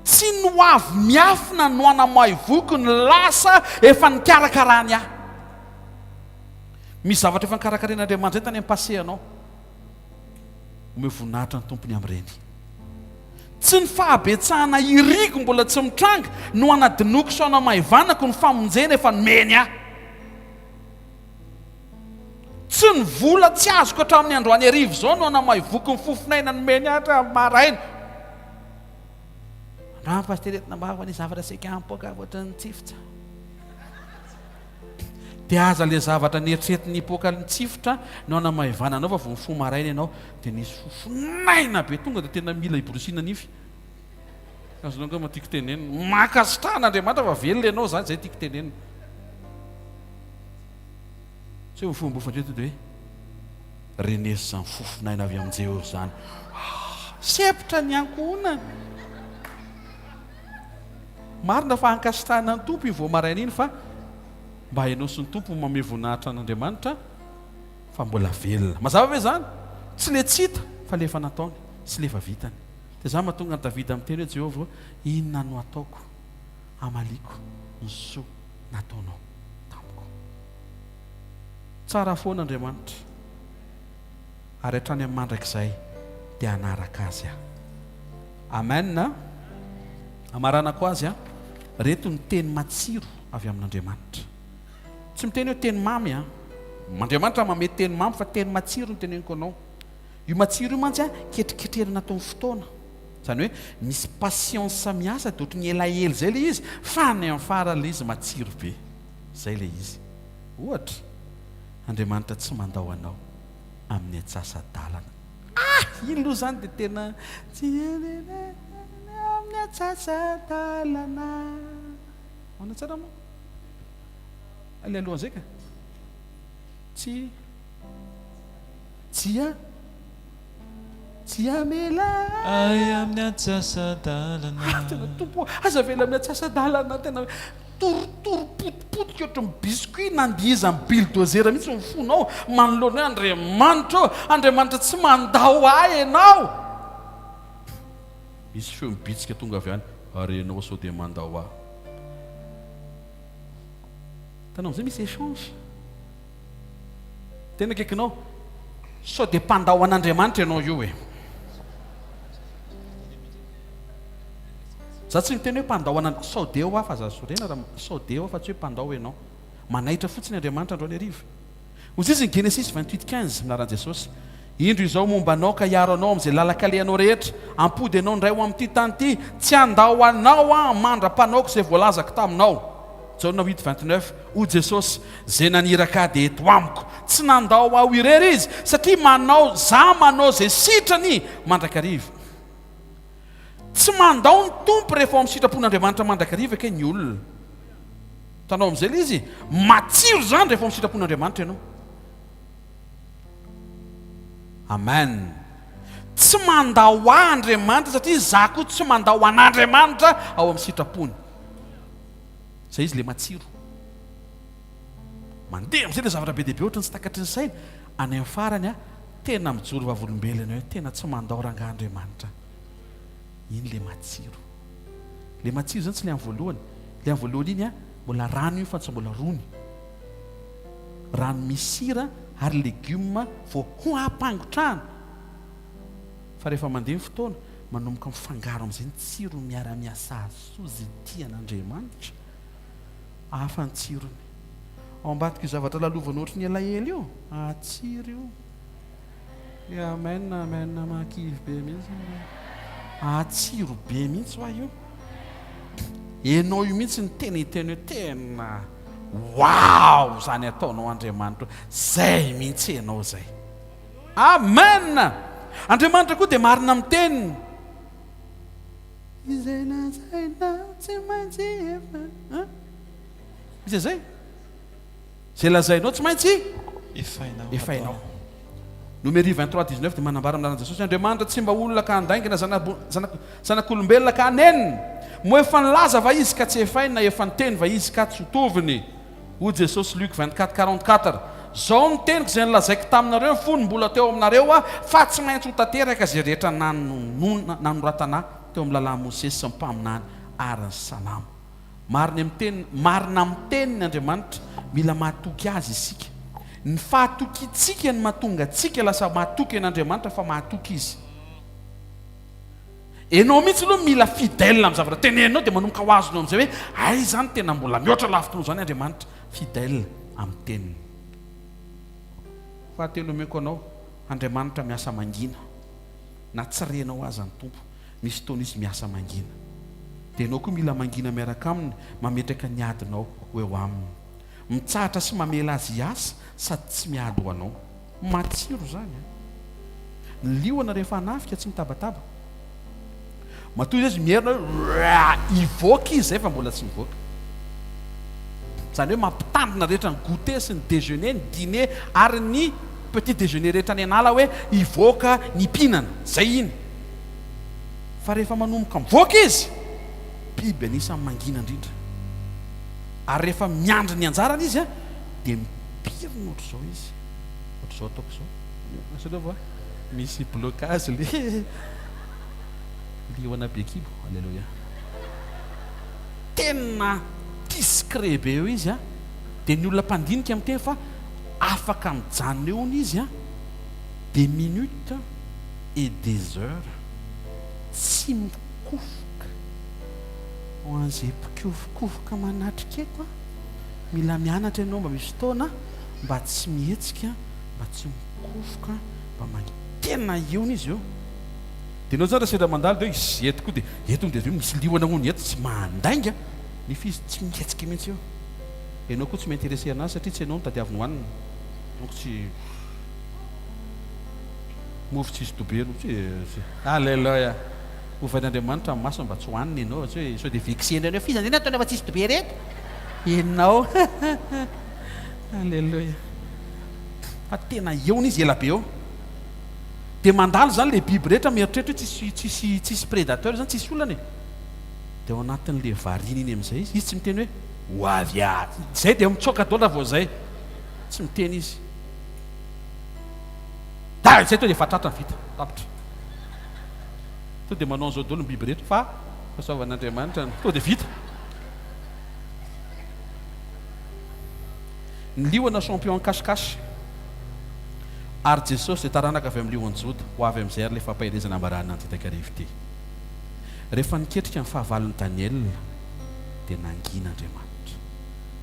Tsy ny ho avy miafina no hanamaivoko ny lasa efa nikarakarany ahy. Misy zavatra efa nokarakarain'Andriamanitra izay tany amin'ny passé anao. Omeo voninahitra ny Tompony amin'ireny. Tsy ny fahabetsahana iriko mbola tsy mitranga no hanadinoako sy hanamaivanako ny famonjena efa nomeny ahy. Tsy ny vola tsy azoko hatramin'ny androany hariva izao no hanamaivoko ny fofon'aina nomeny ahy hatramin'ny maraina. Androany pasitera entina am-bava ny zavatra saika hampoaka ohatran'ny tsifotra. Dia aza ilay zavatra neritreretina hipoaka ny tsifotra no hanamaivananao fa vao mifoha maraina ianao dia nisy fofon'aina be tonga dia tena mila hiborosiana nify. Azonao angamba tiako tenenina. Mankasitrahana Andriamanitra fa velona ianao izany, izay tiako tenenina. Tsy hoe mifombofo indray tonga dia hoe reneso izany fofon'aina avy amin'i Jehovah izany. Ah, sempotra ny ankohonana. Marina fa ankasitrahana ny Tompo iny vao maraina iny fa mba ianao sy ny Tompo mamehy voninahitra an'Andriamanitra fa mbola velona. Mazava ve izany? Tsy le tsy hita fa le efa nataony sy le efa vitany. Dia izany mahatonga an'i Davida miteny hoe Jehovah ô, inona no hataoko hamaliako ny soa nataonao tamiko? Tsara foana Andriamanitra, ary hatrany amin'ny mandrakizay dia hanaraka Azy aho. Amen a! Amaranako azy a! Reto ny teny matsiro avy amin'Andriamanitra. Tsy miteny hoe teny mamy a! Andriamanitra mamehy teny mamy fa teny matsiro no teneniko anao. Io matsiro io mantsy a, ketriketrehina anatin'ny fotoana. Izany hoe misy patience miasa dia ohatran'ny elaela izay ilay izy fa any amin'ny farany ilay izy matsiro be. Izay ilay izy. Ohatra, Andriamanitra tsy mandao anao amin'ny antsasa-dalana. Ah! Iny aloha izany dia tena tsy amin'ny antsasa-dalana. Ahoana tsara moa? Ilay alohan'izay ka. Tsy Tsia. Tsy hamela ahy amin'ny antsasa-dalana. Ah, tena Tompo ô, aza avela amin'ny antsasa-dalana. Tena torotoro potipotika ohatry ny biscuit nandihizan'ny bulldozer mihitsy ny fonao manoloana hoe Andriamanitra ô, Andriamanitra tsy mandao ahy ianao. Misy feo mibitsika tonga avy any, ary ianao sao dia mandao ahy. Hitanao amin'izay misy échange. Tena akaikinao. Sao dia mpandao an'Andriamanitra ianao io e. Za tsy miteny hoe mpandao an'Andriamanitra, sao dia eo aho fa za sorena raha sao dia eo aho fa tsy hoe mpandao ianao. Manaitra fotsiny Andriamanitra androany hariva. Hoy izy ny Genesisy 28 15, anaran'i Jesosy, Indro izao momba anao ka hiaro anao amin'izay lalan-kalehanao rehetra, hampody anao indray ho amin'ity tany ity, tsy handao anao aho mandra-panaoko izay voalazako taminao. Jaona huit 29, Hoy Jesosy, Izay naniraka ahy dia eto amiko. Tsy nandao aho irery Izy, satria manao, za manao izay sitrany mandrakariva. Tsy mandao ny Tompo rehefa ao amin'ny sitrapon'Andriamanitra mandrakariva kay ny olona. Hitanao amin'izay ilay izy? Matsiro izany rehefa ao amin'ny sitrapon'Andriamanitra ianao. Amen. Tsy mandao ahy Andriamanitra satria izaho koa tsy mandao an'Andriamanitra ao amin'ny sitrapony. Izay izy ilay matsiro. Mandeha amin'izay ilay zavatra be dia be ohatran'ny tsy takatry ny saina. Any amin'ny farany, tena mijoro vavolombelona hoe tena tsy mandao rangahy Andriamanitra. Iny ilay matsiro. Ilay matsiro izany tsy ilay amin'ny voalohany. Ilay amin'ny voalohany iny mbola rano iny fa tsy mbola rony. Rano misy sira ary legioma vao ho ampangotrahana. Fa rehefa mandeha ny fotoana, manomboka mifangaro amin'izay ny tsiro miara-miasa soa izay tian'Andriamanitra. Hafa ny tsirony. Ao ambadik'io zavatra lalovana ohatry ny elaela io, hatsiro io. Amen amen mahakivy be mihitsy hatsiro be mihitsy hoa io. Enao io mihitsy ny tena hiteny hoe tena wow zany ataonao Andriamanitra zay mihitsy enao zay. Amen! Andriamanitra koa dia marina amin'ny teniny. Izay lazainao tsy maintsy efa. Iza izay? Izay lazainao tsy maintsy efainao. Efainao. Nomery 23 19 dia manambara amin'ny anaran'i Jesosy, Andriamanitra tsy mba olona ka handainga na zanak'olombelona ka hanenina. Moa efa nilaza va izy ka tsy efainy na efa niteny va izy ka tsy hotoviny? Hoy Jesosy, Luc 24 44, Izao no teniko izay nolazaiko taminareo fony mbola teo aminareo Aho, fa tsy maintsy ho tanteraka izay rehetra nanoratana Ahy teo amin'ny lalàn'i Mosesy sy ny mpaminany ary ny Salamo. Marina amin'ny teniny, marina amin'ny teniny Andriamanitra, mila mahatoky Azy isika. Ny fahatokiantsika no mahatonga antsika lasa mahatoky an'Andriamanitra fa mahatoky Izy. Enao mihitsy aloha mila fidèle amin'ny zavatra teneninao dia manomboka ho azonao amin'izay hoe hay izany tena mbola mihoatra lavitra noho izany Andriamanitra, fidèle amin'ny teniny. Fahatelo omeko anao, Andriamanitra miasa mangina. Na tsy renao aza ny Tompo, misy fotoana Izy miasa mangina. Dia enao koa mila mangina miaraka Aminy, mametraka ny adinao ho eo Aminy. Mitsahatra sy mamela Azy hiasa sady tsy miady ho anao. Matsiro izany an! Ny liona rehefa hanafika tsy mitabataba. Matoa izy mierona hoe hivoaka izy zay fa mbola tsy nivoaka. Izany hoe mampitandrina rehetra ny goûter sy ny déjeuner, ny dîner ary ny petit déjeuner rehetra any an'ala hoe hivoaka ny mpihinana. Zay iny. Fa rehefa manomboka mivoaka izy, biby anisan'ny mangina indrindra. Ary rehefa miandry ny anjarany izy dia mipirina ohatr'izao izy. Ohatr'izao ataoko izao. Asa aloha fa misy blocage le liona be kibo. Alléluia. Tena discret be eo izy a. Dia ny olona mpandinika miteny fa afaka mijanona eo hono izy a, des minutes et des heures tsy mikofoka. Ho an'izay mpikofokofoka manatrika eto a, mila mianatra ianao mba misy fotoana mba tsy mihetsika, mba tsy mikofoka, mba mangi-, tena eo hono izy eo. Dia ianao zany raha sendra mandalo dia hoe izy eto koa dia eto hono dia avy eo misy liona hono eto, tsy mandainga nefa izy tsy mihetsika mihitsy eo. Ianao koa tsy mi-intéresser anazy satria tsy ianao no tadiaviny hohanina. Donc tsy mofo tsisy dobera tsy tsy Alléluia. Ovain'Andriamanitra ny masony mba tsy hohanina ianao fa tsy hoe sao dia vexé indray ianao, f'iza indray no ataony efa tsisy dobera eto? Ianao. Alléluia. Fa tena eo hono izy ela be eo. Dia mandalo izany ilay biby rehetra mieritreritra hoe tsisy tsisy tsisy prédateur izany, tsisy olana e. Dia ao anatin'ilay variana iny amin'izay izy, izy tsy miteny hoe ho avy ato. Izay dia mitsoaka daholo raha vao izay. Tsy miteny izy. Da izay to dia efa tratra ny vita, tapitra. To dia manao an'izao daholo ny biby rehetra fa fahasoavan'Andriamanitra no to dia vita. Ny liona champion cache cache. Ary Jesosy dia taranaka avy amin'ny lion'i Joda. Ho avy amin'izay ary ilay fampaherezana ambarana an'ity takariva ity. Rehefa niketrika ny fahavalon'i Daniela dia nangina Andriamanitra.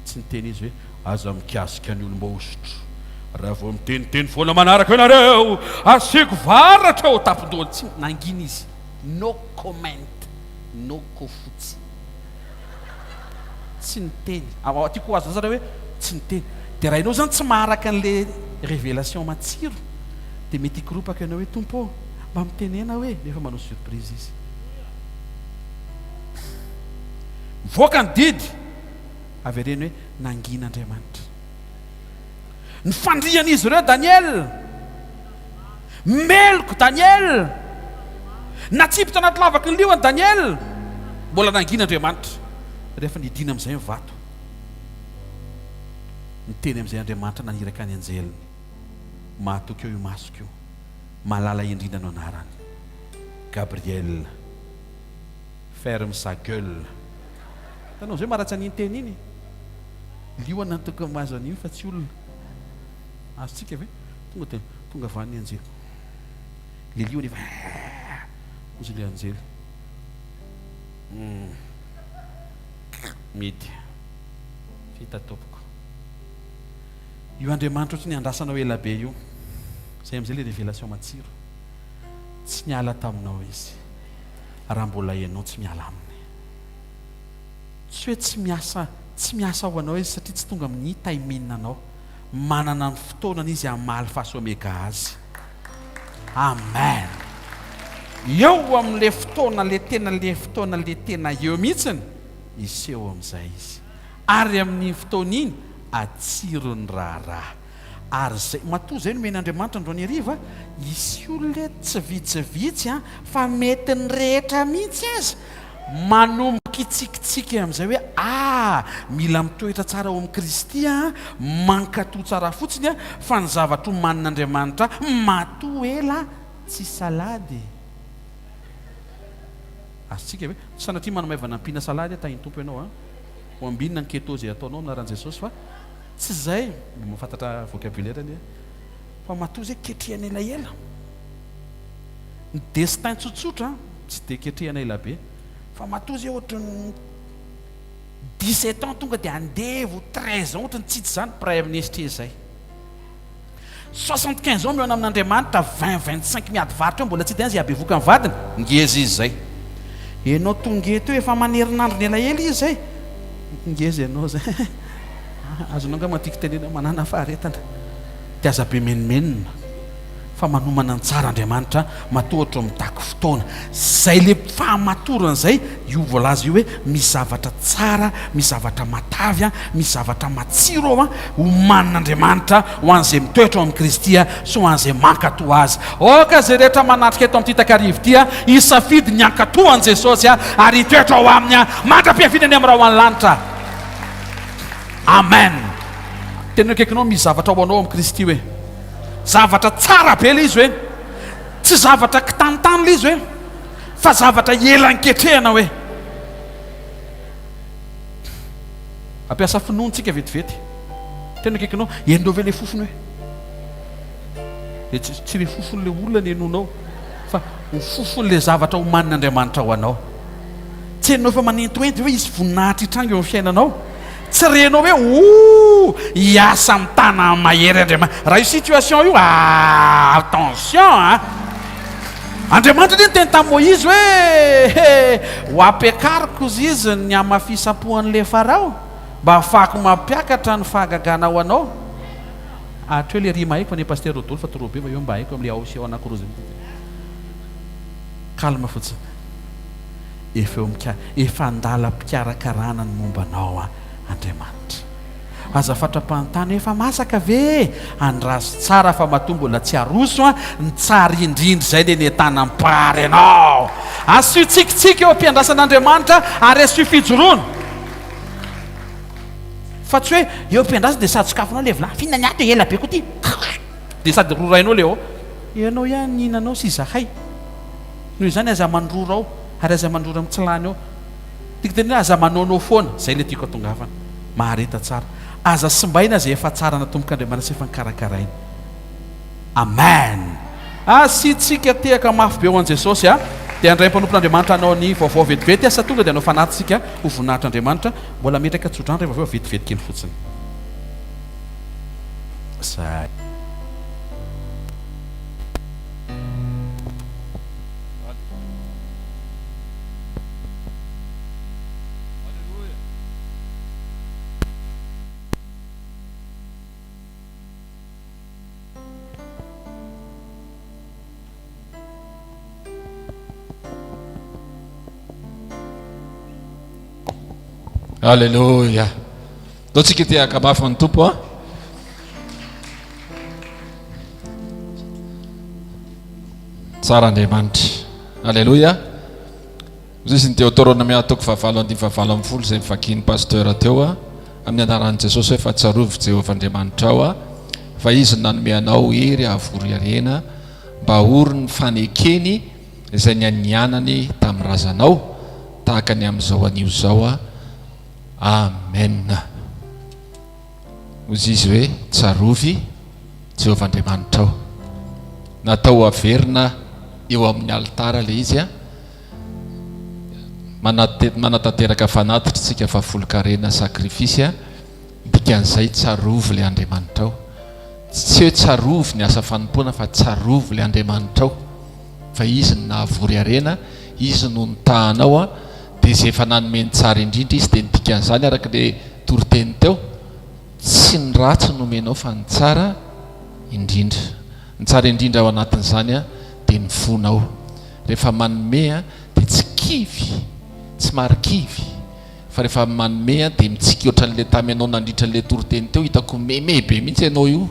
Tsy niteny izy hoe, Aza mikasika ny olom-boahosotra. Raha vao miteniteny foana manaraka ianareo, asiako varatra eo an-tampon-dohany. Tsy nangina izy. No comment. No kofotsy. Tsy niteny. Tiako ho azo tsara hoe tsy niteny. Dia raha ianao izany tsy maharaka an'ilay révélation matsiro, dia mety hikoropaka ianao hoe, Tompo ô, mba mitenena hoe, nefa manao surprise izy. Mivoaka ny didy, avereno hoe, nangina Andriamanitra. Ny fandrian'izy ireo Daniel. Meloka Daniel. Natsipy tanaty lavaky ny liona Daniel. Mbola nangina Andriamanitra. Rehefa nidina amin'izay ny vato. Niteny amin'izay Andriamanitra naniraka ny anjeliny. Mahatoky eo imasoko io. Malala indrindra no anarany. Gabriel. Ferme sa gueule. Hitanao amin'izay maharatsy an'iny teny iny? Liona no tokony mahazo an'iny fa tsy olona. Azontsika ve? Tonga dia tonga avy any ny anjely. Le liona efa hozy le anjely. Hmm. Mety. Vita tompoko. Io Andriamanitra ohatry ny andrasanao ela be io. Zay amizay le révélation matsiro. Tsy niala taminao izy. Raha mbola ianao tsy miala aminy. Tsy hoe tsy miasa tsy miasa ho anao izy satria tsy tonga amin'ny timing anao. Manana ny fotoanany izy hamaly face omega azy. Amen. Eo amin'le fotoana le tena le fotoana le tena eo mihitsiny hiseho amin'izay izy. Ary amin'iny fotoana iny atsiro ny raharaha. Ary zay, matoa zay nomen'Andriamanitra androany hariva, hisy olona eto tsy vitsivitsy an, fa mety ny rehetra mihitsy aza, manomboka hitsikitsiky amin'izay hoe ah, mila mitoetra tsara ao amin'i Kristy aho, mankatò tsara fotsiny aho, fa ny zavatra omanin'Andriamanitra ahy, matoa ela tsy salady e. Azontsika ve? Tsy sanatria manamaivana ampiana salady aho, tahin'ny Tompo ianao an. Ho ambinina ny keto izay ataonao amin'ny anaran'i Jesosy fa tsy izay, mba mahafantatra vocabulaire anie, fa matoa izay ketrehana elaela. Ny destin tsotsotra tsy dia ketrehana elabe fa matoa zay ohatran'ny 17 ans tonga dia andevo, 13 ans ohatran'ny tsitsy izany praiminisitra izy izay. 75 ans mihaona amin'Andriamanitra, 20, 25 miady varotra eo mbola tsy hita ihany izay habevoka ny vadiny, ngeza izy izay. Ianao tonga eto eo efa aman'herinandro elaela izy izay, ngeza ianao izay. Azonao angamba ny tiako tenenana, manàna faharetana dia aza be menomenona. Fa manomana ny tsara Andriamanitra matoa ohatra mitaky fotoana. Zay le fahamatorana zay io voalaza io hoe misy zavatra tsara, misy zavatra matavy an, misy zavatra matsiro ao an, omanin'Andriamanitra ho an'izay mitoetra ao amin'i Kristy sy ho an'izay mankatò Azy. Aoka izay rehetra manatrika eto amin'ity takariva ity hisafidy ny hankatò an'i Jesosy ary hitoetra ao Aminy mandra-piaviany any amin'ny rahona lanitra. Amen. Teneno akaikinao misy zavatra ho anao ao amin'i Kristy hoe. Zavatra tsara be ilay izy hoe. Tsy zavatra kitanitany ilay izy hoe, fa zavatra ela niketrehana hoe. Ampiasa finoana tsika vetivety. Tena akaikinao, henonao ve ilay fofony hoe? Dia tsy, tsy ilay fofon'ilay olona ny henonao, fa ho fofon'ilay zavatra omanin'Andriamanitra ho anao. Tsy henonao efa manentoento ve hisy voninahitra hitranga eo amin'ny fiainanao? Tsy renao hoe ooh hiasa amin'ny tanany mahery Andriamanitra. Raha io situation io ah attention ah. Andriamanitra anie niteny tamin'i Moizy hoe he ho ampiakariko ozy izy ny hamafisam-po an'ilay Farao mba hahafahako mampiakatra ny fahagagana ho anao. Hatreo le rima haiko fa ny Pasteur Rodolphe trop be fa eo mba haiko amin'ilay ao sy ao anakiroa zay. Calme fotsiny. Efa eo mika, efa andalam-pikarakarana ny momba anao an Andriamanitra. Aza fatra-panontany hoe efa masaka ve e? Andraso tsara fa matoa mbola tsy aroso an, ny tsara indrindra izay le nentanam-pary anao. Asio tsikitsiky eo am-piandrasana Andriamanitra ary asio fijoroana. Fa tsy hoe eo am-piandrasana dia sady sokafinao le vilany, f'inona ny ato e, ela be koa ty. Dia sady rorainao le ao. Ianao ihany nihinanao sy izahay. Noho izany aza mandrora ao ary aza mandrora mitsilany ao. Tiako tenenina hoe aza manaonao foana. Izay ilay tiako hatongavana. Mahareta tsara. Aza simbaina izay efa tsara natombok'Andriamanitra sy efa nokarakarainy. Amen! Asiantsika tehaka mafy be ho an'i Jesosy a! Dia handray mpanompon'Andriamanitra hanao ny vaovao vetivety asa tonga dia hanao fanatitsika ho voninahitr'Andriamanitra. Mbola ametraka tsodrano rehefa avy eo vetivety kely fotsiny. Zay. Alléluia. Ndao tsika te hakamafy ny Tompo a. Tsara Andriamanitra. Alléluia. Hoy izy ny Deoteronomia toko fahavalo andininy fahavalo ambin'ny folo izay novakian'ny pasteur teo a, amin'ny anaran'i Jesosy hoe fa tsarovy Jehovah Andriamanitrao a, fa Izy no nanome anao hery hahavory harena mba haory ny fanekeny izay nianianany tamin'ny razanao tahaka ny amin'izao anio izao a. Amen. Hoy izy hoe tsarovy Jehovah Andriamanitrao. Natao haverina eo amin'ny alitara ilay izy a. Manatanteraka fanatitra isika fahafolonkarena sacrifice a, dikan'izay tsarovy ilay Andriamanitrao. Tsy hoe tsarovy ny asa fanompoana fa tsarovy ilay Andriamanitrao fa Izy no nahavory harena, Izy no nitaha anao a, dia izay efa nanome ny tsara indrindra Izy dia ny dikan'izany araka ilay toriteny teo, tsy ny ratsy no omenao fa ny tsara indrindra. Ny tsara indrindra ao anatin'izany dia ny fonao. Rehefa manome dia tsy kivy, tsy marikivy, fa rehefa manome dia mitsiky ohatran'ilay tamy ianao nandritra ilay toriteny teo, hitako meme be mihitsy ianao io,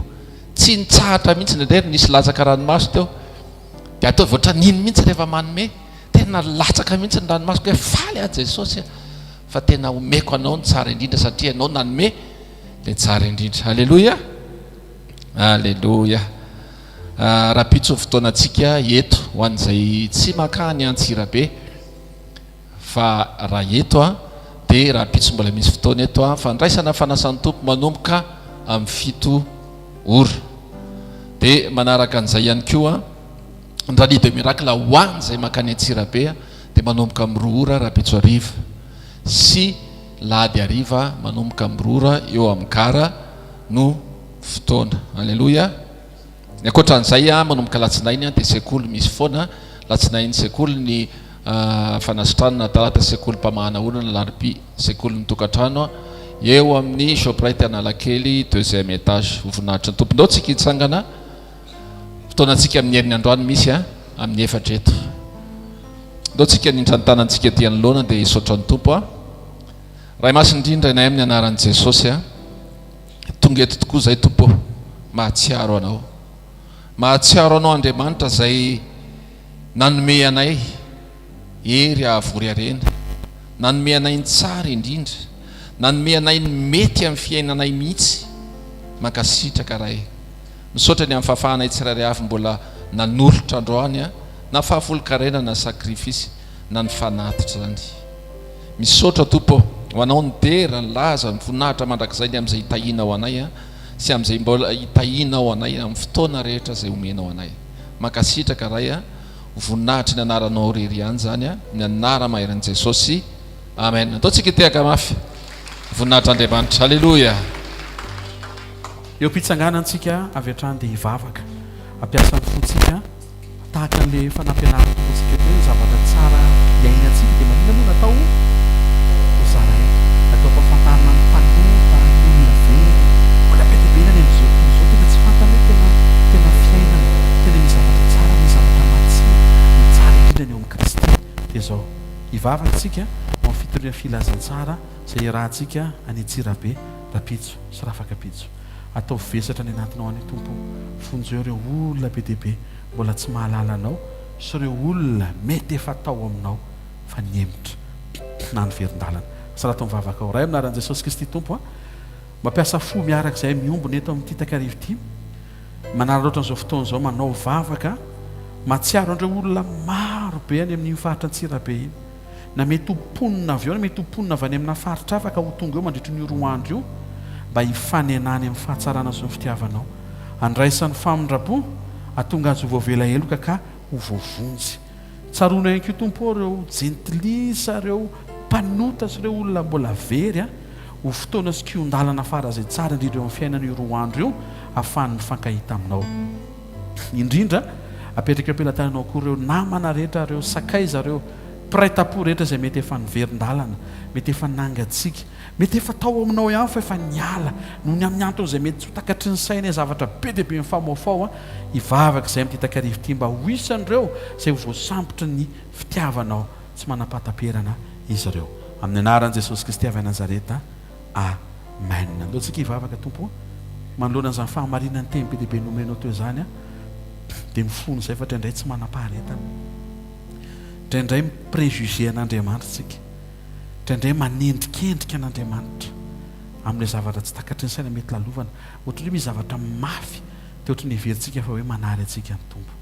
tsy nitsahatra mihitsy, indraindray ary nisy latsaka ranomaso teo, dia ataovy ohatran'iny mihitsy rehefa manome, tena latsaka mihitsy ny ranomasoko hoe faly aho Jesosy a, fa tena omeko anao ny tsara indrindra satria ianao nanome ilay tsara indrindra. Aleloia! Aleloia! Rahampitso ny fotoanantsika eto ho an'izay tsy mankany Antsirabe fa raha eto dia rahampitso mbola misy fotoana eto fandraisana fanasan'ny Tompo manomboka amin'ny fito ora. Dia manaraka an'izay ihany koa ny Rallye de Miracle ho an'izay mankany Antsirabe dia manomboka amin'ny roa ora rahampitso hariva sy lahady hariva manomboka amin'ny roa ora eo amin'ny gara no fotoana. Aleloia. Ny ankoatra an'izay, manomboka alatsinainy dia sekoly misy foana, alatsinainy sekoly ny fanasitranana, talata sekoly mpamahana olana, alarobia sekolin'ny tokantrano eo amin'ny Shoprite Analakely deuxième étage. Ho voninahitry ny Tompo. Ndao tsika hitsangana, fotoanantsika amin'ny heriny androany misy amin'ny efatra eto. Ndao tsika hanindra ny tanantsika aty anoloana dia hisaotra ny Tompo. Ray Masina indrindra, Rainay amin'ny anaran'i Jesosy. Tonga eto tokoa izay Tompo ô, mahatsiaro Anao. Mahatsiaro Anao Andriamanitra izay nanome anay hery hahavory harena, nanome anay ny tsara indrindra, nanome anay ny mety amin'ny fiainanay mihitsy. Mankasitraka Ray. Misaotra ny amin'ny fahafahanay tsirairay avy mbola nanolotra androany na fahafolonkarena na sacrifice na ny fanatitra izany. Misaotra Tompo ô, ho Anao ny dera, ny laza, ny voninahitra mandrakizay ny amin'izay hitahianao anay sy amin'izay mbola hitahianao anay amin'ny fotoana rehetra izay omenao anay. Mankasitraka Ray a, ho voninahitry ny anaranao irery ihany izany a, amin'ny anara-maherin'i Jesosy. Amen. Ataontsika hitehaka mafy. Voninahitr'Andriamanitra. Aleloia. Eo am-pitsanganantsika avy hatrany dia hivavaka, hampiasa ny fontsika. Tahaka an'ilay efa nampianarin'ny Tompontsika teo, ny zavatra tsara iainantsika dia maninona moa natao ho zaraina? Natao hampafantarina ny mpanota, ny olona very. Mbola be dia be ny any amin'izao tontolo izao tena tsy fantany hoe tena tena fiainana, tena misy zavatra tsara, misy zavatra matsiro. Ny tsara indrindra ny eo amin'i Kristy dia izao, hivavaka isika ho amin'ny fitoriana filazantsara izay iarahantsika any Antsirabe rahampitso sy rafakapitso. Ataovy vesatra any anatinao any Tompo o, vonjeo ireo olona be dia be mbola tsy mahalala Anao sy ireo olona mety efa tao aminao fa nihemotra na niverin-dalana. Salatu amin'ny vavaka ao Ray amin'ny anaran'i Jesosy Kristy Tompo a. Mampiasa fo miaraka izahay miombona eto amin'ity takariva ity, manararaotra an'izao fotoana izao manao vavaka, mahatsiaro an'ireo olona maro be any amin'iny faritra Antsirabe iny. na mety ho mponina avy eo na mety ho mponina avy any amina faritra hafa ka ho tonga eo mandritra an'io roa andro io. mba hifanenany amin'ny fahatsarana sy ny fitiavanao. Andraisany famindram-po, hahatonga azy ho voavela heloka ka ho voavonjy. Tsaroana ihany koa Tompo ô ireo jentilisa, ireo mpanota sy ireo olona mbola very a! Ho fotoana sy kihon-dalana faran'izay tsara indrindra eo amin'ny fiainana io roa andro io ahafahany mifankahita aminao. Indrindra, apetraka eo am-pelatananao koa ireo namana rehetra, ireo sakaiza, ireo mpiray tampo rehetra izay mety efa niverin-dalana, mety efa nangatsiaka, mety efa tao aminao ihany fa efa niala noho ny amin'ny antony izay mety tsy ho takatry ny sainay, zavatra be dia be mifamoafao. Hivavaka izahay amin'ity takariva ity mba ho isan'ireo izay ho voasambotry ny fitiavanao tsy manam-pahataperana izy ireo. Amin'ny anaran'i Jesosy Kristy avy any Nazareta. Amen. Andao tsika hivavaka, Tompo ô. Manoloana an'izany fahamarinan'ny teny be dia be nomenao teo izany aho, dia mifono izay fa indraindray tsy manam-paharetana. Indraindray mi-préjuger an'Andriamanitra isika. Indraindray manendrikendrika an'Andriamanitra amin'ilay zavatra tsy takatry ny saina mety lalovana. Ohatran'ny hoe misy zavatra mafy dia ohatran'ny heverintsika fa hoe manary antsika ny Tompo.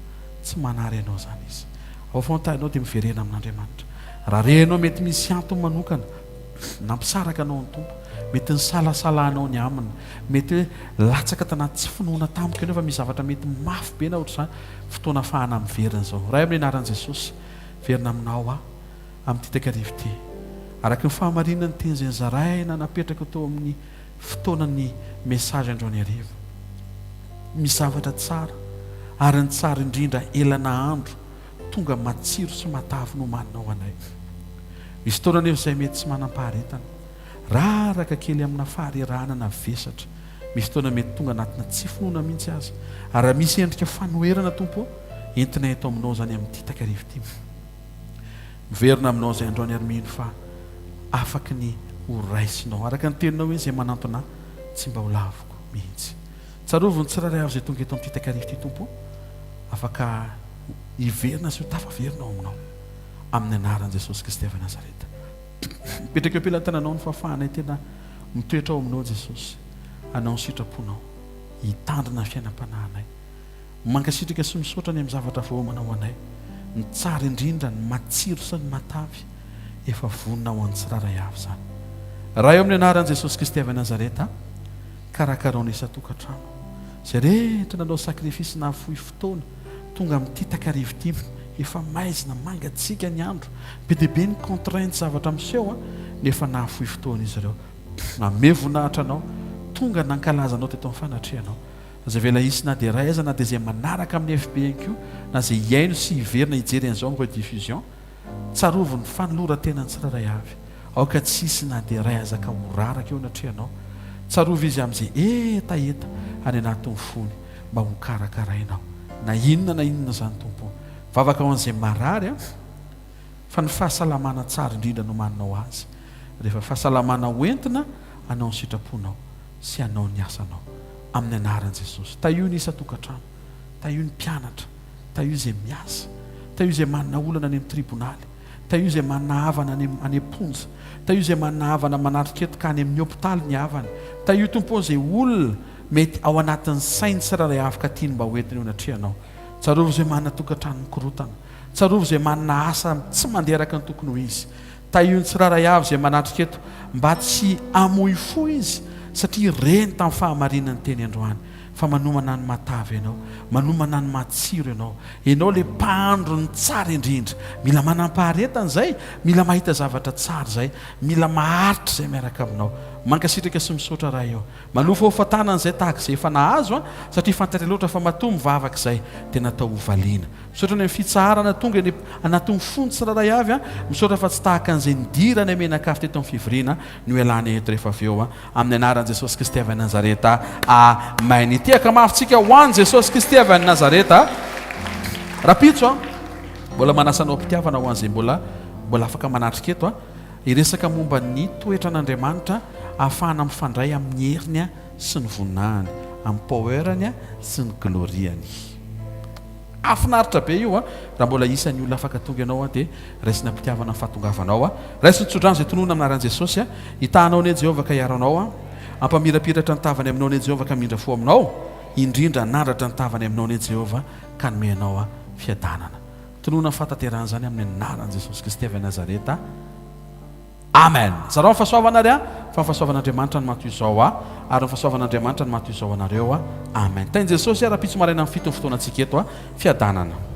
Tsy manary anao izany Izy. Ao fantany ao dia miverena amin'Andriamanitra. Raha renao mety misy antony manokana nampisaraka anao ny Tompo, mety nisalasalanao ny Aminy, mety hoe latsaka tanaty tsy finoana tampoka ianao fa misy zavatra mety mafy be na ohatr'izany, fotoana afahana miverina izao. Ray amin'ny anaran'i Jesosy, miverina Aminao aho amin'ity takariva ity. Araka ny fahamarinan'ny teny izay nozaraina napetraka teo amin'ny fotoanan'ny message androany hariva. Misy zavatra tsara, ary ny tsara indrindra ela nahandro, tonga matsiro sy matavy nomanina ho anay. Misy fotoana anefa izay mety tsy manam-paharetana. Raraka kely amina faharerahana na vesatra. Misy fotoana mety tonga anatina tsy finoana mihitsy aza. Ary raha misy endrika fanoherana Tompo ô, entinay eto aminao izany amin'ity takariva ity. Miverina aminao izay androany ary mino fa afaky ny ho raisinao. Araka ny teninao hoe izay manantona ahy tsy mba ho laviko mihitsy. Tsarovy ny tsirairay avy izay tonga eto amin'ity takariva ity Tompo ô, afaka hiverina sy ho tafaverina ao aminao. Amin'ny anaran'i Jesosy Kristy avy Nazareta. Mipetraka eo am-pelatananao ny fahafahanay tena mitoetra ao aminao Jesosy. Hanao ny sitraponao. Hitandrina ny fiainam-panahinay. Mankasitraka sy misaotra ny amin'ny zavatra voaomana ho anay. Ny tsara indrindra, ny matsiro sy ny matavy, efa vonona ho an'ny tsirairay avy izany. Ray ao amin'ny anaran'i Jesosy Kristy avy Nazareta, karakarao ny isan-tokantrano. Izay rehetra nanao sacrifice nahafoy fotoana, tonga amin'ity takariva ity, efa maizina, mangatsiaka ny andro, be dia be ny contraintes zavatra miseho, nefa nahafoy fotoana izy ireo. Nanome voninahitra Anao, tonga nankalaza Anao teto amin'ny fanatrehanao. Aza avela hisy na dia iray aza na dia izay manaraka amin'ny FB ihany koa na izay hihaino sy hiverina hijery an'izao amin'ny rediffusion. Tsarovy ny fanoloran-tenan'ny tsirairay avy. Aoka tsy hisy na dia iray aza ka ho raraka eo anatrehanao. Tsarovy izy amin'izay hetaheta any anatin'ny fony mba ho karakarainao. Na inona na inona izany Tompo ô. Vavaka ho an'izay marary an! Fa ny fahasalamana tsara indrindra no omaninao azy. Rehefa fahasalamana ho entina hanao ny sitraponao sy hanao ny asanao. Amin'ny anaran'i Jesosy. Tahio ny isan-tokantrano. Tahio ny mpianatra. Tahio izay miasa. Tahio izay manana olana any amin'ny tribonaly. Tahio izay manana havana any any am-ponja. Tahio izay manana havana manatrika eto ka any amin'ny hopitaly ny havany. Tahio Tompo ô izay olona mety ao anatin'ny sainy tsirairay avy ka tiany mba ho entina eo anatrehanao. Tsarovy izay manana tokantrano mikorotana. Tsarovy izay manana asa tsy mandeha araka ny tokony ho izy. Tahio ny tsirairay avy izay manatrika eto mba tsy hamoy fo izy satria reny tamin'ny fahamarinany teny androany fa manomana ny matavy ianao, manomana ny matsiro ianao. Ianao ilay mpahandro ny tsara indrindra. Mila manam-paharetana izay, mila mahita zavatra tsara izay, mila maharitra izay miaraka aminao. Mankasitraka sy misaotra Ray ô. Manofahofa tanana izay tahaka izay efa nahazo an, satria fantatray loatra fa matoa mivavaka izay dia natao ho valiana. Misaotra ny amin'ny fitsaharana tonga eny anatin'ny fo ny tsirairay avy an, misaotra fa tsy tahaka an'izay nidirana mianakavy teto amin'ny fivoriana no ialana eto rehefa avy eo an, amin'ny anaran'i Jesosy Kristy avy any Nazareta, Amen. Hitehaka mafy tsika ho an'i Jesosy Kristy avy any Nazareta. Rapitso an, mbola manasa anao am-pitiavana ho an'izay mbola mbola afaka manatrika eto an, hiresaka momba ny toetran'Andriamanitra ahafahana mifandray amin'ny heriny sy ny voninahiny, amin'ny power-ny sy ny glory-ny. Hafinaritra be io a! Raha mbola isan'ny olona afaka tonga ianao a dia raisina am-pitiavana ny fahatongavanao a! Raiso ny tsodrano izay tononina amin'ny anaran'i Jesosy a! Hitahanao anie Jehovah ka hiaro anao a! Hampamirapiratra ny tavany aminao anie Jehovah ka hamindra fo aminao, indrindra hanandratra ny tavany aminao anie Jehovah ka hanome anao a fiadanana. Tononina ny fahatanterahan'izany amin'ny anaran'i Jesosy Kristy avy any Nazareta. Amen! Zarao ny fahasoavana ary a! Fa ny fahasoavan'Andriamanitra no maha toy izao a! Ary ny fahasoavan'Andriamanitra no maha toy izao anareo a. Amen. Tahin'i Jesosy a, rahampitso maraina amin'ny fito ny fotoanantsika eto a. Fiadanana.